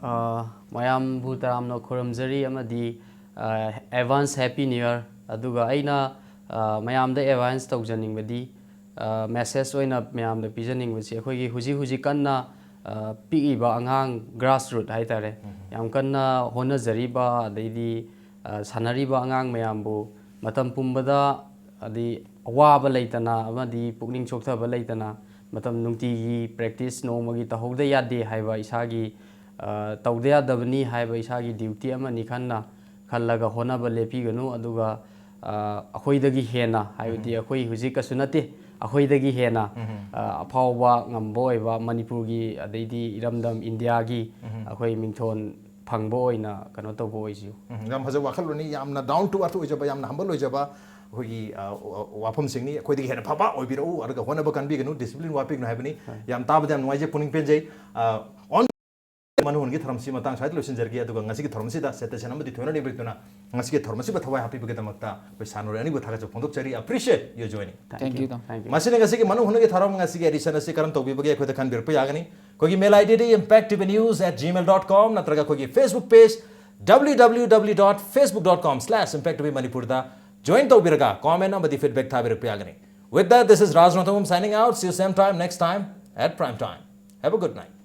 ꯑ, ꯃꯌꯥꯝꯕꯨ ꯇꯔꯥꯝꯅ ꯈꯨꯔꯨꯝꯖꯔꯤ ꯑꯃꯗꯤ, ꯑ, advance Happy New Year꯫ ꯑꯗꯨꯒ ꯑꯩꯅ, ꯑ, ꯃꯌꯥꯝꯗ advance ꯇꯧꯖꯅꯤꯡꯕꯗꯤ, ꯑ, message ꯑꯣꯏꯅ ꯃꯌꯥꯝꯗ ꯄꯤꯖꯅꯤꯡꯕꯁꯤ, ꯑꯩꯈꯣꯏꯒꯤ ꯍꯧꯖꯤꯛ ꯍꯧꯖꯤꯛ ꯀꯟꯅ, ꯑ, ꯄꯤꯛꯏꯕ ꯑꯉꯥꯡ, grassroot ꯍꯥꯏꯇꯥꯔꯦ, ꯌꯥꯝ ꯀꯟꯅ ꯍꯣꯠꯅꯖꯔꯤꯕ, ꯑꯗꯩꯗꯤ, ꯑ, ꯁꯥꯟꯅꯔꯤꯕ ꯑꯉꯥꯡ ꯃꯌꯥꯝꯕꯨ ꯃꯇꯝ ꯄꯨꯝꯕꯗ, ꯑꯗꯩ ꯑꯋꯥꯕ ꯂꯩꯇꯅ ꯑꯃꯗꯤ ꯄꯨꯛꯅꯤꯡ ꯆꯣꯛꯊꯕ ꯂꯩꯇꯅ ꯃꯇꯝ ꯅꯨꯡꯇꯤꯒꯤ practice ꯅꯣꯡꯃꯒꯤ ꯇꯧꯍꯧꯗ ꯌꯥꯗꯦ ꯍꯥꯏꯕ ꯏꯁꯥꯒꯤ, ꯑ, ꯇꯧꯗ ꯌꯥꯗꯕꯅꯤ ꯍꯥꯏꯕ ꯏꯁꯥꯒꯤ duty ꯑꯃꯅꯤ ꯈꯟꯅ ꯈꯜꯂꯒ ꯍꯣꯠꯅꯕ ꯂꯦꯞꯄꯤꯒꯅꯨ꯫ ꯑꯗꯨꯒ, ꯑ, ꯑꯩꯈꯣꯏꯗꯒꯤ ꯍꯦꯟꯅ, ꯍꯥꯏꯕꯗꯤ ꯑꯩꯈꯣꯏ ꯍꯧꯖꯤꯛ ꯀꯩꯁꯨ ꯅꯠꯇꯦ, ꯑꯩꯈꯣꯏꯗꯒꯤ ꯍꯦꯟꯅ, ꯑ, ꯑꯐꯥꯎꯕ ꯉꯝꯕ ꯑꯣꯏꯕ ꯃꯅꯤꯄꯨꯔꯒꯤ, ꯑꯗꯩꯗꯤ ꯏꯔꯝꯗꯝ ꯏꯟꯗꯤꯌꯥꯒꯤ ꯑꯩꯈꯣꯏ ꯃꯤꯡꯊꯣꯟ ꯐꯪꯕ ꯑꯣꯏꯅ ꯀꯩꯅꯣ ꯇꯧꯕ ꯑꯣꯏꯁꯤꯌꯨ꯫ ꯎꯝ, ꯌꯥꯝ ꯐꯖꯕ ꯋꯥꯈꯜꯂꯣꯟꯅꯤ꯫ ꯌꯥꯝꯅ down to earth ꯑꯣꯏꯖꯕ, ꯌꯥꯝꯅ humble ꯑꯣꯏꯖꯕ ꯑꯩꯈꯣꯏꯒꯤ, ꯑ, ꯋꯥ-, ꯋꯥꯐꯝꯁꯤꯡꯅꯤ꯫ ꯑꯩꯈꯣꯏꯗꯒꯤ ꯍꯦꯟꯅ ꯐꯕ ꯑꯣꯏꯕꯤꯔꯛꯎ, ꯑꯗꯨꯒ ꯍꯣꯠꯅꯕ ꯀꯟꯕꯤꯒꯅꯨ, discipline ꯋꯥꯠꯄꯤꯒꯅꯨ ꯍꯥꯏꯕꯅꯤ꯫ ꯌꯥꯝ ꯇꯥꯕꯗ ꯌꯥꯝ ꯅꯨꯡꯉꯥꯏꯖꯩ, ꯄꯨꯛꯅꯤꯡ ꯄꯦꯟꯖꯩ꯫ ꯑ, on ꯃꯅꯨꯍꯣꯟꯒꯤ ꯊꯧꯔꯝꯁꯤ ꯃꯇꯥꯡ ꯁ꯭ꯋꯥꯏꯗ ꯂꯣꯏꯁꯤꯟꯖꯔꯒꯦ꯫ ꯑꯗꯨꯒ ꯉꯁꯤꯒꯤ ꯊꯧꯔꯝꯁꯤꯗ ꯁꯦꯠꯇꯁꯦꯟ ꯑꯃꯗꯤ ꯊꯣꯏꯅ ꯂꯩꯕꯤꯔꯛꯇꯨꯅ ꯉꯁꯤꯒꯤ ꯊꯧꯔꯝ ꯑꯁꯤꯕꯨ ꯊꯋꯥꯏ ꯍꯥꯞꯄꯤꯕꯒꯤ ꯗꯃꯛꯇ ꯑꯩꯈꯣꯏ ꯁꯥꯟꯅꯔꯣꯏ ꯑꯅꯤꯕꯨ ꯊꯥꯒꯠꯆꯕ ꯐꯣꯡꯗꯣꯛꯆꯔꯤ꯫ Appreciate your joining꯫ Thank you, ꯇꯥꯃꯣ꯫ Thank you. ꯃꯁꯤꯅ ꯉꯁꯤꯒꯤ ꯃꯅꯨꯡ ꯍꯨꯠꯅꯒꯤ ꯊꯧꯔꯝ, ꯉꯁꯤꯒꯤ edition ꯑꯁꯤ ꯀꯔꯝ ꯇꯧꯕꯤꯕꯒꯦ ꯑꯩꯈꯣꯏꯗ ꯈꯟꯕꯤꯔꯛꯄ ꯌꯥꯒꯅꯤ꯫ ꯑꯩꯈꯣꯏꯒꯤ mail ID D impact T V news at gmail dot com ꯅꯠꯇ꯭ꯔꯒ ꯑꯩꯈꯣꯏꯒꯤ Facebook page W W W dot facebook dot com slash impact T V Manipur ꯗ join ꯇꯧꯕꯤꯔꯒ comment ꯑꯃꯗꯤ feedback ꯊꯥꯕꯤꯔꯛꯄ ꯌꯥꯒꯅꯤ꯫ With that, this is Raj Ranthambam signing out. See you same time next time at prime time. Have a good night.